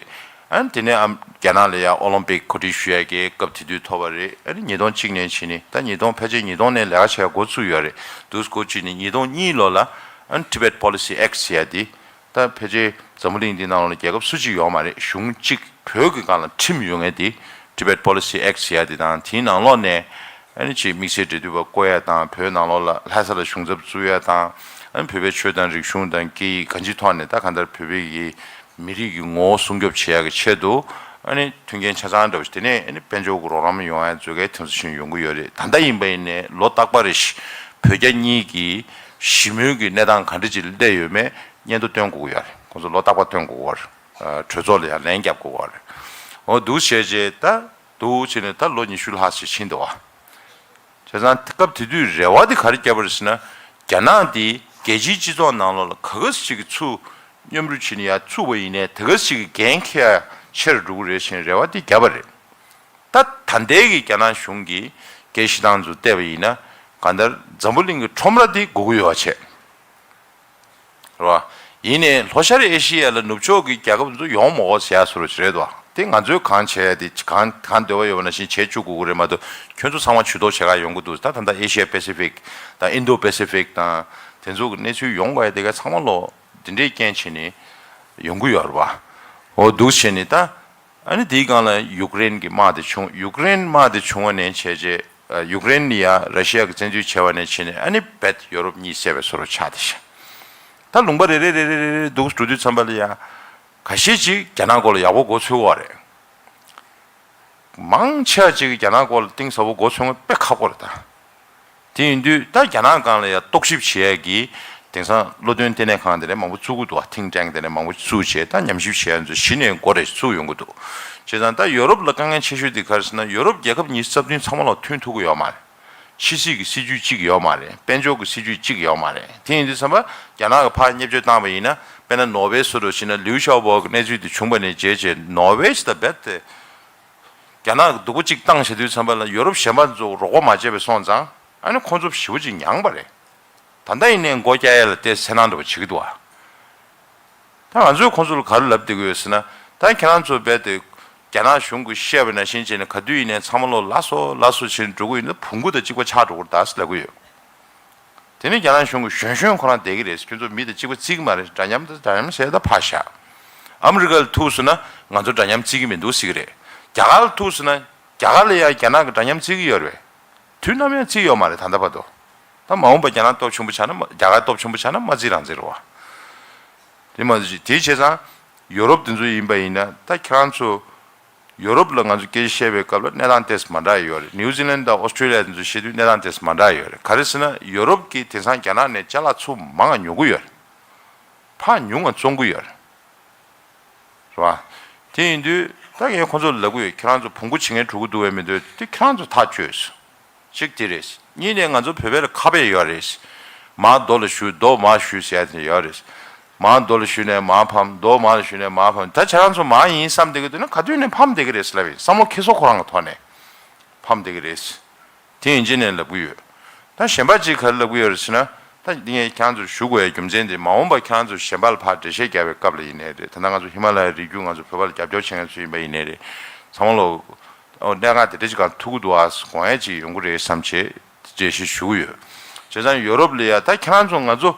ཨ་ནི་དེ་ནས་ཨམ་རྒྱ་ནག་ལ་ཡང་ཨོ་ལིམ་པིག་གོ་སྒྲིག་ཞུ་ཡ་གི་སྐབས་དེ་དུས་ཐོབ་པ་རེད། ཨ་ནི་ཉིས་སྟོང་གཅིག་ནས་ཕྱིན་ནས་ད་ཉིས་སྟོང་ཕལ་ཆེར་ཉིས་སྟོང་ནས་ལས་ཀ་བྱེད་ཡ་འགོ་ཚུགས་ཡོད་རེད། དུས་འགོ་བཙུགས་ནས་ཉིས་སྟོང་གཉིས་ལོ་ལ་ཨ་ནི་Tibet Policy Act ཟེར་ཡ་དེ་ད་ཕལ་ཆེར་འཛམ་བུ་གླིང་འདི་ནང་ལ་རྒྱལ་ཁབ་སུ་གཅིག་ཡོད་མ་རེད། གཞུང་གཅིག་བོད་ཀྱི་སྒང་ལ་ཁྲིམས་ཡོད་མཁན་དེ་Tibet Policy Act ཟེར་ཡ་དེ་དང་དེའི་ནང་ལོགས་ནས་ཨ་ནི་ཅིག་དམིགས་བསལ་འབྲེལ་མཐུད་པ་བསྐོ་ཡ་དང་བོད་ནང་ལོགས་ལ་ལྷ་ས་ལ་གཞུང་ཚབ་བཙུགས་ཡ་དང་ཨ་ནི་བོད་པའི་ཆོས་དང་རིག་གཞུང་དང་སྐད་ཡིག་གང་ཅིའི་ཐོག་ནས་ད་གང་ལྟར་བོད་པའི་གི་མི་རིགས་ཀྱི་ངོ་བོ་སྲུང་སྐྱོབ་བྱེད་ཡག་གི་ཆེད་དུ་ཨ་ནི་མཐུན་རྐྱེན་ཆ་ཚང་འདྲ་བོ་ཞིག་དེ་ནས་ཨ་ནི་དཔལ་འབྱོར་གྱི་རོགས་རམ་ཡོང་ཡ་མཛོད་དཀའི་དེ་ཚོ་ཞིག་ཡོང་གི་ཡོད་རེད། ད་ལྟ་ཡིན་པ་ཡིན་ནའི་ལོ་རྟག་པ་རེ་བཞིན་བོད་རྒྱ་གཉིས་ཀྱི་ཞི་མོལ་གྱི་གནས་སྟངས་ག་འདྲ་ཅིག་སླེབས་ཡོད་མེད་སྙན་ཐོ་སྟོན་དགོས་ཀྱི་ཡོད་རེད། ཁོང་ཚོ་ལོ་རྟག་པ་སྟོན་དགོས་ཀྱི་ཡོད་རེད། གྲོས་ཚོགས་ལ་ཡང་ལན་རྒྱབ་དགོས་ཀྱི་ཡོད་རེད། འོ་འདུག་བྱས་རྗེས་ད་འདུག་བྱས་ནས་ད་ལོ་ཉི་ཤུ་ལྷག་ཅིག་ཕྱིན་འདུག་བ། བྱས་ཙང་སྐབས་དེ་དུས་རེ་བ་དེ་ག་རེ་བརྒྱབ་པ་རེད་ཟེར་ན། རྒྱ་ནག་འདི་རྒྱལ་སྤྱིའི་སྤྱི་ཚོགས་ནང་ལོགས་ལ་ག་ག་ཟེ་ཅིག་གི་ཚུར་མཉམ་རུབ་བྱས་ནས་ཡར་ཚུགས་པ་ཡིན་ནའི་དེ་ག་ཟེ་ཅིག་གི་འགན་འཁྱེར་ཡ་ཆེ་རུ་འགྲོ་གི་རེད་ཟེར་རེ་བ་དེ་བརྒྱབ་པ་རེད། ད་ད་ལྟའི་གི་རྒྱ་ནག་གཞུང་གིས་སྐད་བཤད་སྟངས་ཚོ་བལྟས་པ་ཡིན་ན་གང་ལྟར་འཛམ་བུ་གླིང་གི་ཁྲོམ་ར་དེ་སྒུག་གི་ཡོད་པ་བྱས། རེད་བ། ཡིན་ནའི་ལྷོ་ཤར་ཨེ་ཤི་ཡ་ལ་ནུབ་ཕྱོགས་ཀྱི་རྒྱལ་ཁབ་ཚོ་ཡོང་མ་དགོས་ཟེར་ཡ་བཟོ་འདྲ་ཞིག་རེད་དོ། དེ་ང་ཚོས་གང་བྱས་ཡ་དེ་གང་གང་འདོད་པ་ཡོད་པ་ནང་བཞིན་བྱེད་བཅུག་དགོས་ཀྱི་རེད་མ་གཏོགས་ཁྱོད་ཚོ་ཚང་མ་ཇུས་གཏོགས་བྱེད་ག་ཡོང་གི་འདུག་ད་ད་ལྟ་ཨེ་ཤི་ཡ་པེ་སི་ཕིག་དང་ཨིན་ཌོ་པེ་སི་ཕིག་དང་དེ་ཚོ་གི་གནས་ཚུལ་ཡོང་དགོས་ཡ་དེ་ག་ཚང་མ་ལོ་འདི་འདྲའི་རྐྱེན་བྱས་ནས་ཡོང་གི་ཡོད་རེད་བ། འོ་འདུག་བྱས་ནས་ད། ཨ་ནི་དེའི་སྒང་ལ་ཡུཀ་རེན་གྱི་དམག་དེ་བྱུང་། ཡུཀ་རེན་དམག་དེ་བྱུང་བ་ནས་བྱས་རྗེས་ཡུཀ་རེན་ནི་ཡ་ར་ཤི་ཡ་གི་བཙན་འཛུལ་བྱས་པ་ནས་བྱས་ནས་ཨ་ནི་བེད་ཡོ་རོབ་གཉིས་བསད་པའི་བཟོ་འདྲ་ཆགས་བསྡད་ཤག་ད་ལུང་པ་རེ་རེ་རེ་རེ་རེ་རེ་འདུག་འགྲོ་དུས་ཙམ་པ་ལ་ཡ་ཁ་ཤས་ཅིག་རྒྱ་ནག་སྐོར་ལ་ཡག་པོ་མགོ་ཚོས་ཡོད་རེད། མང་ཆེ་བ་ཅིག་གིས་རྒྱ་ནག་སྐོར་ལ་གཏིང་ཟབ་པོ་མགོ་ཚོས་ཡོད་དཔེ་ཁག་པོ་རེད་ད། དེ་ཡིན་དུས་ད་རྒྱ་ནག་སྒང་ལ་ཡང་རྟོག་ཞིབ་བྱེད་ཡག་གི་དེང་སང་བློ་འདོན་ལྟེ་གནས་ཁང་དེ་འདྲ་མང་པོ་བཙུགས་ཀྱི་འདུག་བ། ཐིང་ཊེང་དེ་འདྲ་མང་པོ་བཙུགས་བྱས་ད་ཉམས་ཞིབ་བྱེད་ཡག་ཚོ་གཞི་ནས་འགོ་རེ་བཙུགས་ཡོང་གི་འདུག་བྱས་ཙང་ད་ཡོ་རོབ་ལ་དཀའ་ངལ་ཆེ་ཤོས་དེ་ག་རེ་ཟེར་ན་ཡོ་རོབ་རྒྱལ་ཁབ་ཉི་ཤུ་རྩ་བདུན་ཚང་མ་ལ་མཐུན་ཐུབ་ཀྱི་ཡོད་མ་རེད། ཕྱི་སྲིད་ཀྱི་སྲིད་ཇུས་གཅིག་ཡོད་མ་རེད། དཔལ་འབྱོར་གྱི་སྲིད་ཇུས་གཅིག་ཡོད་མ་རེད། དེ་ཡིན་དུས་ཙམ་པ་རྒྱ་ནག་གིས་ཕར་བརྙས་བཅོས་བཏང་བ་ཡིན་ན་དཔེར་ན་ནོར་ཝེ་བཟོ་འདྲ་བྱས་ན་ལིའུ་ཞའོ་པོ་གི་གནས་ཚུལ་དེ་བྱུང་བ་ནས་བྱས་བྱས་ནོར་ཝེ་ཞིག་ད་རྦད་དེ། རྒྱ་ནག་གིས་སྡུག་པོ་གཅིག་བཏང་བྱས་དུས་ཙམ་པ་ལ་ཡོ་རོབ་གཞན་པ་ཚོ་རོགས་པ་མ་བྱས་པས་སོང་ཙང་ཨ་ནི་ཁོང་ཚོ་ཞེ་པོ་ཅིག་མྱངས་པ་རེད། ད་ལྟ་ཡིན་ནའི་མགོ་བཀྱག་ཡ་ལ་དེ་སེམས་ནང་འདྲ་པོ་བྱེད་ཀྱི་འདུག་ཨ། ད་ང་ཚོས་ཁོང་ཚོ་ལ་ག་རེ་ལབ་བསྡད་ཀྱི་ཡོད་ཟེར་ན་ད་ཁྱེད་རང་ཚོ་རྦད་དེ་རྒྱ་ནག་གཞུང་གིས་བཤད་པ་ནང་བཞིན་བྱས་ནས་ག་དུས་ཡིན་ནའི་ཚང་མ་ལོ་ལགས་སོ་ལགས་སོ་བྱས་ནས་འགྲོ་གི་ཡོད་ན་བོང་གུ་དང་གཅིག་པ་ཆགས་འགྲོ་གི་རེད་ད་ཟེར་ལབ་ཀྱི་ཡོད། དེ་ནས་རྒྱ་ནག་གཞུང་གིས་གཞོན་གཞོན་ཁོ་རང་བསྡད་ཀྱི་རེད། ཁྱོད་ཚོ་མི་དང་གཅིག་པ་བརྩི་གི་མ་རེད། འདྲ་མཉམ་དང་འདྲ་མཉམ་ཟེར་ད་ཕར་བཞག་ཨ་མི་རི་ཀ་ལ་ཐུག་སོང་ན་ང་ཚོ་འདྲ་མཉམ་བརྩི་གི་མི་འདུག་ཟེར་གི་རེད། རྒྱ་གར་ལ་ཐུག་སོང་ན་རྒྱ་གར་ལ་ཡང་རྒྱ་ནག་གི་འདྲ་མཉམ་བརྩི་གི་ཡོད་རེད། དུས་ནམ་ཡང་བརྩི་ཡོད་མ་རེད་ད་ལྟ་བར་དུ། ད་མ་འོངས་པ་རྒྱ་ནག་སྟོབས་ཆེན་པོ་ཆགས་ན་མ་རྒྱ་གར་སྟོབས་ཆེན་པོ་ཆགས་ན་མ་བརྩི་རང་བརྩི་རེད་བ། དེ་མ་ཟད་དེའི་བྱས་ཙང་ཡུ་རོབ་དེ་ཚོ་ཡིན་པ་ཡིན་ན་ད་ཁྱེད་རང་ཚོ་ཡུ་རོབ་ལ་ང་ཚོ་སྐད་ཆ་བཤད་པའི་སྐབས་ལ་གནས་སྟངས་ཏོག་ཙམ་མ་འདྲ་ཡོད་རེད། ནིའུ་ཛི་ལན་དང་ཨོ་སི་ཀྲི་ལི་ཡ་དེ་ཚོ་བཤད་དུས་གནས་སྟངས་ཏོག་ཙམ་མ་འདྲ་ཡོད་རེད། ག་རེ་ཟེར་ན་ཡུ་རོབ་ཀྱིས་དེང་སང་རྒྱ་ནག་ནས་ཅ་ལག་ཚུར་མང་ང་ཉོ་གི་ཡོད་རེད། ཕར་ཉུང་ང་བཙོང་གི་ཡོད་རེད། རེད་བ། དེ་ཡིན་དུས་ད་ངས་ཁོང་ཚོར་ལབ་གི་ཡོད། ཁྱེད་རང་ཚོ་བོང་གུ་བྱེད་མཁན་འགྲོ་གི་འདུག་བས་མི་འདུག་དེ་ཁྱེད་རང་ཚོ་ཐག་གཅོད། གཅིག་དེ་རེད། གཉིས་ནས་ང་ཚོ་བོད་པའི་ལ་ཁ་དཔེ་ཡོད་རེད། མར་རྡོ་ལ་གཞུ་རྡོ་མར་གཞུ་ཟེར་ཡ་དེ་ཡོད་རེད། མར་རྡོ་ལ་གཞུས་ནས་མར་ཕམ། རྡོ་མར་ལ་གཞུས་ནས་མར་ཕམ། ད་ཁྱེད་རང་ཚོ་མར་ཡིན་བསམ་བསྡད་ཀྱི་འདུག་ན་ག་དུས་ནས་ཕམ་བསྡད་ཀྱི་རེད་ཟེར་ལབ་ཡིན། བསམ་བློ་འཁྱེར་སོ་ཁོ་རང་གི་ཐོག་ནས་ཕམ་བསྡད་ཀྱི་རེད། དེ་ཡིན་གཅིག་ནས་ལབ་གི་ཡོད། ད་གཞན་པ་གཅིག་ག་རེ་ལབ་གི་ཡོད་རེད་ཟེར་ན། ད་འདི་ངས་ཁྱེད་རང་ཚོར་ཞུ་དགོས་ཡའི་རྒྱུ་མཚན་དེ་མ་འོངས་པ་ཁྱེད་རང་ཚོ་གཞན་པ་ལ་ཕར་འགྲེལ་བཤད་རྒྱག་པའི་སྐབས་ལ་ཡིན་ནའི་རེད། ད་ལྟ་ང་ཚོ་ཧི་མ་ལ་ཡའི་རི་རྒྱུད་ང་ཚོ་བོད་པ་ལ་རྒྱབ་སྐྱོར་བྱེད་མཁན་ཚོ་ཡིན་པ་ཡིན་ནའི་རེད། ཚང་མ་ལོ་ཨོ་གནད་འགག་དེ་འདྲ་ཅིག་གང་ཐུག་གི་འདུག་ཨ་དགོངས་ཡ་ཅིག་ཡོང་གི་རེད་བསམ་བྱས་འགྲེལ་བཤད་ཞུ་གི་ཡོད། བྱས་ཙང་ཡོ་རོབ་ལ་ཡ་ད་ཁྱེད་རང་ཚོ་ང་ཚོ་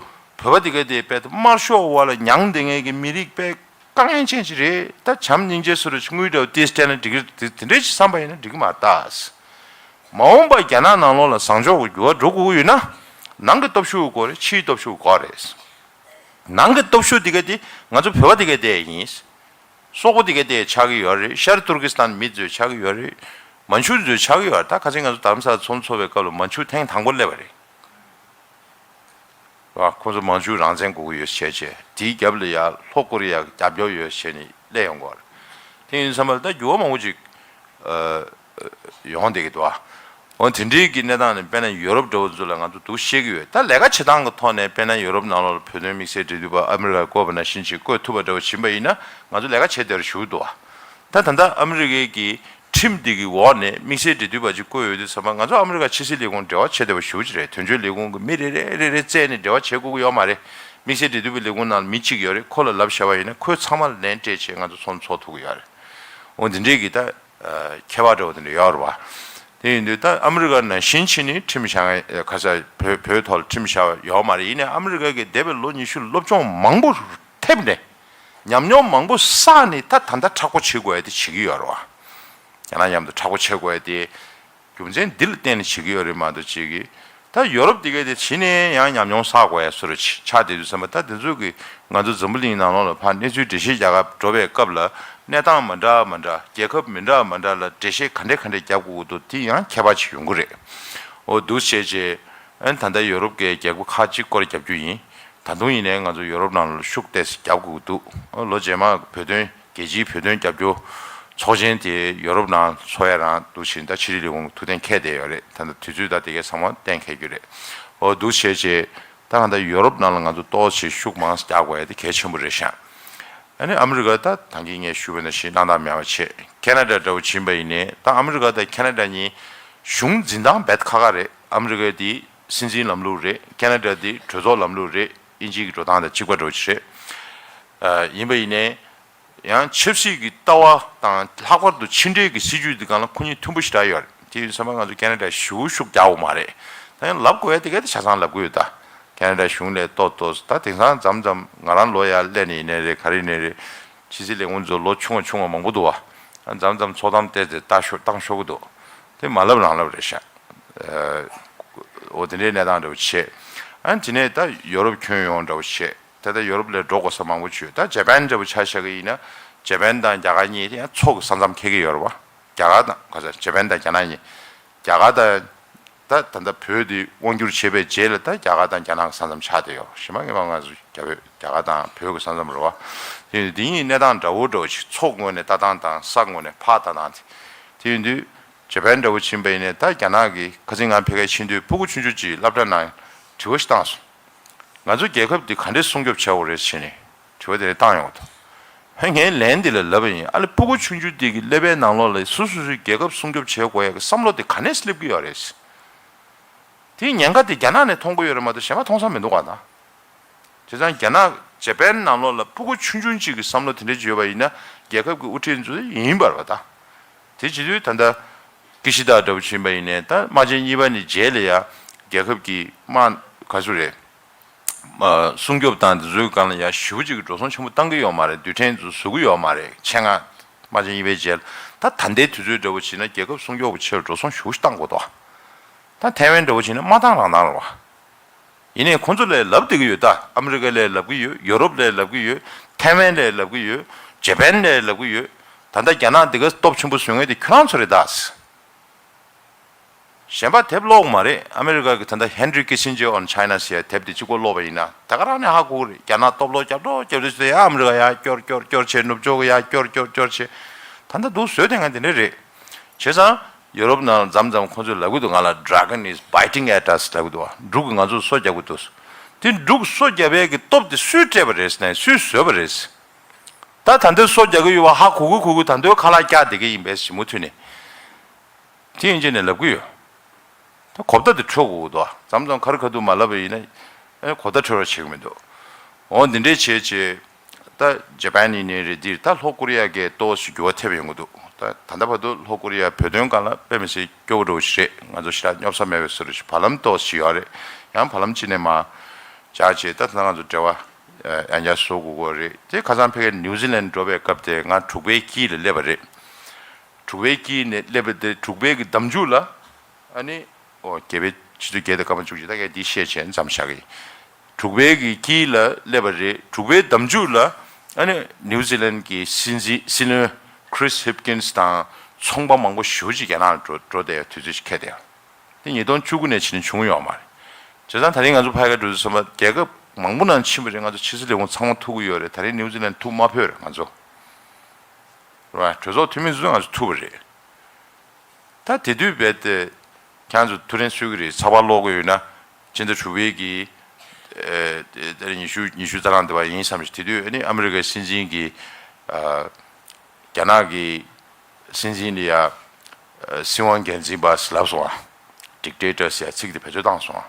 བོད་པ་དེ་ག་དེ་དཔེ་དམར་ཤོག་འོག་ལ་མྱངས་བསྡད་མཁན་གྱི་མི་རིགས་དཔེ་དཀའ་ངལ་ཅན་ཅིག་རེད། ད་བྱམས་སྙིང་རྗེ་སོགས་རེ་དངུལ་འདྲ་བོ་ཏིས་སྤྲད་ན་འགྲིག་གི་རེད། དེ་འདྲས་ཅིག་བསམ་པ་ཡིན་ན་འགྲིག་གི་མ་རེད་ད། མ་འོངས་པ་རྒྱ་ནག་ནང་ལོགས་ལ་བཟང་ཕྱོགས་ཀྱི་འགྱུར་བ་འགྲོ་དགོས་ཀྱི་ཡོད་ན། ནང་གི་སྟོབས་ཤུགས་དགོས་རེད། ཕྱིའི་སྟོབས་ཤུགས་དགོས་རེད། ནང་གི་སྟོབས་ཤུགས་དེ་ག་དེ་ང་ཚོ་བོད་པ་དེ་ག་དེ་ཡིན། སོག་པོ་དེ་ག་དེ་ཆགས་ཀྱི་ཡོད་རེད། ཤར་ཏུར་ཀི་སི་ཐན་མི་ཚོས་ཆགས་ཀྱི་ཡོད་རེད། མན་ཆུ་ཚོས་ཆགས་ཀྱི་ཡོད་རེད། ད་ཁ་སང་ང་ཚོ་རྡ་རམ་ས་ལ་ཚོགས་འདུ་ཚོགས་པའི་སྐབས་ལ་མན་ཆུ་ཐེངས་དང་པོ་སླེབས་པ་རེད། རེད་བ། ཁོ་ཚོ་མང་ཆུ་རང་བཙན་དགོས་ཀྱི་ཡོད་བྱས་བྱས་དེའི་རྒྱབ་ལ་ཡ་ལྷོ་ཀོ་རི་ཡ་རྒྱབ་སྐྱོར་ཡོད་བྱས་ནས་སླེབས་ཡོང་གི་ཡོད་རེད། དེ་ཡིན་ཙང་ད་འགྱུར་བ་མང་པོ་ཅིག་ཨ་ཡོང་བསྡད་ཀྱི་འདུག་ཨ། འོ་དེ་འདྲའི་གི་གནས་སྟངས་ནས་དཔེར་ན་ཡོ་རོབ་འདྲ་བོ་ཚོ་ལ་ང་ཚོ་འདུག་བཤད་ཀྱི་ཡོད། ད་ལས་ཀ་བྱེད་སྟངས་ཀྱི་ཐོག་ནས་དཔེར་ན་ཡོ་རོབ་ནང་ལོགས་ལ་བོད་དོན་དམིགས་བསལ་འབྲེལ་མཐུད་པ་ཨ་མི་རི་ཀར་བསྐོས་པ་ནང་བཞིན་ཅིག་བསྐོས་ཐུབ་པ་འདྲ་བོ་ཕྱིན་པ་ཡིན་ན་ང་ཚོ་ལས་ཀ་བྱེད་བསྡད་པ་ཞུ་གི་འདུག་ཨ། ད་ད་ལྟ་ཨ་མི་རི་ཀའི་གི་ཁྲིམས་འདི་གི་འོག་ནས་དམིགས་བསལ་འབྲེལ་མཐུད་པ་ཅིག་བསྐོས་ཡོད་དུས་ཙམ་པ་ང་ཚོ་ཨ་མི་རི་ཀ་ཕྱི་སྲིད་ལས་ཁུངས་འབྲེལ་བ་བྱེད་བདེ་བ་ཞེ་པོ་ཅིག་རེད། དོན་གཅོད་ལས་ཁུངས་ཀྱི་མི་རེ་རེ་རེ་རེ་བཙལ་ནས་འབྲེལ་བ་བྱེད་དགོས་ཀྱི་ཡོད་མ་རེད། དམིགས་བསལ་འབྲེལ་མཐུད་པའི་ལས་ཁུངས་ནང་ལ་མི་གཅིག་ཡོད་རེད། ཁོ་ལ་ལབ་བཞག་པ་ཡིན་ན་ཁོས་ཚང་མ་ལ་ལན་སྤྲད་བྱས་ང་ཚོ་ཚོགས་འདུ་ཚོགས་ཐུབ་ཀྱི་ཡོད་རེད། འོ་འདི་འདྲའི་གི་ད་ཁྱད་པར་འདྲ་བོ་དེ་འདྲ་ཡོད་རེད་བ། དེ་ཡིན་དུས་ད་ཨ་མི་རི་ཀ་ནང་བཞིན་བྱས་ནས་ཁྲིམས་བཞག་ཁ་ས་བོད་བོད་ཐོག་ལ་ཁྲིམས་བཞག་ཡོད་མ་རེད། ཡིན་ནའི་ཨ་མི་རི་ཀ་གི་འདས་པའི་ལོ་ཉི་ཤུ་སློབ་སྦྱོང་མང་པོ་ཐེབས་ནས་ཉམས་མྱོང་མང་པོ་བསགས་ནས་ད་ད་ལྟ་མཁྲེགས་པོ་བྱེད་དགོས་ཡ་དེ་བྱེད་ཀྱི་ཡོད་རེད་བ། རྒྱ་ནག་མཉམ་དུ་མཁྲེགས་པོ་བྱེད་དགོས་ཡ་དེ། རྒྱུ་མཚན་འདི་ལ་བརྟེན་ནས་བྱེད་ཀྱི་ཡོད་རེད་མ་གཏོགས་བྱེད་ཀྱི། ད་ཡོ་རོབ་དེ་གས་དེ་གཞི་ནས་ཡང་ཉམས་མྱོང་བསགས་དགོས་ཡ་བཟོ་འདྲ་ཆགས་བསྡད་དུས་ཙམ་པ་ད་དེ་ཚོ་གི་ང་ཚོ་འཛམ་བུ་གླིང་ནང་ལོགས་ལ་ཕར་གནས་ཚུལ་འགྲེལ་བཤད་རྒྱག་ག་འགྲོ་བའི་སྐབས་ལ་གནས་སྟངས་མི་འདྲ་མི་འདྲ་རྒྱལ་ཁབ་མི་འདྲ་མི་འདྲ་ལ་འགྲེལ་བཤད་ག་འདྲས་ག་འདྲས་རྒྱབ་དགོས་ཀྱི་འདུག་དེ་ཡང་ཁྱད་པར་ཅིག་ཡོང་གི་རེད། འོ་འདུག་བྱས་རྗེས་ཨན་ད་ལྟ་ཡོ་རོབ་ཀྱི་རྒྱལ་ཁབ་ཁག་ཅིག་སྐོར་རྒྱབ་རྒྱུ་ཡིན། ད་དུང་ཡིན་ནའི་ང་ཚོ་ཡོ་རོབ་ནང་ལ་ཤུགས་ཏོག་ཙམ་རྒྱབ་དགོས་ཀྱི་འདུག་ལོ་རྗེས་མ་བོད་དོན་རྒྱལ་སྤྱིའི་བོད་དོན་རྒྱབ་སྐྱོར་ཚོགས་ཆེན་དེ་ཡོ་རོབ་ནང་ཚོགས་ཡ་རང་འདུག་བཞིན་ད་ཕྱི་དྲིལ་ལས་ཁུངས་ཐུགས་གཏན་འཁེལ་བསྡད་ཡོད་རེད། ད་ལྟ་དུས་ཚོད་ད་དེ་གའི་ཚང་མ་གཏན་འཁེལ་རྒྱུ་རེད། འོ་འདུག་བྱས་རྗེས་ད་གང་ལྟར་ཡོ་རོབ་ནང་ལ་ང་ཚོ་ཏོག་ཙམ་ཤུགས་མང་ཙམ་རྒྱག་དགོས་ཡ་དེ་གལ་ཆེན་པོ་རེད་ཤག་ཨ་ནི་ཨ་མི་རི་ཀ་ད་ད་གིན་ངས་ཞུས་པ་ནང་བཞིན་གནང་སྟངས་མེད་པ་བྱས། ཁེ་ན་ཌ་འདྲ་བོ་ཕྱིན་པ་ཡིན་ནའི་ད་ཨ་མི་རི་ཀ་དང་ཁེ་ན་ཌ་གཉིས་གཞུང་འཛིན་སྟངས་རྦད་ཁག་ཁག་རེད། ཨ་མི་རི་ཀ་དེ་སྲིད་འཛིན་ལམ་ལུགས་རེད། ཁེ་ན་ཌ་དེ་གྲོས་ཚོགས་ལམ་ལུགས་རེད། དབྱིན་ཇི་གི་འགྲོ་སྟངས་དང་གཅིག་པ་འདྲ་བོ་ཅིག་རེད། ཨ་ཡིན་པ་ཡིན་ནའི་ཡང་ཆབ་སྲིད་ཀྱི་ལྟ་བ་དང་ལྷག་པར་དུ་ཕྱི་འབྲེལ་གྱི་སྲིད་ཇུས་འདི་སྒང་ལ་ཁོ་གཉིས་མཐུན་པོ་ཞེ་དྲག་ཡོད་རེད། དེ་ཡིན་ཙང་ང་ཚོ་ཁེ་ན་ཌ་ཞེ་པོ་ཤུགས་རྒྱག་དགོས་མ་རེད། ད་ཡང་ལབ་དགོས་ཡ་དེ་ག་དེ་ཆ་ཚང་ལབ་དགོས་ཡོད་ད། ཁེ་ན་ཌ་གཞུང་ལ་ཏོག་ཏོག་ད་དེང་སང་མཚམས་མཚམས་ང་རང་ལོ་ཡར་སླེབས་ནས་ཡིན་ནའི་རེད། ག་རེ་ཡིན་ནའི་རེད། ཕྱི་སྲིད་ལས་ཁུངས་ཚོ་ལོ་ཆུང་བ་ཆུང་བ་མང་པོ་འདུག་བ། མཚམས་མཚམས་ཚོགས་གཏམ་ཏོག་ཙམ་བཏང་ཤོར་བཏང་ཤོར་གི་འདུག་དེ་མ་ལབ་རང་ལབ་རེད་ཤག་འོ་དེ་འདྲའི་གནས་སྟངས་འདྲ་བོ་བྱས། ཨ་དེ་ནས་ད་ཡོ་རོབ་ཁྱོན་ཡོངས་འདྲ་བོ་བྱས། ད་ལྟ་ཡོ་རོབ་ལ་འགྲོ་དགོས་ས་མང་པོ་བྱུང་། ད་ཇ་པན་འདྲ་བོ་ཆ་བཞག་གི་ཡིན་ན། ཇ་པན་དང་རྒྱ་གར་གཉིས་དེ་ཡང་མཚོ་གི་ས་མཚམས་འཁེལ་གི་ཡོད་རེད་བ། རྒྱ་གར་དང་ག་ས་ཇ་པན་དང་རྒྱ་ནག་གཉིས། རྒྱ་གར་དང་། ད་ད་ལྟ་བོད་དེ་དབང་བསྒྱུར་བྱས་པའི་རྗེས་ལ་ད་རྒྱ་གར་དང་རྒྱ་ནག་གི་ས་མཚམས་ཆགས་བསྡད་ཡོད། གཞན་པ་ངེས་པ་ང་ཚོ་རྒྱ་བོད་རྒྱ་གར་དང་བོད་ཀྱི་ས་མཚམས་རེད་བ། དེ་ཡིན་དུས་དེ་གཉིས་གནས་སྟངས་འདྲ་བོ་འདྲ་བོ་ཞིག་མཚོ་ངོས་ནས་ལྟ་སྟངས་དང་ས་ངོས་ནས་ཕར་ལྟ་སྟངས་དེ། དེ་ཡིན་དུས་ཇ་པན་འདྲ་བོ་ཕྱིན་པ་ཡིན་ནའི་ད་རྒྱ་ནག་གི་ཁ་སང་ང་ཕ་གིར་ཕྱིན་དུས་སྤུ་གུ་ཆུང་ཆུང་ཅིག་སློབ་གྲྭ་ནང་དྲི་བ་ཞིག་བཏང་སོང་། ང་ཚོ་རྒྱལ་ཁབ་འདི་ག་འདྲས་སྲུང་སྐྱོབ་བྱེད་དགོས་རེད་ཟེར་ནས་དྲི་བ་དེ་རེ་བཏང་ཡོང་གི་འདུག་ངས་ལན་འདི་ལ་ལབ་པ་ཡིན། ཨ་ལེ་སྤུ་གུ་ཆུང་ཆུང་འདི་གི་ཀླད་པའི་ནང་ལོགས་ལ་སོ་སོ་སོའི་རྒྱལ་ཁབ་སྲུང་སྐྱོབ་བྱེད་དགོས་ཡ་གི་བསམ་བློ་དེ་ག་ནས་སླེབས་ཀྱི་ཡོད་རེད། དེའི་ཉེན་ཁ་དེ་རྒྱ་ནག་ནས་མཐོང་གི་ཡོད་རེད་མ་གཏོགས་གཞན་པ་མཐོང་ས་མི་འདུག་ག་ད། བྱས་ཙང་རྒྱ་ནག་ཇ་པན་ནང་ལོགས་ལ་སྤུ་གུ་ཆུང་ཆུང་གཅིག་གི་བསམ་བློ་དེ་འདྲ་ཅིག་ཡོད་པ་ཡིན་ན་རྒྱལ་ཁབ་ཀྱི་དབུ་ཁྲིད་ཚོ་ཡིན་པ་རེད་པ་ད། དེ་བྱེད་དུས་ད་ལྟ་ཀི་ཤི་ད་འདྲ་བོ་ཕྱིན་པ་ཡིན་ནའི་ད་དམག་ཆེན་གཉིས་པ་ནས་རྗེས་ལ་ཡ་རྒྱལ་ཁབ་ཀྱི་དམག་ག་ཚོད་རེད། སྲུང་སྐྱོབ་དང་དེ་ཚོའི་སྒང་ལ་ཡང་ཞེ་པོ་ཅིག་གི་འགྲོ་སོང་ཆེན་པོ་བཏང་གི་ཡོད་མ་རེད། རྡུལ་ཕྲན་ཚོ་བཟོ་གི་ཡོད་མ་རེད། ཆེད་མངགས་དམག་ཆེན་གཉིས་པའི་རྗེས་ལ། ད་ད་ལྟའི་དུས་ཚོད་འདྲ་བོ་བྱས་ན་རྒྱལ་ཁབ་སྲུང་སྐྱོབ་ཀྱི་ཆེད་ལ་འགྲོ་སོང་ཞེ་པོ་ཅིག་བཏང་དགོས་འདུག་ད་ཐའེ་ཝན་འདྲ་བོ་བྱས་ན་མ་བཏང་རང་བཏང་རེད་བ། ཡིན་ནའི་ཁོང་ཚོ་ལས་ལབ་བསྡད་ཀྱི་ཡོད། ད་ཨ་མི་རི་ཀ་ལས་ལབ་ཀྱི་ཡོད། ཡོ་རོབ་ལས་ལབ་ཀྱི་ཡོད། ཐའེ་ཝན་ལས་ལབ་ཀྱི་ཡོད། ཇེ་པན་ལས་ལབ་ཀྱི་ཡོད། ད་ལྟ་རྒྱ་ནག་འདི་ག་སྟོབས་ཆེན་པོ་བཟོ་མཁན་དེ་ཁྱོད་རང་ཚོ་རེད་ད། གཞན་པ་དེབ་ཀློག་མ་རེད། ཨ་མི་རི་ཀ་གི་ད་ལྟ་Henry Kissinger on China ཟེར་ཡ་དེབ་དེ་གཅིག་པོ་ཀློག་པ་ཡིན་ན་ད་ག་རང་ནས་ཧ་གོ་གི་རེད། རྒྱ་ནག་སྟོབས་ལོག་རྒྱབ་ལོག་རྒྱབ་ལོག་བྱས་ཡ་ཨ་མི་རི་ཀ་ཡ་སྐྱོར་སྐྱོར་སྐྱོར་བྱས། ནུབ་ཕྱོགས་ཀྱི་ཡ་སྐྱོར་སྐྱོར་སྐྱོར་བྱས། ད་ལྟ་འདུག་བཟོས་བསྡད་མཁན་དེ་འདྲ་རེད། བྱས་ཙང་ཡོ་རོབ་ནང་མཚམས་མཚམས་ཁོང་ཚོས་ལབ་གི་འདུག་ང་ལ་Dragon is biting at us ལབ་གི་འདུག་འབྲུག་གིས་ང་ཚོ་སོ་རྒྱག་གི་འདུག་དེ་འབྲུག་སོ་རྒྱབ་པའི་གི་སྟོབས་དེ་སུས་སྤྲད་པ་རེད་ཟེར་ན། སུས་བཟོས་པ་རེད། ད་ད་ལྟ་སོ་རྒྱག་གི་ཡོད་པ་ཧ་གོ་གི་གོ་གི། ད་དུང་ཁ་ལག་བཀྱག་བསྡད་ཀྱི་ཡིན་པས་ཞིབ་མོ་ཐུག་ནས། དེ་ཡིན་ཅེས་ནས་ལབ་ཀྱི་ཡོད། ད་གོ་བརྡ་དེ་འཕྲོད་དགོས་འདུག་མཚམས་མཚམས་ཁ་རི་ཁ་ཐུག་མ་ལབ་པ་ཡིན་ན། ཨེ་གོ་བརྡ་འཕྲོད་རོགས་བྱེད་ཀྱི་མི་འདུག་འོ་འདི་འདྲས་བྱས་བྱས། ད་ཇ་པན་ཡིན་ནའི་རེད། འདིར་ད་ལྷོ་ཀོ་རི་ཡ་གས་ཏོག་ཙམ་འགྱུར་བ་ཐེབས་ཡོང་གི་འདུག་ད་ད་ལྟ་བར་དུ་ལྷོ་ཀོ་རི་ཡ་བོད་དོན་སྒང་ལ་དཔེ་མི་སྲིད་སྐྱོ་བོ་འདྲ་བོ་ཞིག་རེད། ང་ཚོ་ཞེ་དྲག་སྙོབ་ས་མེད་པའི་བཟོ་འདྲ་ཞིག་བར་ལམ་ཏོག་ཙམ་ཞིག་ཡོད་རེད། ཡང་བར་ལམ་གཅིག་ནས་མར་འཇགས་བྱས། ད་ད་ང་ཚོ་འབྲེལ་བ་ཡང་བསྐྱར་བཟོ་དགོས་ཀྱི་རེད། དེ་ཁ་སང་ཕ་གིར་ནིའུ་ཛི་ལན་འགྲོ་བའི་སྐབས་དེ་ང་འབྲུག་པའི་དཀྱིལ་ལ་སླེབས་པ་རེད། འབྲུག་པའི་དཀྱིལ་ནས་སླེབས་པ་དེ་འབྲུག་པའི་གི་འདམ་རྒྱུད་ལ། ཨ་ནི། ཨོ་རྒྱལ་བའི་ཆུ་ཚོད་བརྒྱད་དང་སྐར་མ་བཅུ་གཅིག་ད་གས་འདི་བཤད་བྱས་མཚམས་བཞག་གི། འབྲུག་པའི་གི་དཀྱིལ་ལ་སླེབས་པ་རེད། འབྲུག་པའི་འདམ་རྒྱུད་ལ། ཨ་ནི་ནིའུ་ཛི་ལན་གི་སྲིད་འཛིན་སྲིད་བློན་Chris Hipkins དང་ཚོང་པ་མང་པོ་ཞེ་པོ་ཅིག་རྒྱ་ནག་ལ་འགྲོ་འགྲོ་བསྡད་ཡ་དུས་ཚོད་ཅིག་འཁེལ་བསྡད་ཡ། དེ་ཉིས་སྟོང་བཅུ་དགུ་ནས་ཕྱིན་ནས་བྱུང་ཡོད་མ་རེད། བྱས་ཙང་ད་རིང་ང་ཚོ་ཕ་གིར་འགྲོ་དུས་ཙམ་པ་རྒྱལ་ཁབ་མང་པོ་ནང་ཕྱིན་པ་རེད། ང་ཚོ་ཕྱི་སྲིད་ལས་ཁུངས་ཚང་མ་ཐུག་གི་ཡོད་རེད། ད་རིང་ནིའུ་ཛི་ལན་ཐུག་མ་ཕོད་རེད་ང་ཚོ། རེད་བ། གྲོས་ཚོགས་འཐུས་མི་ཚོ་ང་ཚོ་ཐུག་པ་རེད། ད་དེ་དུས་རྦད་དེ་ཁྱེད་རང་ཚོ་ཐུགས་རེ་གསོས་ཀྱི་རེད། ཚགས་པར་ཀློག་གི་ཡོད་ན། སྤྱི་ཟླ་དྲུག་པའི་གི་ཨེ་ཨེ་ཉི་ཤུ་ཉི་ཤུ་རྩ་གྲངས་དེ་བ་ཡིན་བསམ་ཞིག་དེ་དུས་ཨ་ནི་ཨ་མི་རི་ཀའི་སྲིད་འཛིན་གྱིས་ཨ་རྒྱ་ནག་གི་སྲིད་འཛིན་ལ་ཡ་ཨ་སྲིད་དབང་སྒེར་འཛིན་པ་ཟེར་ལབ་སོང་ང་། Dictator ཟེར་ཡ་ཚིག་དེ་བེད་སྤྱོད་བཏང་སོང་ང་།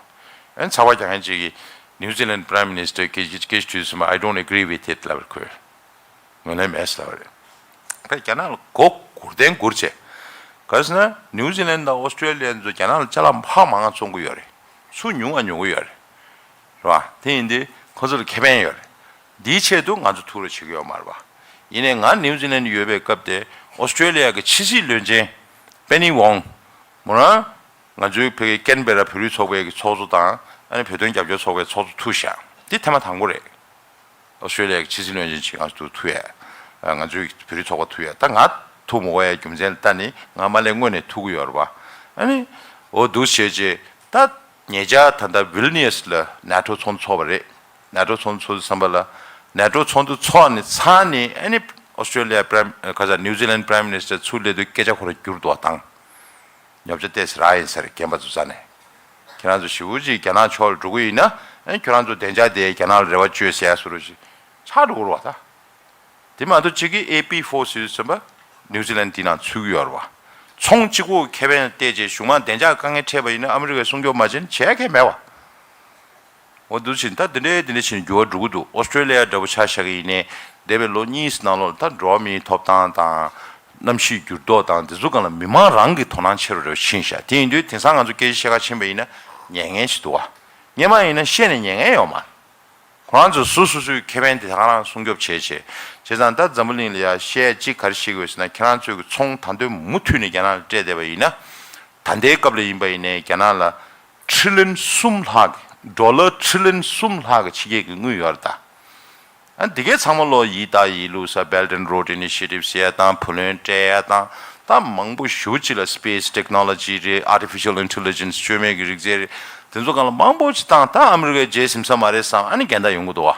ཨ་ནི་ཚགས་པར་རྒྱག་མཁན་ཅིག་གིས་New Zealand Prime Minister སྐད་ཆ་སྐད་ཆ་དྲིས་སོང་ང་། I don't agree with it ལབ་རེད་ཁོས། ངོས་ལེན་མེད་ཟེར་བ་རེད། ད་རྒྱ་ནག་ལ་མགོ་སྒུར་བསྟན་སྒུར་བྱས། ག་རེ་ཟེར་ན་ནིའུ་ཛི་ལན་དང་ཨོ་སི་ཀྲེ་ལི་ཡ་ཚོ་རྒྱ་ནག་ལ་ཅ་ལག་ཧ་མང་བཙོང་གི་ཡོད་རེད། ཚུར་ཉུང་ང་ཉོ་གི་ཡོད་རེད། རེད་བ། དེ་ཡིན་དུས་ཁོ་ཚོ་ལ་ཁེ་ཕན་ཡོད་རེད། འདིའི་ཆེད་དུ་ང་ཚོ་ཐུགས་རེ་བྱེད་ཀྱི་ཡོད་མ་རེད་བ། ཡིན་ནའི་ང་ནིའུ་ཛི་ལན་ཡོད་པའི་སྐབས་དེ་ཨོ་སི་ཀྲེ་ལི་ཡ་གི་ཕྱི་སྲིད་བློན་ཆེན་Penny Wong མོ་རང་ང་ཚོའི་ཕ་གི་ཀན་བེ་ར་བོད་རིགས་ཚོགས་པའི་གི་ཚོགས་གཙོ་དང་ཨ་ནི་བོད་དོན་རྒྱབ་སྐྱོར་ཚོགས་པའི་ཚོགས་གཙོ་ཐུག་ཤག་འདི་ཐེངས་མ་དང་པོ་རེད། ཨོ་སི་ཀྲེ་ལི་ཡ་གི་ཕྱི་སྲིད་བློན་ཆེན་ཅིག་ང་ཚོ་ཐུག་ཐུག་ཡས། ང་ཚོའི་བོད་རིགས་ཚོགས་པ་ཐུག་ཡས། ད་ང་ཐུག་མ་དགོས་ཡས་རྒྱུ་མཚན་ལ་ལྟ་ནི་ང་མ་ལས་སྔོན་ནས་ཐུག་གི་ཡོད་རེད་བ། ཨ་ནི། འོ་འདུག་བྱས་རྗེས་ད་ཉེ་ཆར་ད་ལྟ་ཝིལ་ནི་ཡས་ལ་ནེ་ཊོ་ཚོགས་འདུ་ཚོགས་པ་རེད། ནེ་ཊོ་ཚོགས་འདུ་ཚོགས་དུས་ཙམ་པ་ལ། ནེ་ཊོ་ཚོགས་འདུ་ཚོགས་ནས་ཚར་ནས་ཨ་ནི་ཨོ་སི་ཀྲེ་ལི་ཡ་པ་རེམ་ཁ་ས་ནིའུ་ཛི་ལན་པ་རེམ་མི་ནི་སི་ཊར་ཚུར་སླེབས་དུས་སྐད་ཆ་ཁོ་རང་བསྒྱུར་འདུག་བ་དང་། ཉོབ་ཆ་ཏོག་ཙམ་རག་ཡིན་ཟེར་རྒན་པ་ཚོ་རྩ་ནས། ཁྱེད་རང་ཚོ་ཞེ་པོ་ཅིག་རྒྱ་ནག་ཕྱོགས་ལ་འགྲོ་གི་ཡིན་ན། ཨ་ཁྱོད་རང་ཚོ་བདེ་འཇགས་དེ་རྒྱ་ནག་ལ་རེ་བ་བཅོལ་ཟེར་ཡ་བཟོ་འདྲ་ཞིག་ཆགས་འགྲོ་གི་རེད་བ་ད། དེ་མ་གཏོགས་གཅིག་གིས་ཨེ་པི་ཕོར་སི་ཟེར་བ་ནིའུ་ཛི་ལན་དེའི་ནང་ཚུད་ཀྱི་ཡོད་རེད་བ། ཚོང་གཅིག་པོ་ཁེ་ཕན་ལ་བལྟས་རྗེས་གཞུང་མང་བདེ་འཇགས་དཀའ་ངལ་འཕྲད་པ་ཡིན་ན་ཨ་མི་རི་ཀས་སྲུང་སྐྱོབ་མ་བྱས་ན་བྱེད་ཡ་གང་ཡང་མེད་བ། འོ་འདུག་ཕྱིན་ད་འདི་འདྲའི་འདི་འདྲ་ཕྱིན་འགྱུར་བ་འགྲོ་གི་འདུག་ཨོ་སི་ཀྲེ་ལི་ཡ་འདྲ་པོ་ཆ་བཞག་གི་ཡིན་ནའི་འདས་པའི་ལོ་གཉིས་ནང་ལོགས་ད་འགྲོ་བ་མིའི་ཐོབ་ཐང་དང་། གནམ་གཤིས་འགྱུར་ལྡོག་དང་འདི་ཚོ་སྒང་ལ་མི་མང་རང་གི་དོ་སྣང་ཆེ་རུ་རེ་བ་ཕྱིན་ཤག་དེ་ཡིན་དུས་དེང་སང་ང་ཚོ་སྐད་ཆ་བཤད་ག་ཕྱིན་པ་ཡིན་ན་ཉན་མཁན་ཞིག་འདུག་བ། སྔོན་མ་ཡིན་ན་བཤད་ནས་ཉན་མཁན་ཡོད་མ་རེད། ཁོ་རང་ཚོ་སོ་སོ་སོའི་ཁེ་ཕན་དེ་ད་ག་རང་སྲུང་སྐྱོབ་བྱེད་བྱེད། བྱས་ཙང་ད་འཛམ་བུ་གླིང་ལ་ཡ་བཤད་གཅིག་ག་རེ་བཤད་དགོས་ཟེར་ན། ཁྱེད་རང་ཚོའི་གི་ཚོང་ད་དུང་མུ་མཐུད་ནས་རྒྱ་ནག་ལ་སྤྲད་བསྡད་པ་ཡིན་ན། ད་ལྟའི་སྐབས་ལ་ཡིན་པ་ཡིན་ནའི་རྒྱ་ནག་ལ་ཁྲི་ལིན་གསུམ་ལྷག་གི་ཌོ་ལར་ཁྲི་ལིན་གསུམ་ལྷག་གི་ཕྱི་རྒྱལ་གྱི་དངུལ་ཡོད་རེད་ད། ཨ་འདི་གའི་ཚང་མ་ལོ་ཡིད་བདག་ཡིད་བླུག་ས་Belt and Road Initiative ཟེར་ཡ་དང་བུ་ལོན་སྤྲད་ཡ་དང་། ད་མང་པོ་ཞེ་པོ་ཅིག་ལ་Space Technology རེད། Artificial Intelligence བཅོས་མའི་གི་རིག་རྩལ་རེད། དེ་ཚོ་སྒང་ལ་མང་པོ་ཅིག་བཏང་། ད་ཨ་མི་རི་ཀའི་རྗེས་ཟིན་ས་མ་རེད་བསམ། ཨ་ནི་འགལ་ཟླ་ཡོང་གི་འདུག་བ།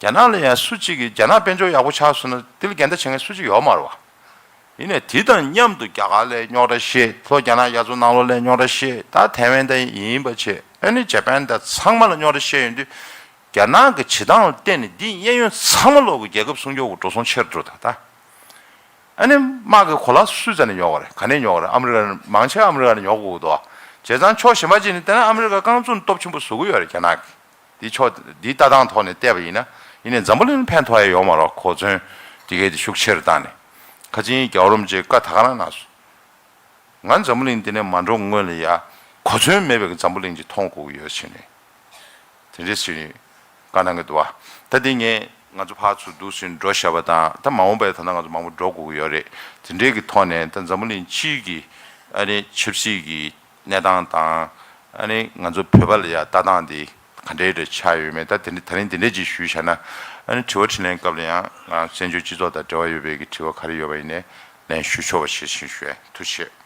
རྒྱ་ནག་ལ་ཡང་སུ་གཅིག་གིས་རྒྱ་ནག་དཔལ་འབྱོར་ཡག་པོ་ཆགས་སོང་ན་དེ་ལ་འགལ་ཟླ་བྱེད་མཁན་སུ་གཅིག་ཡོད་མ་རེད་བ། ཡིན་ནའི་དེ་དང་མཉམ་དུ་རྒྱ་གར་ལ་རྙོག་དྲ་བཤད། ལྷོ་རྒྱ་ནག་རྒྱ་མཚོ་ནང་ལོགས་ལ་རྙོག་དྲ་བཤད། ད་ཐའེ་ཝན་ད་ཡིན་པ་བྱས། ཨ་ནི་ཇ་པན་ད་ཚང་མ་ལ་རྙོག་དྲ་བཤད་ཡོང་དུས། རྒྱ་ནག་གི་བྱེད་སྟངས་ལ་བརྟེན་ནས་འདིའི་གཡས་གཡོན་ཚང་མ་ལོག་གི་རྒྱལ་ཁབ་སྲུང་སྐྱོབ་ཀྱི་འགྲོ་སོང་ཆེ་རུ་འགྲོ། ད་ད་ཨ་ནི་དམག་གི་གོ་ལ་སུས་རྩ་ནས་ཉོ་བ་རེད། ག་ནས་ཉོ་བ་རེད། ཨ་མི་རི་ཀ་ནས། མང་ཆེ་ཨ་མི་རི་ཀ་ནས་ཉོ་དགོས་འདུག་བྱས་ཙང་ཕྱོགས་གཞན་པ་ཅིག་ནས་བལྟས་ན་ཨ་མི་རི་ཀ་རྐང་བཙུན་སྟོབས་ཆེན་པོ་བཟོ་གི་ཡོད་རེད་རྒྱ་ནག་གིས། འདི་ཕྱོགས་འདིའི་ལྟ་སྟངས་ཐོག་ནས་བལྟས་པ་ཡིན་ན། ཡིན་ནའི་འཛམ་བུ་གླིང་ལ་ཕན་ཐོགས་ཡ་ཡོད་མ་རེད། གོ་མཚོན་འདི་གའི་དེ་ཤུགས་ཆེ་རུ་བཏང་ནས། ཁ་ཆེན་རྒྱལ་བ་རིན་པོ་ཆེས་བཀའ་ད་ག་རང་གནང་སོང་། ང་འཛམ་བུ་གླིང་འདི་ནས་མ་འགྲོ་སྔོན་ལ་ཡ་གོ་མཚོན་མེད་པའི་འཛམ་བུ་གླིང་ཅིག་མཐོང་དགོས་ཀྱི་ཡོད་ཟེར་ནས། དེ་འདྲས་ཟེར་ནས་ བཀའ་གནང་གི་འདུག་བ། ད་དེ་ངས་ང་ཚོ་ཕར་ཚུར་འདུག་སེ་འགྲོ་བཞག་པ་དང་ད་མ་འོངས་པའི་ད་ལྟ་ང་ཚོ་མང་པོ་འགྲོ་དགོས་ཀྱི་ཡོད་རེད། དེ་འདྲའི་གི་ཐོག་ནས་ད་འཛམ་བུ་གླིང་སྤྱིའི་གི་ཨ་ནི་ཆབ་སྲིད་ཀྱི་གནས་སྟངས་དང་ཨ་ནི་ང་ཚོ་བོད་པ་ལ་ཡ་ལྟ་སྟངས་དེ་ག་འདྲའི་རེ་ཆགས་ཡོད་མེད། ད་དེ་འདྲ་ད་རིང་དེ་འདྲས་ཅིག་ཞུས་བཞག་ན། ཨ་ནི་དྲི་བ་དྲིས་ལན་སྐབས་ལ་ཡང་ང་བཙན་བྱོལ་སྤྱི་ཚོགས་དང་འབྲེལ་བ་ཡོད་པའི་གི་དྲི་བ་ག་རེ་ཡོད་པ་ཡིན་ནའི་ལན་ཞུ་ཆོག་པ་ཞེས་ཞུ་ཞུ་ཡ། ཐུགས་རྗེ་ཆེ།